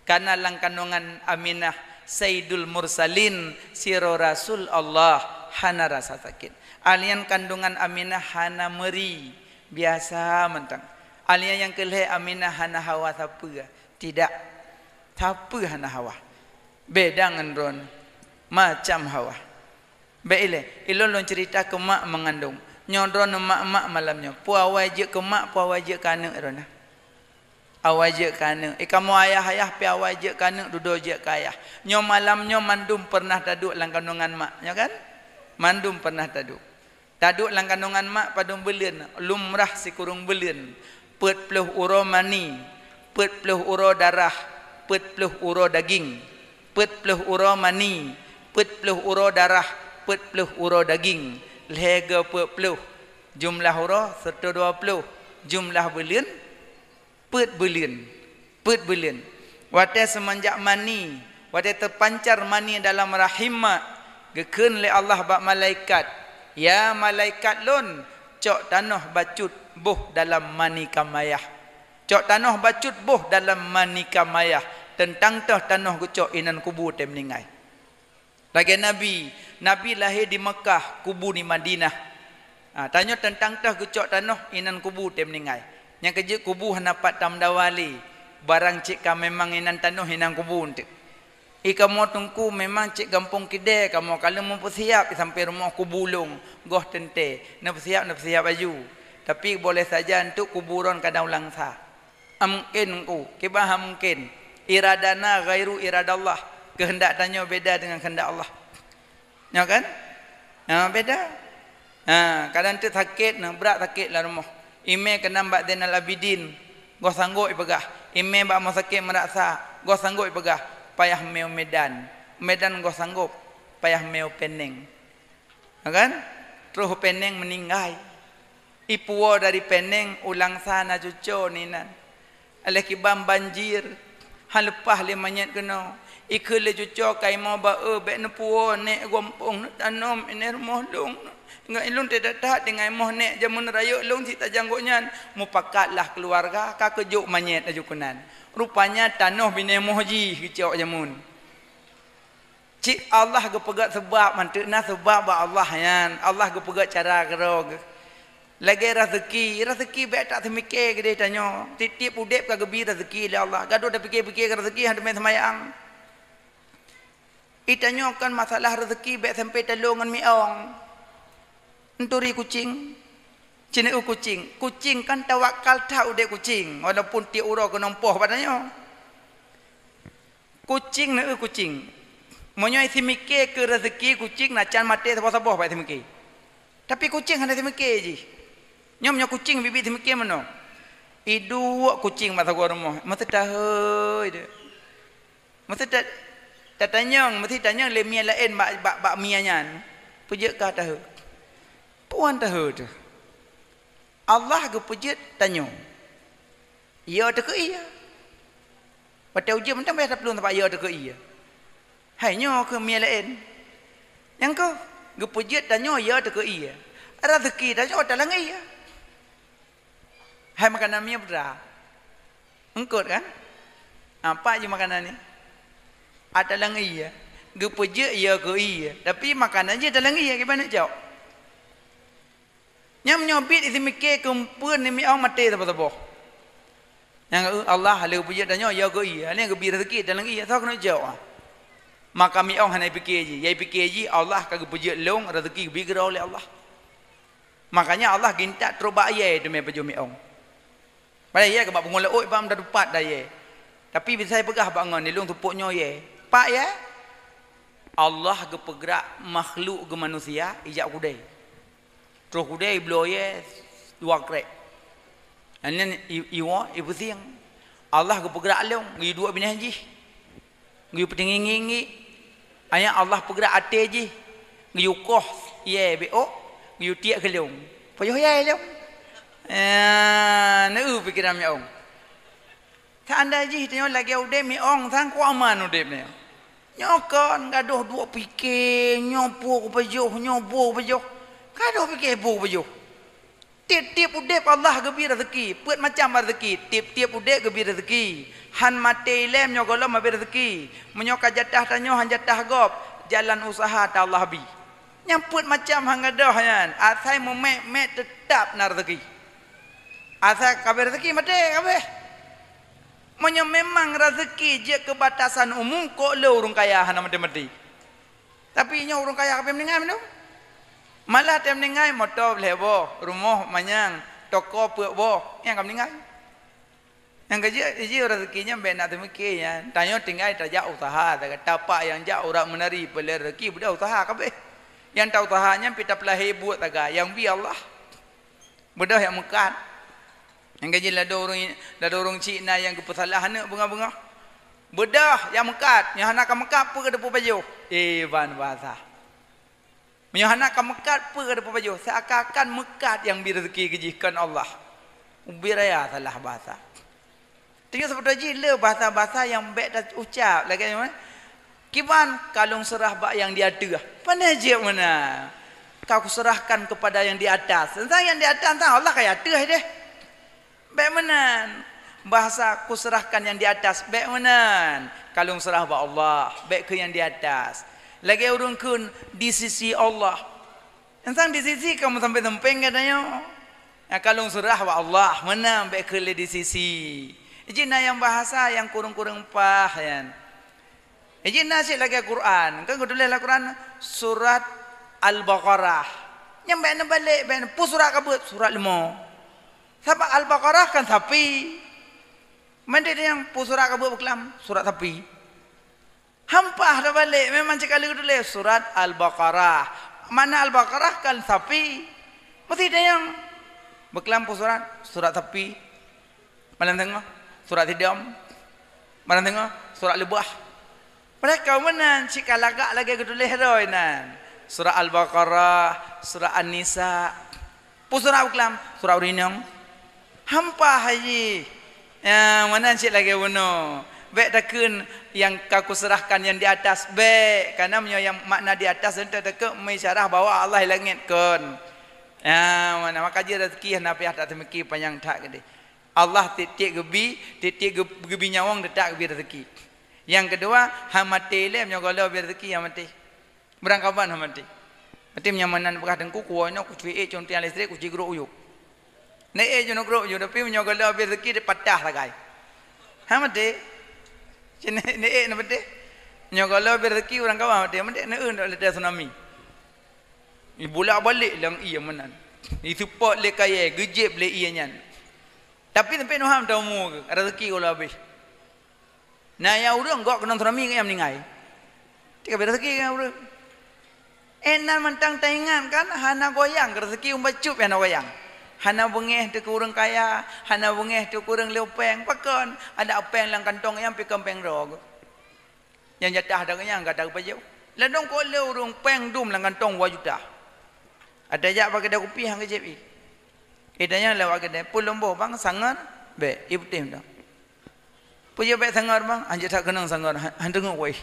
Kana lam kandongan Aminah Saidul Mursalin, sidroe rasul Allah, hana rasa sakét. Alien kandongan Aminah hana meuri, biasa mantong. Alien nyang keu lhée Aminah hana hawa sapeue, tidak, sapeue hana hawa. Beda ngon droeneuh, macam hawa. Bék ilée, ilôn lôn ceurita keu mak meungandong. Nyoe droeneuh mak-mak malam nyoe, peue awai jeuet keu mak, peue awai jeuet keu aneuëk droeneuh? Awai jeuet keu aneuëk. Eh, kamoe ayah-ayah pih awai jeuet keu aneuëk, dudoe jeuet keu ayah. Nyoe malam nyoe mandum peureunah taduek lam kandongan mak, nyoe kan? Mandum peureunah taduek. Taduek lam kandongan mak padum buleuen, lumrah sikureueng buleuen. Peuet ploh uroe mani, peuet ploh uroe darah, peuet ploh uroe daging. Peuet ploh uroe mani, peuet ploh uroe darah, peuet ploh uroe daging. Lhée go peuet ploh. Jumlah uroe siratoh dua ploh. Jumlah buleuen peuet buleuen, peuet buleuen. Watée seumanjak mani, watée teupancar mani dalam rahim mak, geukheun lé Allah bak malaikat, "Ya malaikat lôn, cok tanoh bacut boh dalam mani kam ayah. Cok tanoh bacut boh dalam mani kam ayah, teuntang toh tanoh geucok inan kubu teuh meuninggai." Lagée Nabi, Nabi lahé di Meukah, kubu di Madinah. Ha, tanyoe teuntang toh geucok tanoh inan kubu teuh meuninggai. Nyang keujeuet kubu hana pat tameudawa lé, barang cit ka memang inan tanoh inan kubu eunteuk. I kamoe teungku memang cit gampông kidée kamoe ka lheueh meupeusiab sampai rumoh kubu lôn, goh teuntée, neupeusiab, neupeusiab aju. Tapi boleh saja untuk kuburan kadang ulang sa. Amkin ku, kiban amkin. Iradana ghairu iradallah. Kehendak tanyoe beda dengan kehendak Allah. Nyo kan? Ha, beda. Ha, kadang tu sakit, nah, brat sakit lam rumoh. Imé keunan bak Zainal Abidin, goh sanggup ipeugah. Imé bak rumah sakit Meurasa, goh sanggup ipeugah. Payah meu Medan. Medan goh sanggup, payah meu Peneng. Ha kan? Troh Peneng meuninggai. Ipuwoe dari Peneng ulang sa na cuco ninan. Aléh kiban banjir, han leupah lé manyét keunoe. Ikheun lé cuco ka imoe ba-e, bék neupuwoe, nék gompông neutanom iné rumoh lôn. Ngon ilôn teutat-tat tinggai moh nék jameun rayeuk lôn sit tajang gobnyan. Mupakatlah keuluwarga ka keujok manyét laju keunan. Rupanya tanoh binéh moh jih geucok jameun. Cit Allah geupeugét seubab, mantöng na seubab bak Allah nyan. Allah geupeugét cara keudroe geuh. Lagée raseuki, raseuki bék taseumike keudeh tanyoe. Tieb-tieb udeb ka geubi raseuki lé Allah. Gadôh tapike-pike keu raseuki, han teumé seumayang. I tanyoe kon masalah raseuki bék sampai talô ngon miong. Neuturi kucing. Ci neu kucing. Kucing kan tawakal that udeb kucing, walaupun tieb uroe keunong poh bak tanyoe. Kucing neu kucing. Meunyoe iseumike keu raseuki kucing, na can maté saboh-saboh bak iseumike. Tapi kucing hana iseumike jih. Nyoe meunyoe kucing biet-biet iseumike meunoe. Iduek kucing bak sagoe rumoh, meuteutahôi deh. Meuteutah-, tatanyong, meuteutanyong lé mie laén bak, bak, bak mie nyan. Peujeuet ka tahôi. Tuhan tahôi teuh. Allah geupeujeuet tanyoe. Yo teuh keu ie. Watée ujeuen mantong payah taplueng teumpat yo teuh keu ie. Hai nyoe keuh mie laén. Nyang keuh geupeujeuet tanyoe yo teuh keu ie. Raseuki tanyoe talang ie. Hai makanan mie peue? Eungkot kan? Apa je makanan ni? Atalang ie. Geupeujeuet yo keu ie, tapi makanan je talang ie kiban neujok. Nyang meunyoe biet iseumike keu peue ni miong maté saboh-saboh. Nyang, eh, Allah lé geupeujeuet tanyoe yo keu ie, lé geubi raseuki talang ie, soe keuneuk jok? Maka miong hana ipike jih, nyang ipike jih Allah ka geupeujeuet lôn raseuki geubi keudroe lé Allah. Makanya Allah gintak trok bak ie teumé pajoh miong. Padahai ie ka bak pungo laôt bak meudat tupat dah ie. Tapi bisa ipeugah bak ngon ilôn tupok nyoe ie. Pak ie? Allah geupeugrak makhluk geumanusia ijak kudée. Troh kudée ibloe ie dua krek. Nyan i-, iwoe ipeusieng. Allah geupeugrak lôn, geuyue duek binéh jih. Geuyue peutinggi-tinggi. Ayah Allah peugrak até jih. Geuyue koh ie bék ôk, geuyue tiek keu lôn. Pajoh ie lôn. Eh, neu pikeran miong. Seandai jih tanyoe lagée udeb miong sang kuaman udeb nyoe. Nyoe kon gadôh duek pike, nyoe peue kupajoh, nyoe peue kupajoh. Gadôh pike peue kupajoh. Tieb-tieb udeb Allah geubi raseuki, peuet macam raseuki, tieb-tieb udeb geubi raseuki. Han maté ilée meunyoe gohlom habéh raseuki. Meunyoe ka jatah tanyoe han jatah gob, jalan useuha ta Allah bi. Nyang peuet macam han gadôh nyan, asai meumet-met teutab na raseuki. Asai ka habéh raseuki maté ka habéh. Meunyoe memang raseuki jeuet keu batasan umum, kok le ureuëng kaya hana maté-maté. Tapi nyoe ureuëng kaya ka habéh meuninggai mandum. Malah tem meuninggai moto lhée boh, rumoh manyang, toko peuet boh, nyang ka meuninggai. Nyang ka jeuet, jih raseuki nyan bék na teumike nyan. Tanyoe tinggai tajak useuha, tapak nyang jak urat meunari peulée raseuki beudoh useuha ka habéh. Nyang ta useuha nyan pih tapeulahé buet taga, nyang bi Allah. Beudoh nyang meukat. Nyang ka jih ladôm ureuëng, ladôm ureuëng chik na nyang geupeusalah aneuëk beungoh-beungoh. Beudoh nyang meukat, nyang hana ka meukat peue ka teupeupajoh. Eh, ban bahasa. Meunyoe hana ka meukat peue ka teupeupajoh, seakan-akan meukat nyang bi raseuki keu jih kon Allah. Ubé raya salah bahasa. Teungoh seubeutôi jih le bahasa-bahasa nyang bék taucab lagée nyoe, "Kiban ka lôn seurah bak nyang di ateueh." Pane jeuet meunan, "Ka kuserahkan kepada yang di atas." Entah nyang di atas, entah Allah ka ateueh deh. Bék meunan. Bahasa "kuserahkan yang di atas", bék meunan. "Ka lôn seurah bak Allah", bék keu nyang di atas. Lagée ureuëng kheun di sisi Allah. Nyang sang di sisi kamoe sampé-sampé gata nyoe. Nyang ka lôn seurah bak Allah, meunan bék keu lé di sisi. Jih na nyang bahasa nyang kureueng-kureueng paih nyan. Jih na cit lagée Quran, kan geutuléh lam Quran surat Al-Baqarah. Nyang bék neubalek, bék neu-, peue surat ka beuet? Surat leumo. Sabab Al-Baqarah kan sapi. Meunan nyang peue surat ka beukeuklam, surat sapi. Hampah tabalek, memang cit ka lheueh tuléh surat Al-Baqarah. Makna Al-Baqarah kan sapi. Meusti tanyong. Beuklam peue surat? Surat sapi. Malam teungoh, surat sidom. Malam teungoh, surat leubah. Padahai ka meunan cit ka lagak lagée geutuléh droe nan. Surat Al-Baqarah, surat An-Nisa. Peue surat beuklam? Surat ureueng inong. Hampah haji. Ya, meunan cit lagée bunoe. Bék takheun nyang ka kuseurahkan nyang di atas. Bék, karena meunyoe nyang makna di atas, teuntée takheun meuisyarah bahwa Allah di langét kon. Ya, meunan, maka jih raseuki hana payah tateumiki panyang that keudeh. Allah tieb-tieb geubi, tieb-tieb geu-, geubi nyawöng teutap geubi raseuki. Nyang keudua, han maté lé, meunyoe gohlom bi raseuki han maté. Beurangkaban han maté. Maté meunyoe meunan peugah teungku, kuwoe nyoe kucue ék cuntiang listrik, kuci grok u yup. Neuék cuntiang grok u yup, tapi meunyoe gohlom bi raseuki patah sagai. Han maté. Cit neuék na maté. Meunyoe gohlom bi raseuki beurangkaban maté, maté neueu lé tsunami. Ibulak-balik lam ié meunan. Iseupôt lé kayée, geujieb lé ié nyan. Tapi sampoe neuham tamu keu raseuki gohlom habéh. Na nyang ureueng gok keunong tsunami nyang meuninggai. Tika beda raseuki ngon ureueng. Eh, nan mantong taingat kan hana goyang keu raseuki umbak cup hana goyang. Hana beungéh teuh keu ureueng kaya, hana beungéh teuh keu ureueng lé péng. Pakon? Ada péng lam kantong nyang pi kon péng droe. Nyang jatah dagée nyan gata geupajoh. Ladôm kok lé ureueng péng dum lam kantong dua juta. Ada jak bak keudè kupi han geujieb ié. Itanyong lé awak keudè, "Peue lôn boh bang, sangar?" "Bék, ié putéh mantong." "Peue jeuet bék sangar bang?" "Han jeuet that keunong sangar, han, han teungeut kuéh."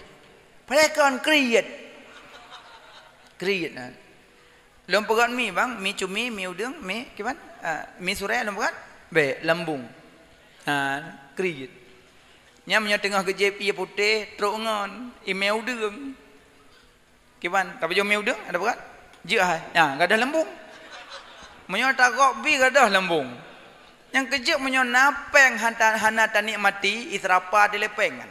Padahai kon kriet. Kriet na. "Lôn peugöt mi bang, mi cumi, mi udeueng, mi kiban? Ah, mi surée lôn peugöt?" "Bék, lambung." Ha, kriet. Nyan meunyoe teungoh geujieb ié putéh, trok ngon ié mi udeueng. Kiban, tapajoh mi udeueng, ada peugöt? Jeuet hai. Nyan, gadôh lambung. Meunyoe tagok bi gadôh lambung. Nyang keujeuet meunyoe na péng hana, hana tanikmati, iseurapa dilée péng nyan.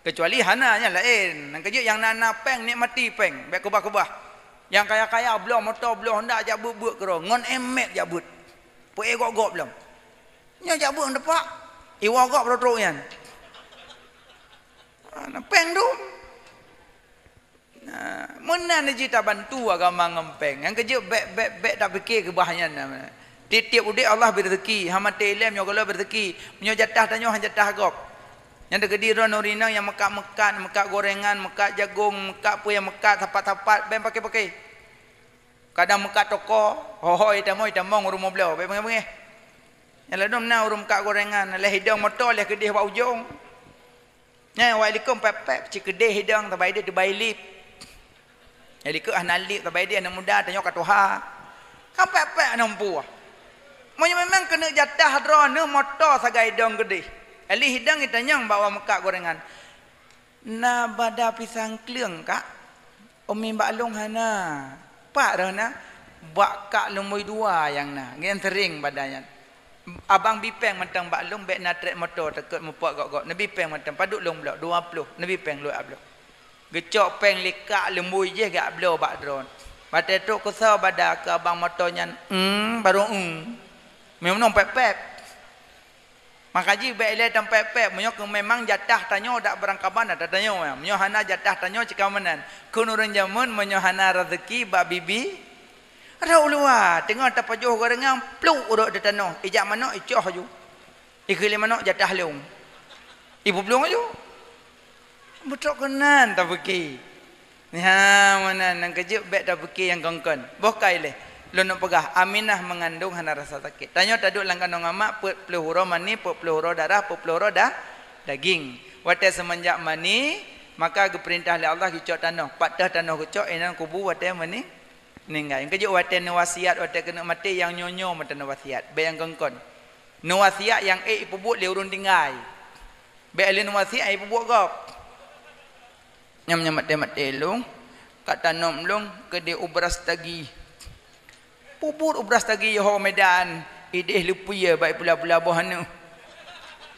Keucuali hana, nyan laén. Nyang keujeuet nyang na, na péng, nikmati péng, bék keubah-keubah. Nyang kaya-kaya bloe moto, bloe Honda jak beuet-beuet keudroe, ngon emek jak beuet. Peu-ék gok-gok bloe. Nyoe jak beuet ngon tepak, iwoe gok trok-trok nyan. Ah, na péng dum. Nah, meunan jih tabantu agama ngon péng. Nyang keujeuet bék, bék, bék tapike keubah nyan. Tieb-tieb udeb Allah bri raseuki, han maté ilée meunyoe gohlom bri raseuki. Meunyoe jatah tanyoe han jatah gob. Nyang teukeudi droe nuri inong nyang meukat-meukat, meukat gorengan, meukat jagong, meukat peue nyang meukat sapat-sapat, bék paké-paké. Kadang meukat toko, ho-ho itamong, itamong rumoh bloe, bék beungéh-beungéh. Nyang ladôm na ureuëng meukat gorengan, lheuh hidong moto, lheuh keudeh bak ujong. Nyan awak likot pép-pép, cit keudeh hidong, saban ideh teubai lip. Nyang likot hana lip, saban ideh aneuk muda, tanyoe ka tuha. Kan pép-pép aneuk meupuah. Meunyoe memang keuneuk jatah droeneuh moto sagai hidong keudeh. Lheuh hidong itanyong bak awak meukat gorengan. Na bada pisang kleueng, Kak? Umi bak lôn hana. Pat rôh na? Bak kak lumbôi dua nyang na. Nyan sering bada nyan. Abang bi péng mantong bak lôn, bék na trek moto takot mupok gok-gok. Neubi péng mantong, padub lôn bloe, dua ploh. Neubi péng luwat bloe. Geucok péng lé kak lumbôi jih geubloe bak droe. Watée trok keusoe bada keu abang moto nyan, "Eum," barô "Eum." Meunyoe pép-pép. Maka jih bék ilée tampép-pép, meunyoe keu memang jatah tanyoe dak beurangkaban ata tanyoe, meunyoe hana jatah tanyoe cit ka meunan. Kheun ureuëng jameun meunyoe hana raseuki bak bibi, rhot u luwa, teungoh tapajoh gorengan, pluk rhot di tanoh, ijak manok icoh aju. Ikheun lé manok jatah lôn. Ipeuplueng aju. Beutôi keunan tapeuki. Nyan meunan, nyang keujeuet bék tapeuki nyang kon-kon. Boh kai lé, lôn peugah, Aminah meungandong hana rasa sakét. Tanyoe taduek lam kandông amak, peuet ploh uroe mani, peuet ploh uroe darah, peuet ploh uroe da-, daging. Watée seumeunjak mani, maka geupeurintah lé Allah geucok tanoh. Pat teuh tanoh geucok, inan kubu watée meuni-, meuninggai. Nyang keujeuet watée neuwasiat, watée keuneuk maté, nyang nyoe-nyoe mantong neuwasiat. Bék nyang kon-kon. Neuwasiat nyang ék ipeubuet lé ureuëng tinggai. Bék lé neuwasiat nyang ipeubuet gob. Nyan meunyoe maté-maté lôn, ka tanom lôn keudeh u Brastagi. Peubuet u Brastagi yoh Medan, ideh leupie bak pula-pula boh aneuk.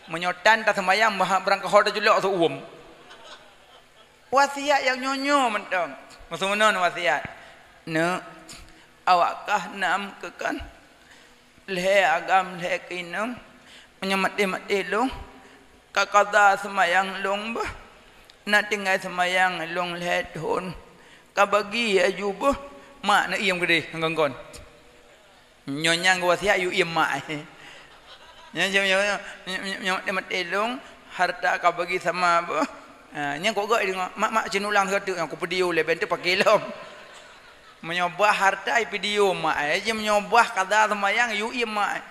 Meunyoe tan taseumayang, bah-, beurangkaho tacilok seuuem. Wasiat nyang nyoe-nyoe mantong. Meuseumeunoe wasiat. Neuk, awak kah nam keu kon. Lhée agam lhée keuinong, meunyoe maté-maté lôn, ka kada seumayang lôn bah. Na tinggai seumayang lôn lhée thon, ka bagi aju bah. Mak neuiem keudeh ngon kon. Nyoe nyang geuwasiat yue iem mak. Nyoe, nyoe, nyoe, nyoe, nyoe maté-maté lôn, harta ka bagi sama bah. Ha, nyang kok gak deungoe, mak, mak, ceunulang sigoe teuk nyang kupidio lé, ben teupaké lom. Meunyoe bah harta, ipidio mak, eh, ji meunyoe bah kada seumayang, yue iem mak, eh.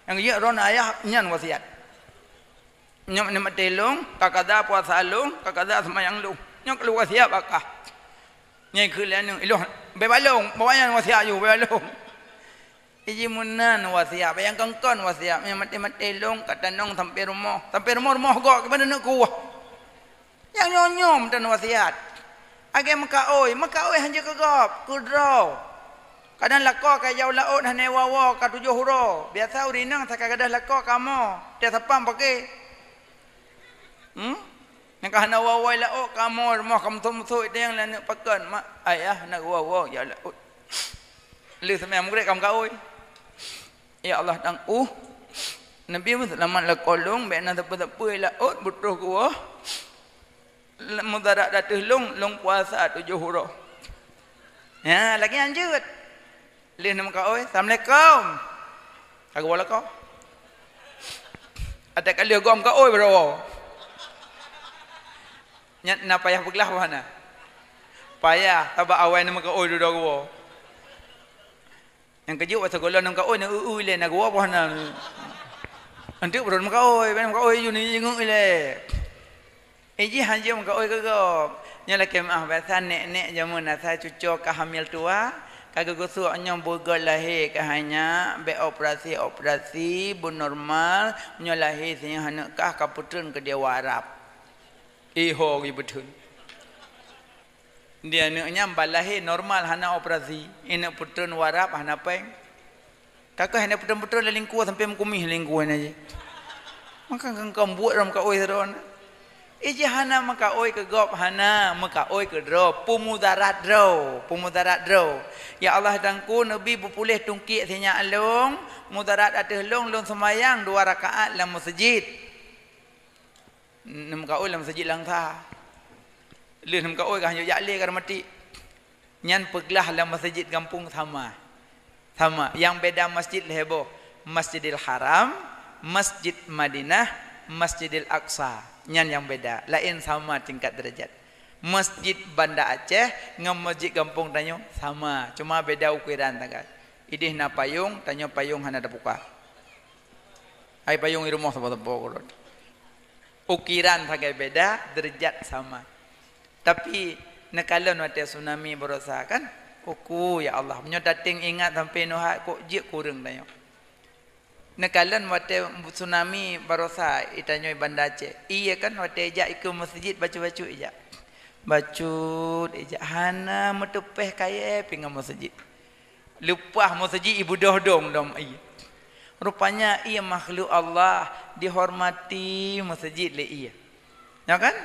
Nyang jeuet droeneuh ayah nyan wasiat. Nyoe maté lôn, ka kada puasa lôn, ka kada seumayang lôn. Nyoe ka lôn wasiat bak kah. Nyang keu lhée nyoe, iloh, beubalong, bak nyan wasiat yue, beubalong. Iji meunan wasiat, bayang kon-kon wasiat, meunyoe maté-maté lôn ka tanong sampoe rumoh. Sampoe rumoh, rumoh gok, keuban neuk kuah. Nyang nyoe-nyoe meutan wasiat. Agée meukaôi, meukaôi hanjeuet keu gob, keu droe. Kadang lakoe ka ijak u laôt hana iwoe-woe ka tujoh uroe. Biasa ureueng inong saka gadôh lakoe kamoe, teuh sapang paké. Hmm? Nyang ka hana woe-woe laôt kamoe, rumoh ka meusut-meusut, iteueng lé aneuk pakon, "Mak, ayah hana woe-woe jak laôt." Lheueh seumayang Maghrib ka meukaôi. Ya Allah, tang uh, Nabi meuseulamat lakoe lôn, bék na sapeue-sapeue laôt beutôh geuwoe. Mudarat ateueh lôn, lôn puasa tujoh uroe. Ya, lagée nyan jeuet. Lheueh neumeukaôi, "Assalamualaikum." Ka geuwoe lakoe. Adak ka lheueh gob meukaôi baroe. Nyan na payah peuglah bah na. Payah, sabab awai neumeukaôi dudoe geuwoe. Nyang keujeuet watée gohlom neumeukaôi, neu-eu-eu ilée na geuwoe boh na. Anteuk beurôn meukaôi, ban meukaôi ju neujingeuk ilée. Iji hanjeuet meukaôi keu gob. Nyoe lakée meuáh, biasa nék-nék jameun asai cucoe ka hamil tua, ka geugeusuek nyoe beugöt lahé ka hanya, bék operasi-operasi, beunormal, nyoe lahé singoh aneuk kah ka peutreun keudeh u Arab. Iho geubeuteun. Di aneuk nyan bah lahé normal hana operasi, ineuk peutreun u Arab hana péng. Ka keuh ineuk peutreun-peutreun lé lingkue sampoe meukumih lingkue nyan jih. Maka keu buet ram kaôi sidroe na. Iji hana meukaôi keu gob, hana meukaôi keu droe, peumudarat droe, peumudarat droe. Ya Allah, Teungku, neubi beupuléh tungkiek sinyak lôn, mudarat ateueh lôn, lôn seumayang dua rakaat lam meuseujid. Neumeukaôi lam meuseujid Langsa. Lheueh neumeukaôi ka hanjeuet jak lé ka maté. Nyan peuglah lam meuseujid gampông sama. Sama, nyang beda masjid lhée boh. Masjidil Haram, Masjid Madinah, Masjidil Aqsa. Nyan nyang beda, laén sama tingkat deurajat. Masjid Banda Aceh ngon masjid gampông tanyoe sama, cuma beda ukiran sagai. Ideh na payong, tanyoe payong hana tapuka. Hai payong i rumoh sapo-sapo keudroe. Ukiran sagai beda, deurajat sama. Tapi neukalon watée tsunami barosa kan? Uku, ya Allah, meunyoe taténg ingat sampoe nyoe hai kok jeuet kureueng tanyoe. Neukalon watée tsunami barosa i tanyoe Banda Aceh. Iya kan watée ijak ikeue meuseujid bacut-bacut ijak. Bacut ijak hana meuteupéh kayée pih ngon meuseujid. Leupah meuseujid ibeudôh dong dom ié. Rupanya ié makhluk Allah dihormati meuseujid lé ié. Nyo kan?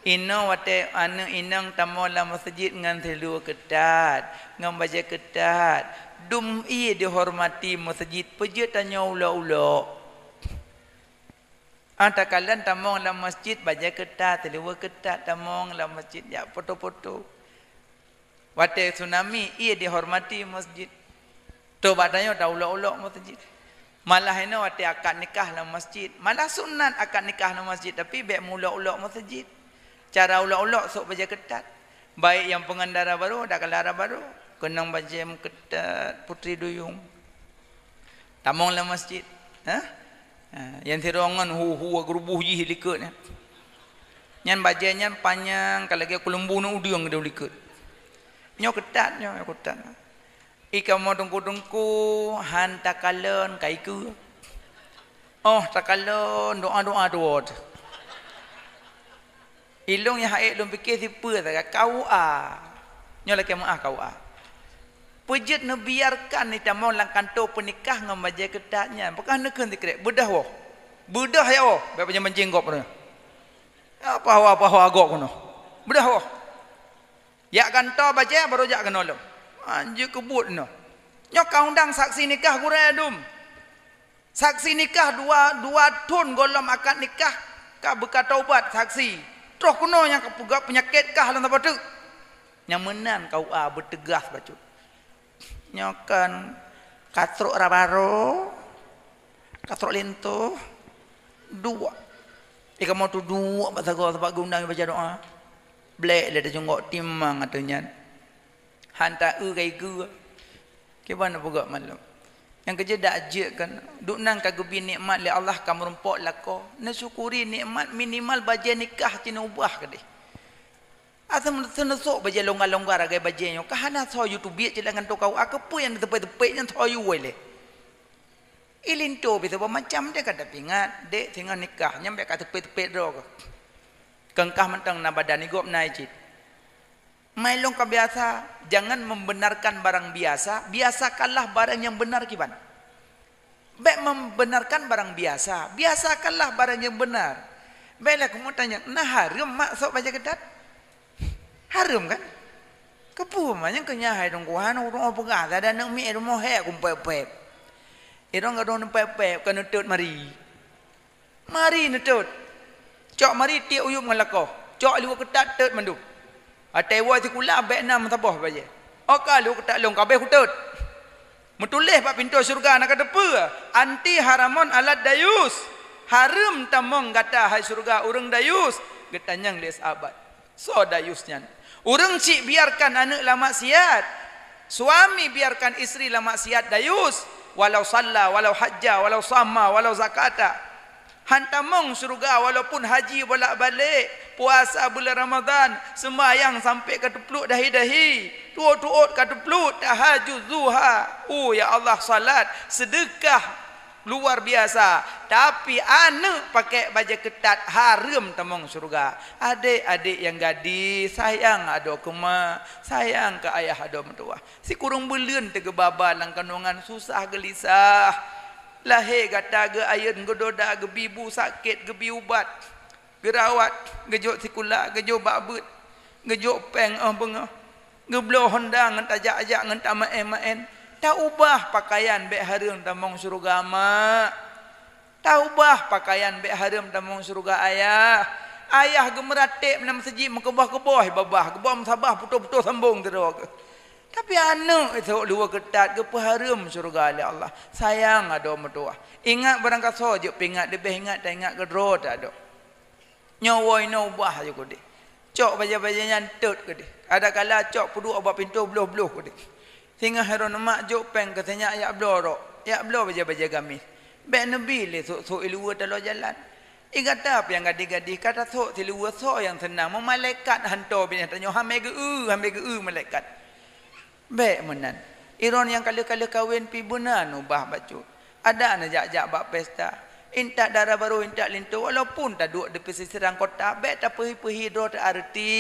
Inoe watée aneuk inong tamong lam meuseujid ngon siluweue keutat, ngon bajée keutat, dum ié dihormati meuseujid peujeuet tanyoe ulok-ulok. Ah, takalon tamong lam masjid bajée keutat, siluweue keutat tamong lam masjid jak foto-foto. Watée tsunami, ié dihormati masjid. Toh bak tanyoe taulok-ulok masjid. Malah inoe watée akad nikah lam masjid. Malah sunat akad nikah lam masjid, tapi bék meulok-ulok masjid. Cara ulok-ulok sok bajée keutat. Baik nyang peungandara barô, dak keulara barô, keunong bajée meukeutat putri duyueng. Tamong lam masjid, ha? Ha, nyang sidroe ngon hu-hu geuruboh jih likot nyan. Nyan bajée nyan panyang ka lagée keuleumbu ngon udeueng di likot. Nyoe keutat nyoe, nyoe keutat. I kamoe teungku-teungku han takalon ka ikeue. Oh, takalon doa-doa tuwoe. Ilôn nyang hase lôn pike sipeue sagai K U A. Nyoe lakée meuáh K U A. Peujeuet neubiarkan itamong lam kantô peunikah ngon bajée keutat nyan. Pakon neukheun sikrek, beudôh woe. Beudôh ya woe, bék pancing-pancing gob nyoe. Apa hawa, apa hawa gob keunoe. Beudôh woe. Jak kantô bajée baru jak keunoe lom. Anjeuk keubuet nyoe. Nyoe ka undang saksi nikah gurée dum. Saksi nikah dua, dua thon gohlom akad nikah ka beukataubat saksi. Troh keunoe nyang ka peugah peunyakét kah lam saboh teuk. Nyang meunan K U A beuteugas bacut. Nyoe kan katrok rabaro, katrok linto, duek. Eh, kamoe tu duek bak sagoe sabab geundang baca doa. Blek lé tacunggok timang ateueh nyan. Hanta eu kai geue. Kiban peugah malum. Nyang keujeuet dak jeuet kan, duek nan ka geubi nikmat lé Allah ka meurumpok lakoe. Neusyukuri nikmat minimal bajée nikah cit neuubah keudeh. Asai meuteuneuh sok bajée longgar-longgar lagée bajée nyoe, ka hana soe yue teubiet cit lam kantô K U A, keupeue nyang teupék-teupék nyan soe yue lé. Ilinto biasa macam deh ka tapeuingat, dek singoh nikah, nyan bék ka teupék-teupék droe keuh. Keungkah mantong na badan igop na cit. Mai lôn ka biasa, jangan membenarkan barang biasa, biasakanlah barang nyang benar kiban. Bék membenarkan barang biasa, biasakanlah barang nyang benar. Bék lé kamoe tanyong, na hareuem mak sok bajée keutat? Hareuem kan? Keupeue ma nyang keu nyan hai Teungku, hana ureueng peugah, tada aneuk miet rumoh hék kumpéb-péb. Irong gadôh neupéb-péb ka neutot mari. Mari neutot. Cok mari tiek uyueb ngon lakoe. Cok luweue keutat tot mandum. Atai woe sikula bék na meusaboh bajée. Oka luweue keutat lôn ka abéh kutot. Meutuléh bak pintoe syeuruga na ka teupeue, "Anti haramun alad dayus." Hareuem tamong gata hai syeuruga ureueng dayus. Geutanyong lé sahabat, "Soe dayus nyan?" "Ureueng chik biarkan aneuk lam maksiat." Suami biarkan istri lam maksiat dayus, walau salla, walau hajja, walau sama, walau zakata. Han tamong syeuruga walaupun haji bolak-balik, puasa bulan Ramadan, seumayang sampai ka teupluek dahi-dahi, tuot-tuot ka teupluek, tahajud, duha. Oh ya Allah, salat, seudeukah luar biasa, tapi aneuk pakai bajée keutat hareuem tamong syeuruga. Adék-adék nyang gadih, sayang adoe keu mak, sayang keu ayah adoe meutuwah. Sikureueng buleuen teugeubaba lam kandongan susah geulisah. Lahé gata geuayeuen, geudoda, geubi bu sakét, geubi ubat, geurawat, geujok sikula, geujok bak beuet, geujok péng óh beungoh, geubloe honda ngon tajak-jak ngon tamaén-maén. Taubah pakaian bék hareuem tamong syeuruga, mak. Taubah pakaian bék hareuem tamong syeuruga, ayah. Ayah geumeurateb lam meuseujid meukeubah-keubah babah, geuboh meusabah putôh-putôh sambong sidroe keuh. Tapi aneuk isok luweue keutat geupeuhareuem syeuruga lé Allah. Sayang adoe meutuwah. Ingat barangkasoe jeuet peuingat, leubeh ingat taingat keu droe that adoe. Nyoe woe inoe ubah aju keudeh. Cok bajée-bajée nyan tot keudeh. Adakala cok peuduek bak pintoe bloh-bloh keudeh. Singoh Harun mak jok péng keu sinyak yak bloe rok, yak bloe bajée-bajée gamis. Bék neubi lé sôk-sôk i luweue taloe jalan. I gata pih nyang gadih-gadih ka tasôk siluweue soe nyang seunang, meumalaikat hanto binéh tanyoe, hamé geu-eu, hamé geu-eu malaikat. Bék meunan. Iron nyang ka lheueh-ka lheueh kawen pih beuna neubah bacut. Adak neujak-jak bak pesta. Intat dara barô, intat linto, walaupun taduek di pesisiran kota, bék tapeuhi-peuhi droe teuareuti.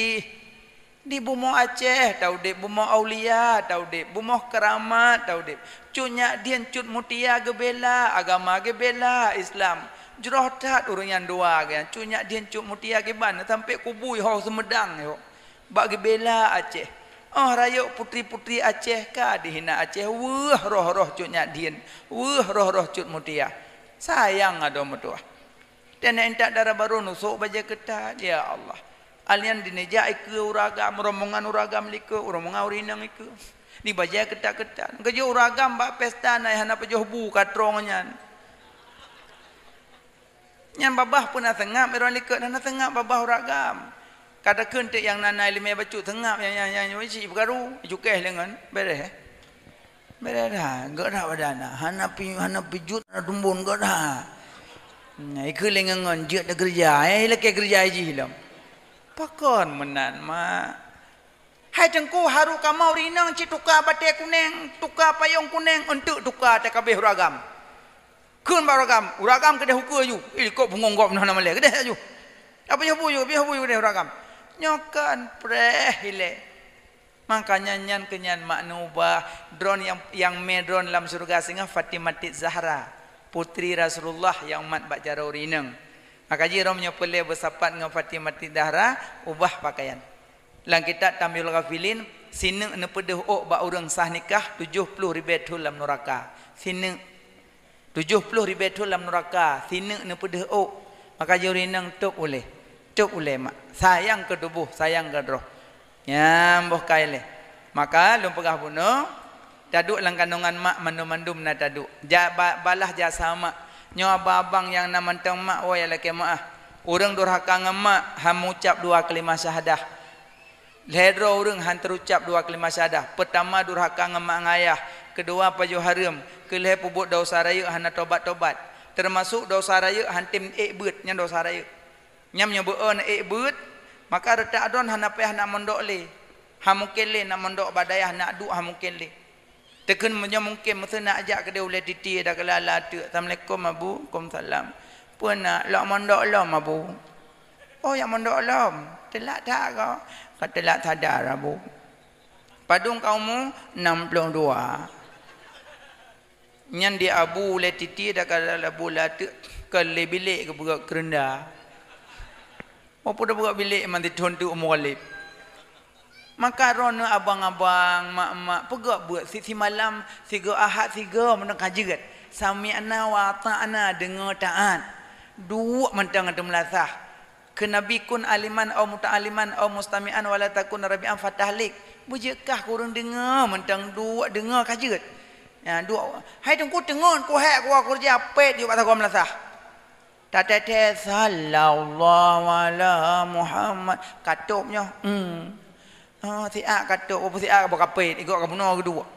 Di bumoe Aceh taudeb, bumoe aulia taudeb, bumoe keuramat taudeb. Cut Nyak Dhien, Cut Mutia geubela, agama geubela, Islam. Jroh that ureuëng nyang dua geuh nyan, Cut Nyak Dhien, Cut Mutia kiban, sampoe kubui ho Sumedang nyoe. Bak geubela Aceh. Oh rayeuk putri-putri Aceh ka dihina Aceh, weueh roh-roh Cut Nyak Dhien, weueh roh-roh Cut Mutia. Sayang adoe meutuwah. Teuneuk intat dara barô neusôk bajée keutat, ya Allah. Alian dineujak ikeue ureuëng agam, rombongan ureuëng agam likeue, rombongan ureuëng inong ikeue. Di bajée keutat-keutat. Geujok ureuëng agam bak pesta na hana pajoh bu ka trong nyan. Nyan babah peue na seungab, droe likot hana seungab babah ureuëng agam. Ka takheun teuk nyang na-na iéleumé bacut seungab, nyang, nyang, nyang, nyang cit peukaru, icukéh leungon, beureh. Beureh that, gét that badan na. Hana pi-, hana pijut, hana tumbon, gét that. Nah, ikeu lé ngon jeuet teukeureuja, eh, ilakée keureuja jih lom. Pakon meunan, mak? Hai Teungku, harôh kamoe ureuëng inong cit tuka batée kunéng, tuka payong kunéng, eunteuk tuka takabeh ureuëng agam. Kheun bak ureuëng agam, ureuëng agam keudeh ukeue aju. Ih, likot bungong gob na malée, keudeh aju. Apa yah buyu, apa yah buyu keudeh ureuëng agam. Nyoe kan preh ilée. Makanya nyan keu nyan mak neubah droe nyang, nyang mé droe lam syeuruga singoh Fatimati Zahra, putri Rasulullah nyang mat bak jaroe ureuëng inong. Maka jih droe meunyoe peureulée beusapat ngon Fatimati Zahra, ubah pakaian. Lam kitab Tamyizul Ghafilin, sineuk neupeudeuh ôk bak ureuëng sah nikah tujoh ploh ribée thon lam nuraka. Sineuk. Tujoh ploh ribée thon lam nuraka, sineuk neupeudeuh ôk. Maka jih ureuëng inong tôb ulée. Tôb ulée mak. Sayang keu tuboh, sayang keu droe. Nyan boh kai lé. Maka lôn peugah bunoe, taduek lam kandongan mak mandum-mandum na taduek. Ja, ba, balah jasa mak. Nyoe abang-abang nyang na mantong mak, woe lakée meuáh. Ureuëng durhaka ngon mak, han meucab dua kalimat syahadah. Lhée droe ureuëng han teurucab dua kalimat syahadah. Peutama durhaka ngon mak ngon ayah, keudua pajoh hareuem, keulhée peubuet desya rayeuk hana tobat-tobat. Teumasok desya rayeuk han tem ék beuet, nyan desya rayeuk. Nyan meunyoe beu-o na ék beuet, maka reutak droe hana payah na mondok lé. Han mungken lé na mondok bak dayah, na duek han mungken lé. Teukheun meunyoe mungken, meuseunak jak keudeh ulée titie dan keulala teuk, "Assalamualaikum, Abu." "Waalaikumsalam." "Peue nak, lok mondok lom, Abu?" "Oh, jak mondok lom. Teulat that kah?" "Ka teulat sadar, Abu." "Padum ka umu?" "Enam ploh dua." Nyan di Abu ulée titie dan keulala, Abu la teuk, ka lé bilék geupeugah keureunda. Walaupun dah buka bilék, man tithon teuk umu Ghalib. Maka droeneuh abang-abang, mak-mak, peugah beuet si-, simalam, sigoe Ahad, sigoe mantong ka jeuet. Sami'na wa ata'na, deungoe taát. Duek mantong ateueh meulasah. Keu Nabi, "Kun aliman au muta'aliman au mustami'an wa la takun rabi'an fatahlik." Beujeuet kah keu ureuëng deungoe mantong, duek deungoe ka jeuet. Ya, duek. Hai Teungku, teungeut kuhek kuwa keureuja, pet jeuet bak sagoe meulasah. Tateuteuk, "Sallallahu ala Muhammad." Ka tôb nyoe. Hmm. Oh, siat ka tôb, peue siat ka kapét, ikot ka bunoe geuduek.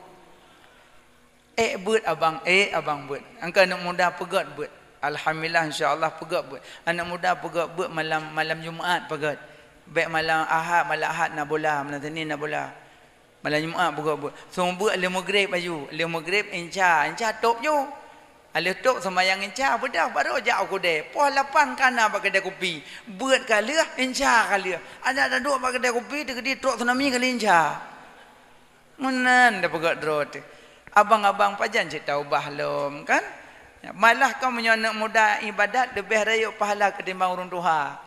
Ék beuet abang, ék abang beuet. Angka aneuk muda peugét beuet. Alhamdulillah, insya Allah peugét beuet. Aneuk muda peugét beuet malam, malam Jumat peugét. Bék malam Ahad, malam Ahad na bola, malam Senin na bola. Malam Jumat peugét beuet. Seumeubeuet lheueh meugreb aju. Lheueh meugreb inca, inca tôb ju. Lheueh tôb seumayang inca, beudôh barô jak u keudè. Poh lapan ka na bak keudè kupi. Beuet ka lheueh, inca ka lheueh. Adak taduek bak keudè kupi, teukeudi trok tsunami ka lheueh inca. Meunan tapeugét droe teuh. Abang-abang pajan cit taubah lom, kan? Malah kamoe nyoe aneuk muda ibadat leubeh rayeuk pahala ketimbang ureuëng tuha.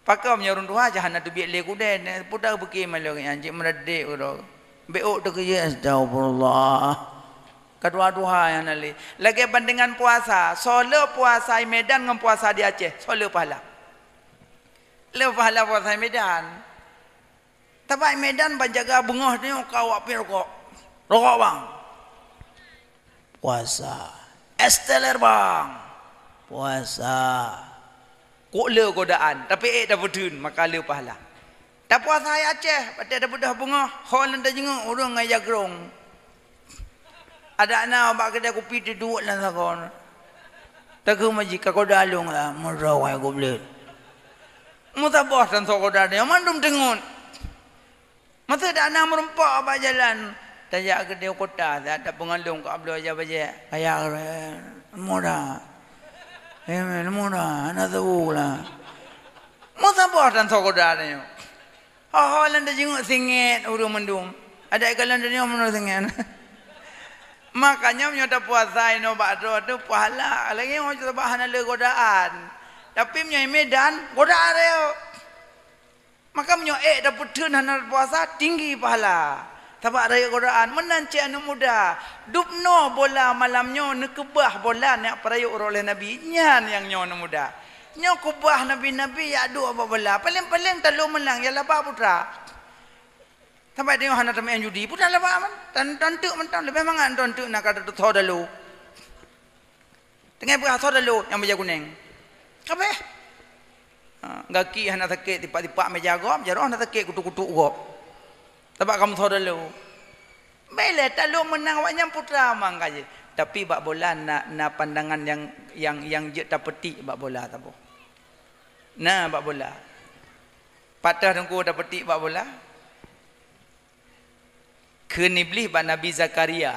Pakon meunyoe ureuëng tuha, jah hana teubiet lé kudée, ne, puta beuki malée nyan, cit meudadek uroe. Bék ôk teukeujeuet, astagfirullah. Ka tuha-tuha nyang na lé. Lagée bandengan puasa, soe le puasa i Medan ngon puasa di Aceh, soe le pahala? Le pahala puasa i Medan. Tabak i Medan ban jaga beungoh nyoe ka awak piep rokok. Rokok, bang. Puasa. Es teler, bang. Puasa. Kok le godaan, tapi ék tapeutheun, maka le pahala. Tapuasa i Aceh, watée tabeudôh beungoh, ho lôn tajingeuk ureuëng ngon jagrong. Adak na bak keudè kupi teuduek lam sagoe. Takheun maji ka koda lôn lah, meusaboh goblét. Meusaboh tan soe koda nyoe mandum teungeut. Masa dak na meurumpok bak jalan, tajak keudeh kota, saat tapeungalong ka bloe ija bajée, kaya keren, muda. Eh, muda, hana teuhu lah. Meusaboh tan soe koda nyoe. Ho-ho lôn tajingeuk singét ureuëng mandum. Adak ikalon dunia mandum singét. Makanya meunyoe tapuasa inoe bak droe teuh pahala, lagée nyoe sabab hana le godaan. Tapi meunyoe i Medan, godaan rayeuk. Maka meunyoe ék tapeutheun hana puasa, tinggi pahala. Sabab rayeuk godaan, meunan cit aneuk muda. Dubnoe bola malam nyoe, neukeubah bola neuk peurayeuk uroe lhée Nabi. Nyan nyang nyoe aneuk muda. Nyoe keubah nabi-nabi jak duek bak bola. Paleng-paleng talô meunang, ya laba putra. Sabab tanyoe hana tameu'en judi, putra laba man. Tan, tan teuk mantong, leubeh mangat tan teuk na ka teutoh dalu. Teungoh peugah soe dalu nyang bajée kuneng. Kabeh. Ha, gaki hana sakét tipak-tipak meja gob, jaroe hana sakét kutuk-kutuk gob. Sabab kamoe soe dalu. Bék lé talô meunang awak nyan putra mang ka jih. Tapi bak bola na, na pandangan nyang, nyang, nyang jeuet tapeutik bak bola saboh. Na bak bola. Pat teuh teungku tapeutik bak bola. Kheun Iblih bak Nabi Zakaria,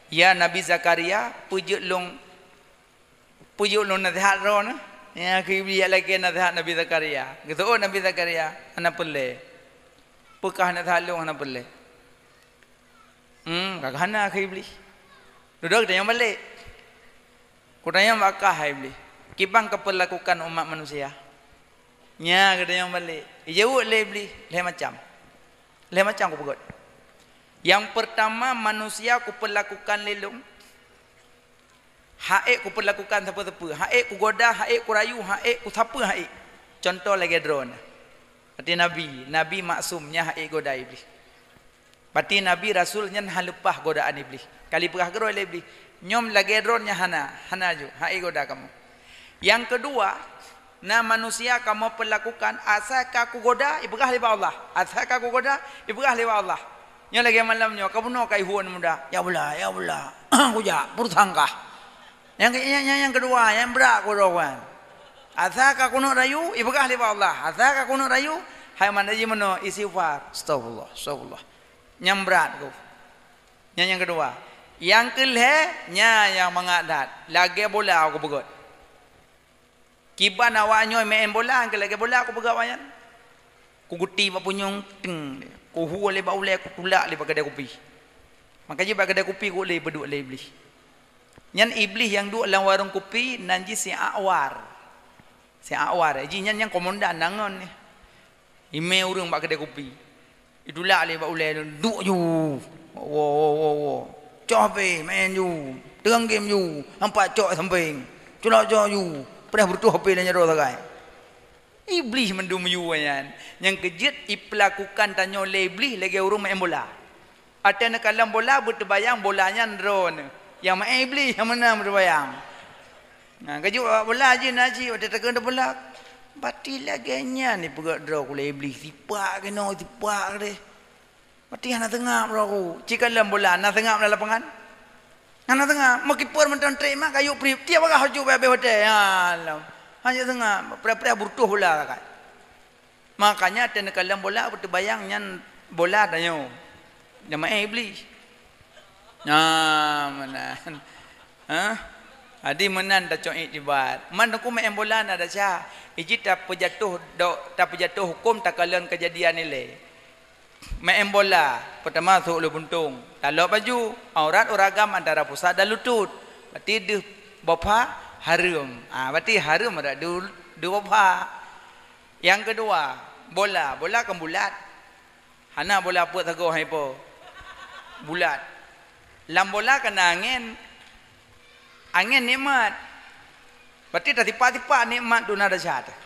"Ya Nabi Zakaria, peujeuet lôn, peujeuet lôn naseuhat droeneuh." Ya, kheun Iblih jak lakée naseuhat Nabi Zakaria. Geuseuôt Nabi Zakaria, "Hana peureulée. Peukah naseuhat lôn hana peureulée." Hmm, ka hana kheun Iblih. Dudoe geutanyong balek. Kutanyong bak kah, hai Iblih, kiban kapeulakukan umat manusia? Nya geutanyong balek. Ijaweueb lé Iblih, lhée macam. Lhée macam kupeugét. Nyang peurtama, manusia kupeulakukan lé lôn. Ha'ék kupeulakukan sapeue-sapeue, ha'ék kugoda, ha'ék kurayu, ha'ék kusapeue ha'ék. Cuntoh lagée droeneuh. Arti Nabi, Nabi maksum, nyan ha'ék goda Iblih. Berarti Nabi Rasul nyan hana leupah godaan Iblih. Ka jipeugah keudroe lé Iblih, "Nyoe lagée droeneuh nyan hana, hana ju, ha'ék goda kamoe." Nyang keudua, na manusia kamoe peulakukan, asai ka kugoda, ipeugah lé bak Allah. Asai ka kugoda, ipeugah lé bak Allah. Nyoe lagée malam nyoe, ka bunoe ka ihuon muda, "Ya Allah, ya Allah, kujak, peurusan kah." Nyang, nyang, nyang, nyang keudua, nyang brat keudroe nyan. Asai ka keuneuk rayu, ipeugah lé bak Allah. Asai ka keuneuk rayu, hai mandum jimeunoe istighfar. Astagfirullah, astagfirullah. Nyang brat ku. Nyang, nyang keudua. Nyang keulhée, nyan nyang mangat that. Lagée bola kupeugét. Kiban awak nyoe maén bola, nyang keu lagée bola kupeugah awak nyan. Kuguti bak punyueng, ting, kuhue lé bak ulée, kutulak lé bak keudée kupi. Maka jih bak keudée kupi ku lé beuduek lé Iblih. Nyan Iblih nyang duek lam warong kupi, nan jih si Awar. Si Awar, jih nyan nyang komandan nan ngon nyan. Imé ureuëng bak keudée kupi. Itulak lé bak ulée, duek ju. Wo, wo, wo, wo. Cok hapé, maén ju. Teungang game ju. Nampak cok sampéng. Culok cok ju. Preh beureutôh hapé lé nyan droe sagai. Iblih mandum ju nyan. Nyang keujeuet ipeulakukan tanyoe lé Iblih lagée ureuëng maén bola. Watée neukalon bola, beuteubayang bola nyan droeneuh. Nyang maén Iblih, nyang meunang beuteubayang. Na, geujok bola jih na cit, watée takheun bola, bati lagée nyan ipeugét droe ku lé Iblih, sipak keunoe, sipak keudeh. Bati hana seungab droe ku. Ci kalon bola, na seungab lam lapangan? Hana seungab. Meukiper mantong trek mak, kayuk prip, tiep bagah haju beh-beh watée. Ya Allah. Hana seungab, preh-preh beureutôh bola sagai. Makanya watée neukalon bola, beuteubayang nyan bola tanyoe. Nyang maén Iblih. Nah, meunan. Hah? Jadi meunan tacok iktibar. Man teungku maén bola na desya. Iji tapeujatoh do, tapeujatoh huköm takalon keujadian ilée. Maén bola, peutama sôk lôn buntông. Talop baju, aurat ureuëng agam antara pusat dan lutut. Berarti deuh bopha hareuem. Ah, berarti hareuem adak deuh, deuh bopha. Nyang keudua, bola. Bola kan bulat. Hana bola peuet sagoe hai po. Bulat. Lam bola kana angén. Angén nikmat. Berarti tasipak-sipak nikmat tu na desya teuh.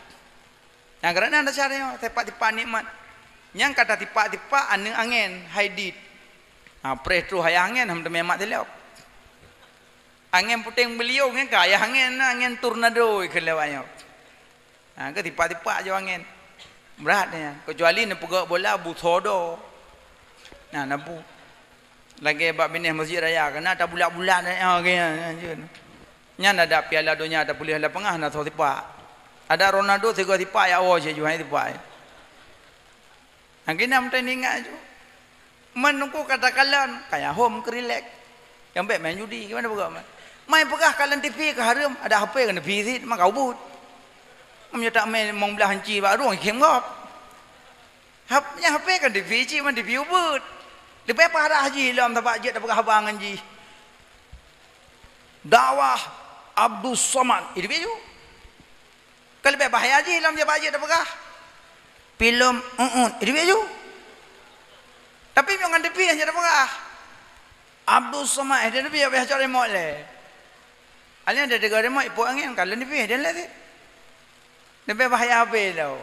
Nyang karena desya nyoe, sipak-sipak nikmat. Nyang ka tasipak-sipak aneuëk angén, hai dit. Ha, preh troh ayah angén, ham teumé mat silop. Angén puténg beuliong nyan ka ayah angén, angén tornado ikheun lewat nyoe. Ha, ke tipak-tipak jo angén. Brat nyan. Kecuali neupeugok bola bu sodo. Nah, na bu. Lagée bak binéh Masjid Raya, keunan tabulat-bulat nyan, ha, ke nyan, nyan, nyan. Nyan adak Piala Donya tapeuleueh lapangan na soe tipak. Adak Ronaldo sigoe tipak ya Allah, cit ju hai tipak. Nyang keunan meutai ingat ju. Man teungku ka takalon, kaya hom keurilek. Nyang bék main judi, gimana peugah man? Mai peugah kalon T V ka hareuem, ada H P ka neubi cit, maka ubit. Meunyoe tak main limong blaih inci bak rueng, ikhém gob. Hap-, nyang H P kan T V cit, man T V ubit. Leubeh parah jih lom sabab jeuet tapeugah haba ngon jih. Dakwah Abdus Somad, itu biju. Ka leubeh bahaya jih lom jaba jeuet tapeugah. Filem Uut, itu biju. Tapi meunyoe ngon T V hana tapeugah. Abdus Somad, itu biju, biasa cok remote lé. Alèh ada tiga remote, ipok angin, kalau T V, dia lé. Leubeh bahaya habéh lom.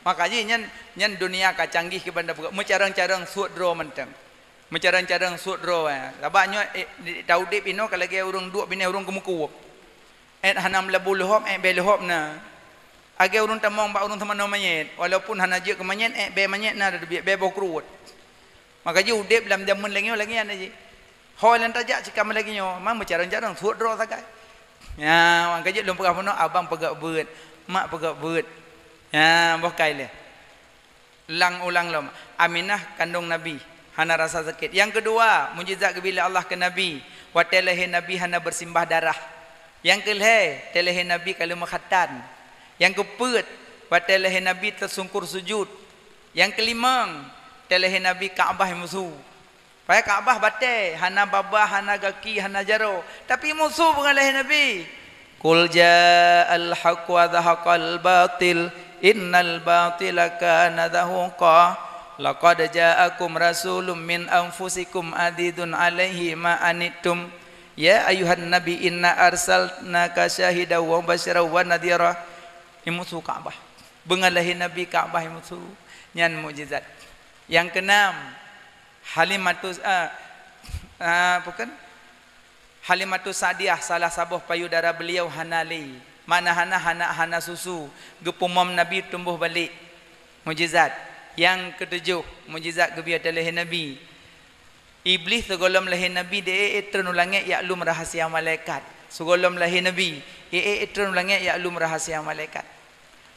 Maka jih nyan, nyan dunia ka canggih keu banda peugah. Meucarông-carông suet droe mantong. Meucarông-carông suet droe, eh. Sabab nyoe, eh, di, taudép inoe ka lagée ureuëng duek binéh ureuëng keumeukueb. Ék hana meulabu leuhop, ék bée leuhop na. Lagée ureuëng tamong bak ureuëng teumanoe manyét, walaupun hana jeuet keu manyét, ék bée manyét na, teubiet bée boh kruet. Maka jih udép lam jamén lagée nyoe lagée nyan jih. Ho nyang tajak cit ka lagée nyoe, ma meucarông-carông suet droe sagai. Ya, maka jih lôn peugah bunoe, abang peugah beuet, mak peugah beuet. Ya, boh kai lé. Ulang-ulang lom. Aminah kandong Nabi, hana rasa sakét. Nyang keudua, mukjizat geubri lé Allah keu Nabi. Watée lahé Nabi hana beusimbah darah. Nyang keulhée, watée lahé Nabi ka lheueh meukhatan. Nyang keupeuet, watée lahé Nabi teusungkur sujut. Nyang keulimong, watée lahé Nabi Ka'bah meusu. Padahai Ka'bah batée, hana babah, hana gaki, hana jaroe. Tapi meusu beungoh lahé Nabi. "Qul ja'al haqq wa zahaqal batil, innal batila kana zahuqa. Laqad ja'akum rasulun min anfusikum azizun alaihi ma anittum, "Ya ayuhan nabi, inna arsalnaka syahidan wa mubasyiran wa nadhira." Imusu Ka'bah. Beungoh lahé Nabi, Ka'bah imusu. Nyan mukjizat. Nyang keunam, Halimatus, ah, ah, bukan? Halimatus Sa'diyah, salah saboh payudara beliau hana lé. Makna hana, hana, hana susu. Geupeumom Nabi tumbôh balek. Mukjizat. Nyang keutujôh, mukjizat geubri ateueh lahé Nabi. Iblih sigohlom lahé Nabi, di ék-ék treun u langét jak lom rahsia malaikat. Sigohlom lahé Nabi, ék-ék treun u langét jak lom rahsia malaikat.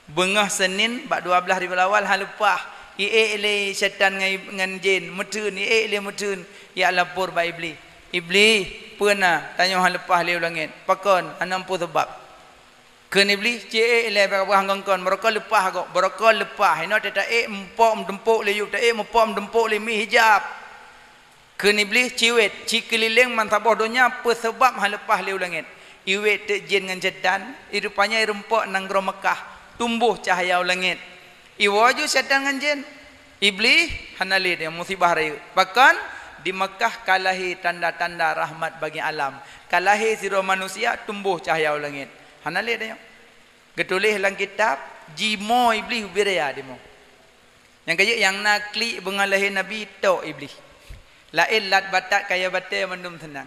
Beungoh Senin bak dua blaih Rabiul Awal han leupah, i-ék lé syaitan ngon, ngon jén, meuteun, i-ék lé meuteun, jak lapor bak Iblih. "Iblih, peue na tanyoe han leupah lé u langét? Pakon? Hana peue sabab." Kheun Iblih, "Ci ék lé bak bak ngon kon, beurokon leupah gob, beurokon leupah. Inoe ta-ék mupok meutumpok lé yub, ta-ék mupok meutumpok lé mi hijab." Kheun Iblih, "Ci wét, ci keulileng bansaboh donya, peue sabab han leupah lé u langét?" I wét teuk jén ngon syaitan, i rupanya i rumpok nanggroe Meukah, tumbôh cahya u langét. I woe ju syaitan ngon jén. Iblih, hana lé tanyoe, musibah rayeuk. Pakon? Di Meukah ka lahé tanda-tanda rahmat bagi alam. Ka lahé sidroe manusia tumbôh cahya u langét. Hana lé tanyoe. Geutuléh lam kitab, jimoe Iblih ubé raya dimoe. Nyang keujeuet nyang na klik beungoh lahé Nabi, tok Iblih. Laén lat batat kayèe batèe mandum seunang.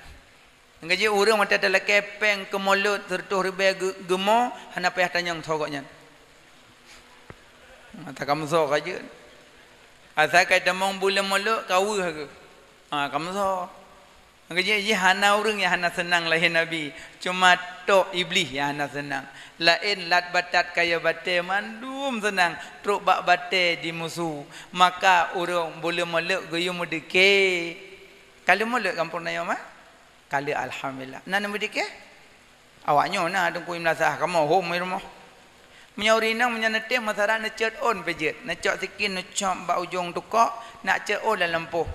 Nyang keujeuet ureueng watèe talakèe pèng keu mulod sireutôh ribèe geu-, geumo, hana payah tanyong soe gobnyan. Mata kameusoe ka jeuet. Asai ka tamong buleuen mulod ka weueh geuh. Ha, kameusoe. Nyang keujeuet jih hana ureueng nyang hana seunang lahé Nabi, cuma tok Iblih nyang hana seunang. Laén lat batat kayèe batèe mandum seunang, trok bak batèe jimusu. Maka ureueng buleuen mulod geuyue meudeuké. Ka lheueh mulod gampông na nyoe, mak? Ka lheueh, alhamdulillah. Na neumeudeuké? Awak nyoe na Teungku Imlasah, kamoe hom di rumoh. Meunyoe ureueng inong, meunyoe neutem, meusarat neucot ôn pih jeuet. Neucok sikin, neucok bak ujong tukok, nak cot ôn lam lampôh.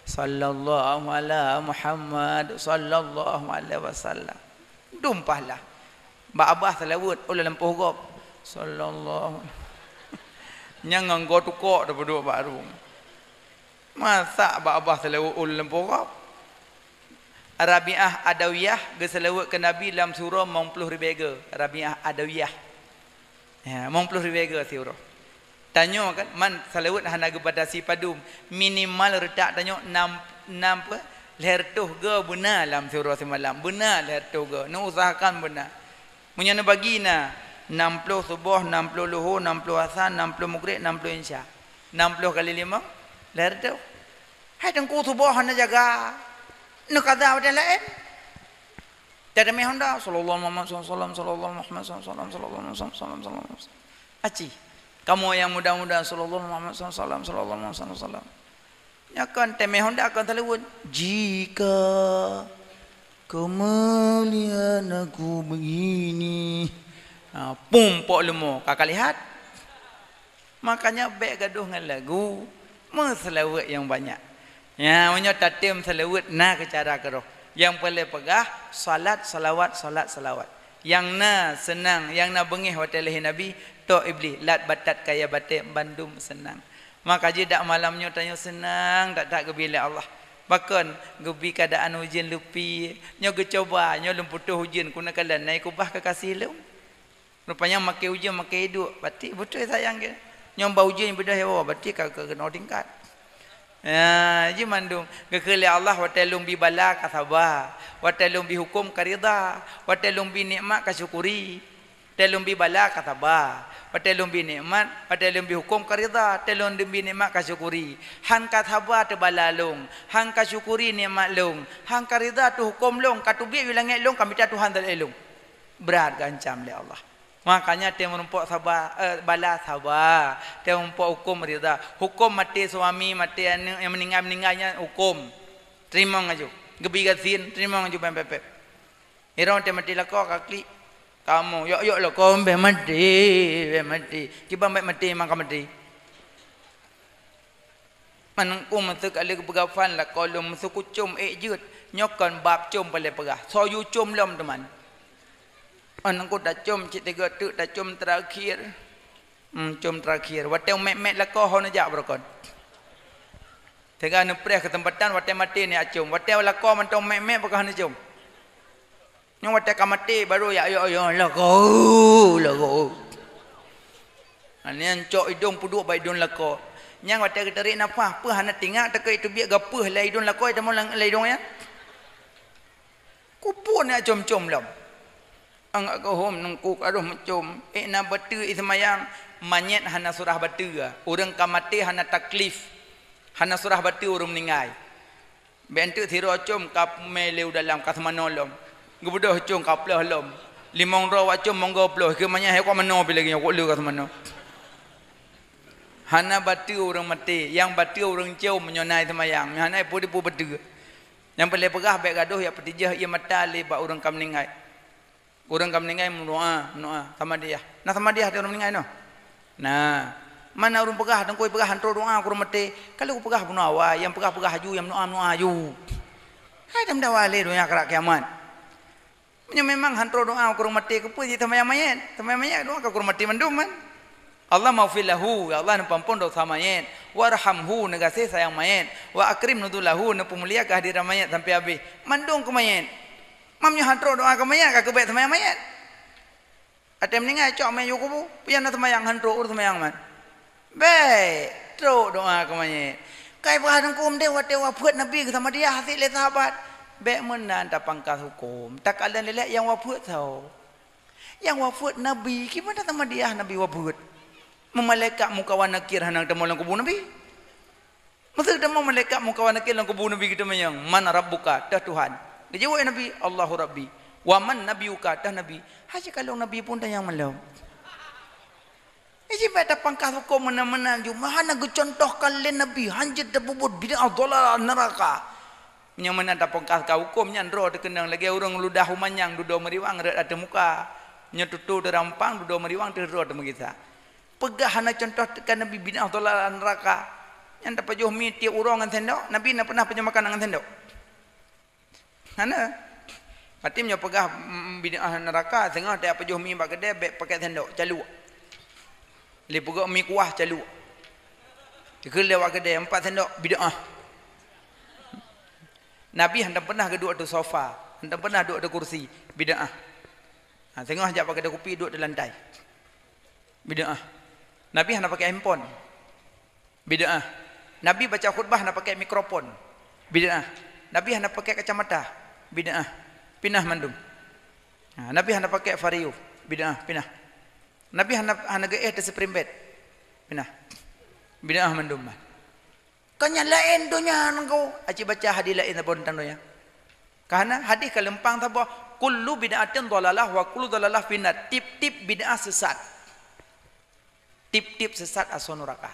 "Sallallahu ala Muhammad, sallallahu alaihi wasallam." Dum pahala. Bak abah seulaweuet ôn lam lampôh gob. "Sallallahu." Nyan ngon goe tukok tapeuduek bak rueng. Masa bak abah seulaweuet ôn lam lampôh gob? Rabi'ah Adawiyah geuseulaweuet keu Nabi lam siuroe limong ploh ribèe goe. Rabi'ah Adawiyah. Ya, limong ploh ribèe goe siuroe. Tanyoe kan, man seulaweuet hana geubatasi padum. Minimal reutak tanyoe nam, nam peuet, lhèe reutôh goe beuna lam siuroe simalam. Beuna lhèe reutôh goe. Neuusahakan beuna. Meunyoe neubagi na, nam ploh suboh, nam ploh luho, nam ploh asa, nam ploh mugreb, nam ploh insya. Nam ploh kali limong, lhèe reutôh. Hai Teungku, suboh hana jaga. Neukaza watèe laén. Tatamé honda, sallallahu Muhammad sallallahu alaihi wasallam, sallallahu Muhammad sallallahu alaihi wasallam, sallallahu Muhammad sallallahu alaihi wasallam, sallallahu Muhammad sallallahu alaihi wasallam. Aci. Kamoe nyang muda-muda, sallallahu Muhammad sallallahu alaihi wasallam, sallallahu Muhammad sallallahu alaihi wasallam. Nyoe kon tamé honda kon seulaweuet. Jika kau melihat aku begini. Ha, pum pok leumo, ka kalihat. Makanya bèk gadoh ngon lagu, meuseulaweuet nyang banyak. Nya, meunyoe tatem seulaweuet na keu cara keudroe. Nyang paléng peugah, salat, salawat, salat, salawat. Nyang na seunang, nyang na beungèh watèe lahé Nabi, tok Iblih, lat batat kayèe batèe bandum seunang. Maka jih dak malam nyoe tanyoe seunang that-that geubri lé Allah. Pakon? Geubri keuadaan ujeuen leupie. Nyoe geucuba, nyoe lôn putôh ujeuen, keuneuk kalon na ikubah keukaséh lôn. Rupanya makai ujeuen, makai iduek, berarti beutôi sayang geuh. Nyoe ba ujeuen beudôh, ya Allah, berarti ka, ka keunoe tingkat. Ya, jih mandum geukheun lé Allah, watèe lôn bi bala ka saba, watèe lôn bi huköm ka ridha, watèe lôn bi nikmat ka syukuri. Watèe lôn bi bala ka saba, watèe lôn bi nikmat, watèe lôn bi huköm ka ridha, watèe lôn bi nikmat ka syukuri. Han ka saba teuh bala lôn, han ka syukuri nikmat lôn, han ka ridha teuh huköm lôn, ka teubiet u langèt lôn, ka mita Tuhan saleueng lôn. Brat geuancam lé Allah. Makanya teuh meurumpok saba, eh, bala saba, teuh meurumpok huköm ridha. Huköm maté suami, maté aneuk nyang meuninggai-meuninggai nyan huköm. Teurimong laju. Geubi gasien, teurimong laju bang pép-pép. Irong teuh maté lakoe ka klik. Kamoe, yok-yok lakoe bèk maté, bèk maté. Kiban bèk maté, maka maté. Aneuëk ku meuseu ka lheueh geupeugah fan lakoe lôn meuseu kucom ék jeuet, nyoe kon bab com paléng peugah. Soe yue com lom teuma. Aneuëk ku tacom cit tiga teuk tacom terakhir. Hmm, com terakhir. Watèe mèk-mèk lakoe ho neujak beurokon. Teuga neupreh keuseumpatan watèe maté nyan com. Watèe lakoe mantong mèk-mèk pakon hana com. Nyang watée ka maté baru ya, ya, ya, lagoe, lagoe. Nyan cok idong peuduek bak idong lakoe. Nyang watée geutarék nafah, peue hana tingak takeu teubiet gapeuh lé idong lakoe tamong lam, lam idong nyan. Kupeue na com-com lom. Anggak geuhom nungku karoh meucom. Eh, na bateue i seumayang, manyét hana surah bateue. Ureuëng ka maté hana taklif. Hana surah bateue ureuëng meuninggai. Bék teuk sidroe com ka mé lé u dalam ka seumanoe lom. Geubeudôh com ka ploh lom. Limong droe wak com monggo ploh. Keu manyét hai kok manoe pi lagée nyoe kok le ka seumanoe. Hana bateue ureuëng maté, nyang bateue ureuëng com meunyoe na i seumayang. Meunyoe hana peue dipeue bateue. Nyang peureulée peugah bék gadoh jak peutijah ié mata lé bak ureuëng ka meuninggai. Ureuëng ka meuninggai meudoá, meudoá, samadiyah. Na samadiyah di ureuëng meuninggai noh? Na. Mana ureuëng peugah, teungku peugah han trok doá keu ureuëng maté. Ka lheueh kupeugah bunoe awai, nyang peugah-peugah aju, nyang meudoá, meudoá aju. Hai, dam dawa lé donya keurak kiamat. Meunyoe memang han trok doá keu ureuëng maté, keupeue jiseumayang manyét? Seumayang manyét doá keu ureuëng maté mandum kan? Allahummaghfir lahu, ya Allah, neupeuampon desya manyét. Warhamhu, neugaséh sayang manyét. Wa akrim nuzulahu, neupeumulia keuhadiran manyét sampai habéh. Mandum keu manyét. Meunyoe han trok doá keu manyét, ka keuh bék seumayang manyét. Watée meuninggai cok manyét u kubu, peue nyang na seumayang han trok, ureuëng seumayang man. Bék, trok doá keu manyét. Kai peugah teungku deh watée wafeuet Nabi geusamadiyah hase lé sahabat. Bék meunan tapangkas huköm. Takalon lé nyang wafeuet soe? Nyang wafeuet Nabi, kiban tasamadiyah Nabi wafeuet? Meumalaikat Mungkar wa Nakir hana tamong lam kubu Nabi. Meuseue tamong malaikat Mungkar wa Nakir lam kubu Nabi geuteumanyong, "Man rabbuka?" Teuh Tuhan. Geujaweueb Nabi, "Allahu Rabbi." "Wa man nabiyuka?" Teuh Nabi. Hai, sikalon Nabi pun tanyong malom. Iji bék tapangkas huköm meunan-meunan ju, hana geucuntohkan lé Nabi, hanjeuet tapeubuet bid'ah, dhalalah, neuraka. Meunyoe meunan tapangkas ka huköm nyan droe teukeunong lagée ureuëng ludah u manyang dudoe meuriwang rot ateueh muka. Meunyoe tutoe teurampang dudoe meuriwang teuh droe teumeugisa. Peugah hana cuntoh teuka Nabi bid'ah, dhalalah, neuraka. Nyan tapajoh mi tieb uroe ngon sendok. Nabi na pernah pajoh makanan ngon sendok? Hana. Berarti meunyoe peugah, mm, bid'ah neuraka, singoh tapajoh mi bak keudè, bék pakai sendok, caluek. Lé peugah mi kuah, caluek. Dikeue lewat keudè, empat sendok, bid'ah. Nabi hantom pernah geuduek ateueh sofa, hantom pernah duek ateueh kursi, bid'ah. Ha, singoh jak bak keudè kupi duek di lantai. Bid'ah. Nabi hana pakai handphone. Bid'ah. Nabi baca khutbah hana pakai mikrofon. Bid'ah. Nabi hana pakai kacamata. Bid'ah. Pinah mandum. Ha, Nabi hana pakai vario. Bid'ah. Pinah. Nabi hana, hana geuéh teuh spring bed. Pinah. Bid'ah mandum. Kan nyan laén donya nangko. Aci baca hadis laén saboh tentang donya. Karena hadis ka leumpang saboh, "Kullu bid'atin dhalalah wa kullu dhalalah finnar." Tiep-tiep bid'ah sesat. Tiep-tiep sesat asoe nuraka.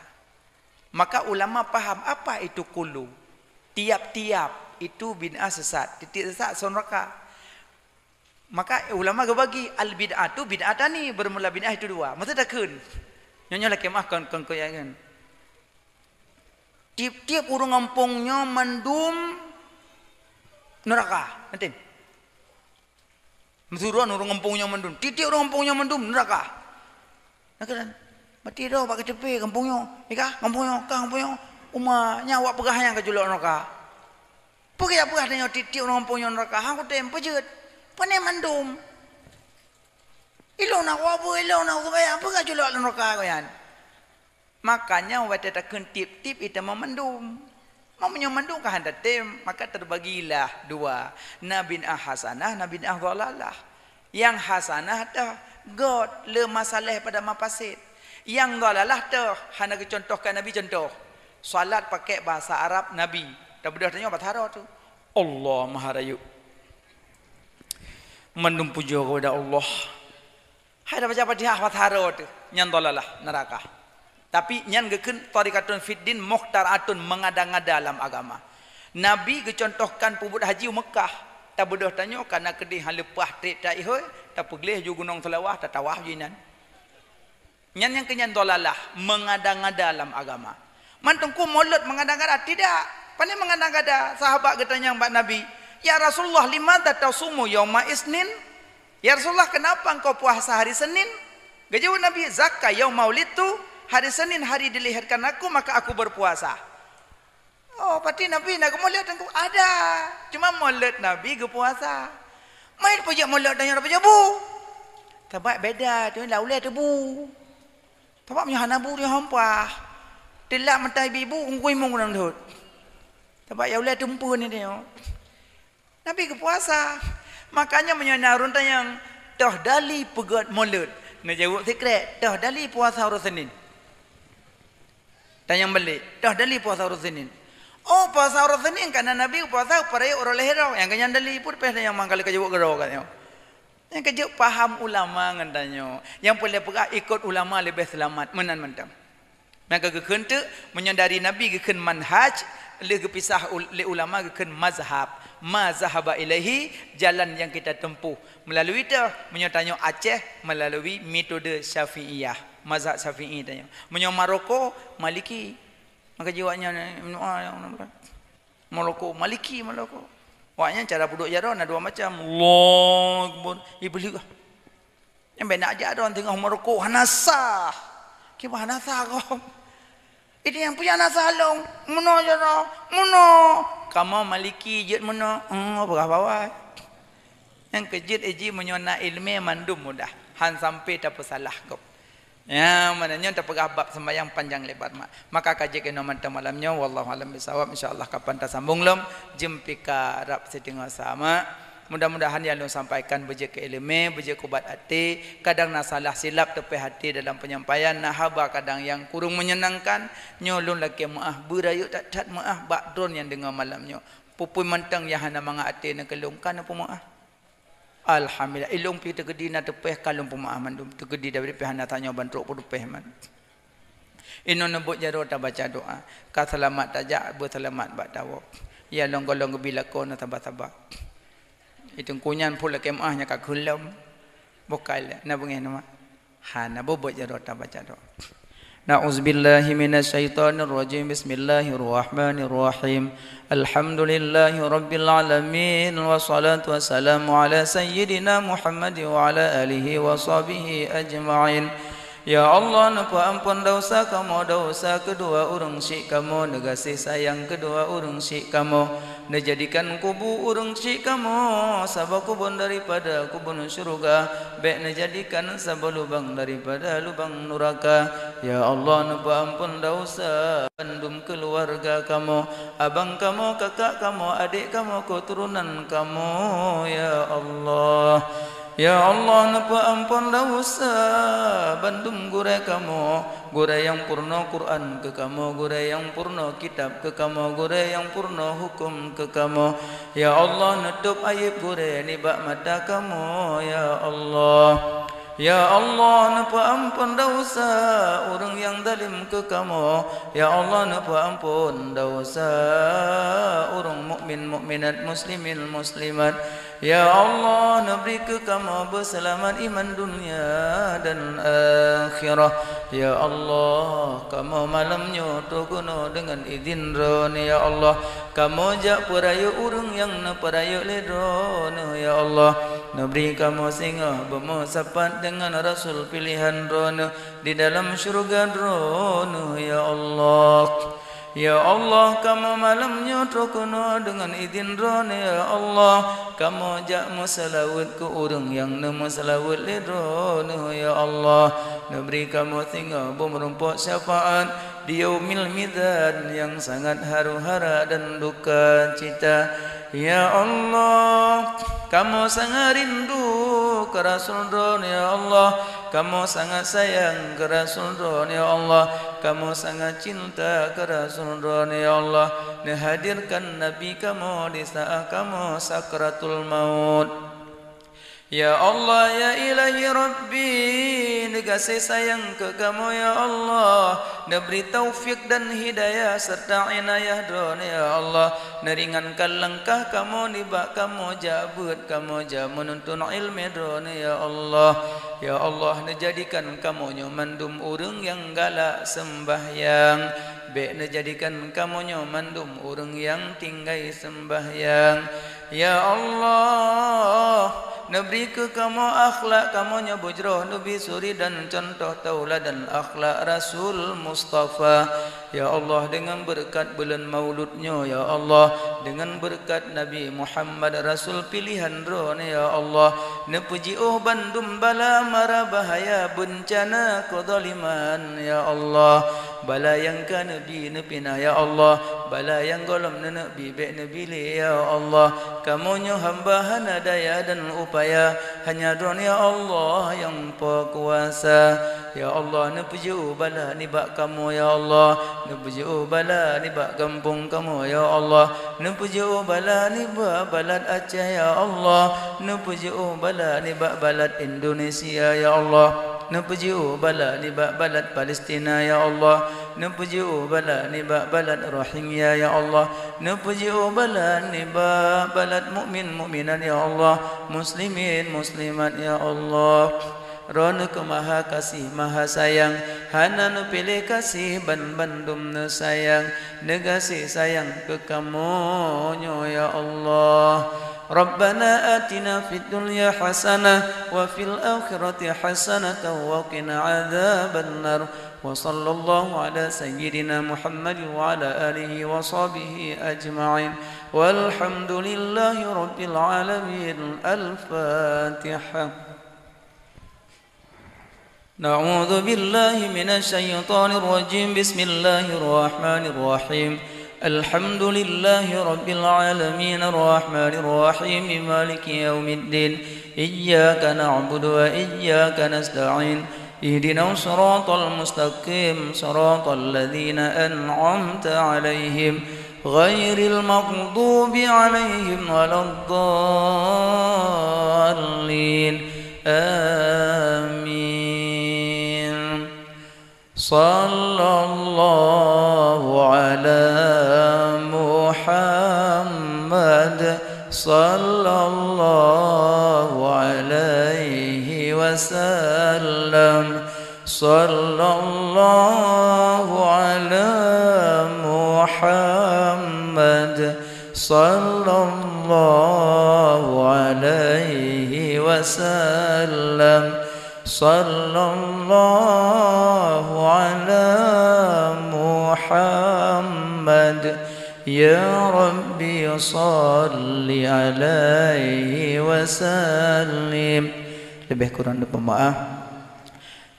Maka ulama paham apa itu kullu. Tiap-tiap itu bid'ah sesat. Tiep-tiep sesat asoe nuraka. Maka ulama geubagi, al-bid'atu bid'atani, bermula bid'ah itu dua. Maksud takheun. Nyoe, nyoe lakée meuah kon, kon, kon, ya, kan. Tiep-tiep ureuëng gampông nyoe mandum neuraka, meuteun. Meusuron ureuëng gampông nyoe mandum. Tiep-tiep ureuëng gampông nyoe mandum neuraka. Nah, kan? Mati dah bak K T P gampông nyoe. Ika, gampông nyoe, ka gampông nyoe. Uma, nyan awak peugah nyan ka julok neuraka. Peugah-peugah tanyoe tiep-tiep ureuëng gampông nyoe neuraka, hang kutem peujeuet. Pane mandum. Ilong na kuabu, ilong na kubayang, peugah julok neuraka kau nyan. Makanya watée takheun tiep-tiep itamong mandum. Meunyoe mandum ka hana tem, maka terbagilah dua. Na bid'ah hasanah, na bid'ah dhalalah. Nyang hasanah teuh göt le masalah pada mafasid. Nyang dhalalah teuh hana geucuntoh ka Nabi cuntoh. Salat pakai bahasa Arab Nabi. Tabeudôh tanyoe bahasa Arab tu. Allah Maha Rayeuk. Mandum pujoe kepada Allah. Hai tabaca Fatihah bahasa Arab teuh, nyan dhalalah, neuraka. Tapi nyan geukheun thariqatun fid din mukhtara'atun, mengada-ngada lam agama. Nabi geucuntohkan peubuet haji u Meukah, tabeudôh tanyoe kana keudeh han leupah trép ta ihôi, tapeugleh ju Gunong Seulawah, tatawaf ju inan. Nyan nyang keu nyan dhalalah, mengada-ngada lam agama. Man teungku mulod mengada-ngada? Tidak. Pane mengada-ngada? Sahabat geutanyong bak Nabi, "Ya Rasulullah, limadza tasumu yauma isnin?" "Ya Rasulullah, kenapa engkau puasa hari Senin?" Geujaweueb Nabi, "Zaka yauma wulidtu, hari Senin hari dilahirkan aku, maka aku berpuasa." Oh, pati Nabi na geumulod teungku? Ada. Cuma mulod Nabi geupuasa. Mai peujeuet mulod tanyoe peujeuet bu. Sabab beda tu la ulée teubu. Sabab meunyoe hana bu nyoe hampah. Teulat mata ibu-ibu ungkui mung ureuëng deuhot. Sabab ya ulée teumpeue ni tanyoe. Nabi geupuasa. Makanya meunyoe na ureuëng tanyong, "Toh dali peugét mulod?" Neujaweueb sikrek, "Toh dali puasa uroe Senin." Tanyong balik, "Toh dali puasa uroe Senin?" "Oh, puasa uroe Senin karena Nabi geupuasa peurayeuk uroe lahé droe." Nyang keunyan dali pun peh tanyong mangkali ka jaweueb keudroe katanyong. Nyang keujeuet paham ulama ngon tanyoe. Nyang peureulée peugah ikot ulama leubeh seulamat meunan mantong. Maka geukheun teuk, meunyoe dari Nabi geukheun manhaj, lheueh geupisah ul-, lé ulama geukheun mazhab. Ma zahaba ilaihi, jalan yang kita tempuh. Melalui teuh, meunyoe tanyoe Aceh, melalui metode Syafi'iyah. Mazhab Syafi'i tanyoe. Meunyoe Maroko, Maliki. Maka jiwak nyan, eh, Maroko, Maliki, Maroko. Wak nyan cara peuduek jaroe na dua macam. Allahu Akbar. Iblih. Nyang bèk neujak droe teungoh meurukuk hana sah. Kiban hana sah gob. Itu nyang punya hana sah lôn. Meunoe jaroe, meunoe. Kamoe Maliki jeuet meunoe. Hmm, peugah bawai. Nyang keujeuet iji meunyoe na iéleumé mandum mudah. Han sampai tapeusalah gob. Ya, mana nyoe tapeugah bab sembahyang panjang lebar mak. Maka ka jeuet keunoe mantong malam nyoe, wallahu alam bisawab. Insya Allah kapan tasambong lom, jeumpika rab siteungoh sama. Mudah-mudahan nyang lôn sampaikan beujeuet keu iéleumé, beujeuet keu ubat até, kadang na salah silap teupeh até dalam penyampaian, na haba kadang nyang kureueng menyenangkan, nyoe lôn lakée meuáh, beurayeuk that-that meuáh bak droe nyang deungoe malam nyoe. Peue-peue mantong nyang hana mangat até neuh keu lôn ka neupeumeuáh. Alhamdulillah, ilôn pih teukeudi na teupeh ka lôn peumeuáh mandum. Teukeudi Daud pih hana tanyoe ban trok peuteupeh man. Inoe neubuet jaroe tabaca doa. Ka seulamat tajak, beuseulamat bak tawoe. Ya lôn gohlom geubi lakoe na saba-saba. Itu kunyan pun lakée meuáh nyang ka kheun lom. Bukai lé, na beungéh nama. Hana beubuet jaroe tabaca doa. Na'udzubillahi minasyaitonirrajim. Bismillahirrahmanirrahim. Alhamdulillahi rabbil alamin. Wassalatu wassalamu ala sayyidina Muhammad wa ala alihi wa sahbihi ajma'in. Ya Allah, neupeuamphon desya kamoe, desya keudua ureuëng syik kamoe, neugaséh sayang keudua ureuëng syik kamoe. Neujadikan kubu ureuëng syik kamoe saboh kubon daripada kubon syeuruga, bék neujadikan saboh lubang daripada lubang nuraka. Ya Allah, neupeuamphon desya bandum keuluwarga kamoe, abang kamoe, kakak kamoe, adék kamoe, keuturonan kamoe, ya Allah. Ya Allah, neupeuamphon desya bandum gurée kamoe, gurée nyang purnoe Quran keu kamoe, gurée nyang purnoe kitab keu kamoe, gurée nyang purnoe huköm keu kamoe. Ya Allah, neutôb ayeb gurée nibak mata kamoe, ya Allah. Ya Allah, neupeuamphon desya ureuëng nyang zalem keu kamoe. Ya Allah, neupeuamphon desya ureuëng mukmin, mukminat, muslimin, muslimat. Ya Allah, neubri keu kamoe beuseulamat iman dunia dan akhirah. Ya Allah, kamoe malam nyoe trok keunoe deungon idhin Droeneuh, ya Allah. Kamoe jak peurayeuk ureuëng nyang neupeurayeuk lé Droeneuh, ya Allah. Neubri kamoe singoh beumeusapat deungon Rasul piléhan Droeneuh di dalam syeuruga Droeneuh, ya Allah. Ya Allah, kamoe malam nyoe trok keunoe deungon idhin Droeneuh, ya Allah. Kamoe jak meuseulaweuet keu ureuëng nyang neumeuseulaweuet lé Droeneuh, ya Allah. Neubri kamoe singoh beumeurumpok syafaat di Yaumil Mizan nyang sangat haru hara dan duka cita. Ya Allah, kamoe sangat rindu keu Rasul Droeneuh, ya Allah. Kamoe sangat sayang keu Rasul Droeneuh, ya Allah. Kamoe sangat cinta keu Rasul Droeneuh, ya Allah. Neuhadirkan Nabi kamoe di saat kamoe sakratul maut. Ya Allah, ya Ilahi Rabbi, neugaséh sayang keu kamoe, ya Allah. Neubri taufik dan hidayah serta inayah Droeneuh, ya Allah. Neuringankan langkah kamoe nibak kamoe jak beuet, kamoe jak meununtut iéleumé Droeneuh, ya Allah. Ya Allah, neujadikan kamoe nyoe mandum ureuëng nyang galak seumbahyang. Bék neujadikan kamoe nyoe mandum ureuëng nyang tinggai seumbahyang. Ya Allah, Neubri keu kamoe akhlak kamoe nyang beujroh, neubi suri dan cuntoh tauladan akhlak Rasul Mustafa. Ya Allah, deungon beureukat buleuen Maulud nyoe, ya Allah, deungon beureukat Nabi Muhammad Rasul piléhan Droeneuh, ya Allah, neupeujiôh bandum bala mara bahaya beuncana keuzaliman, ya Allah. Bala nyang ka neubi neupinah, ya Allah. Bala nyang gohlom neuneuk bi bék neubi lé, ya Allah. Kamoe nyoe hamba hana daya dan upaya, hanya Droeneuh, ya Allah, nyang po kuasa. Ya Allah, neupeujiôh bala nibak kamoe, ya Allah. Neupeujiôh bala nibak gampông kamoe, ya Allah. Neupeujiôh bala nibak balat Aceh, ya Allah. Neupeujiôh bala nibak balat Indonesia, ya Allah. Neupeujiôh bala nibak balat Palestina, ya Allah. Neupeujiôh bala nibak balat Rohingya, ya Allah. Neupeujiôh bala nibak balat mukmin mukminat, ya Allah. Muslimin muslimat, ya Allah. Droeneuh keu maha kasih, maha sayang, hana neupiléh kasih, ban bandum neusayang, neugaséh sayang keu kamoe nyoe, ya Allah. Rabbana atina fid dunya hasanah wa fil akhirati hasanatan wa qina adzabannar. Wa sallallahu ala sayyidina Muhammad wa ala alihi wa sahbihi ajma'in. Walhamdulillahi rabbil alamin. Al-Fatihah. أعوذ بالله من الشيطان الرجيم. بسم الله الرحمن الرحيم. الحمد لله رب العالمين. الرحمن الرحيم. مالك يوم الدين. إياك نعبد وإياك نستعين. اهدنا الصراط المستقيم. صراط الذين أنعمت عليهم. غير المغضوب عليهم ولا الضالين. آمين. صلى الله على محمد، صلى الله عليه وسلم. صلى الله على محمد، صلى الله عليه وسلم. صلى الله على محمد. يا ربي صل عليه وسلم. Leubeh kurang neupeumaáh.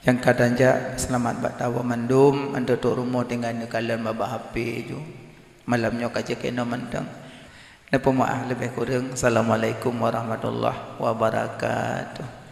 Nyang ka dan jak, seulamat bak tawa mandum, antu trok rumoh tinggai neukalon babah H P ju. Malam nyoe ka jeuet keunoe mantong. Neupeumaáh leubeh kureueng. Assalamualaikum warahmatullahi wabarakatuh.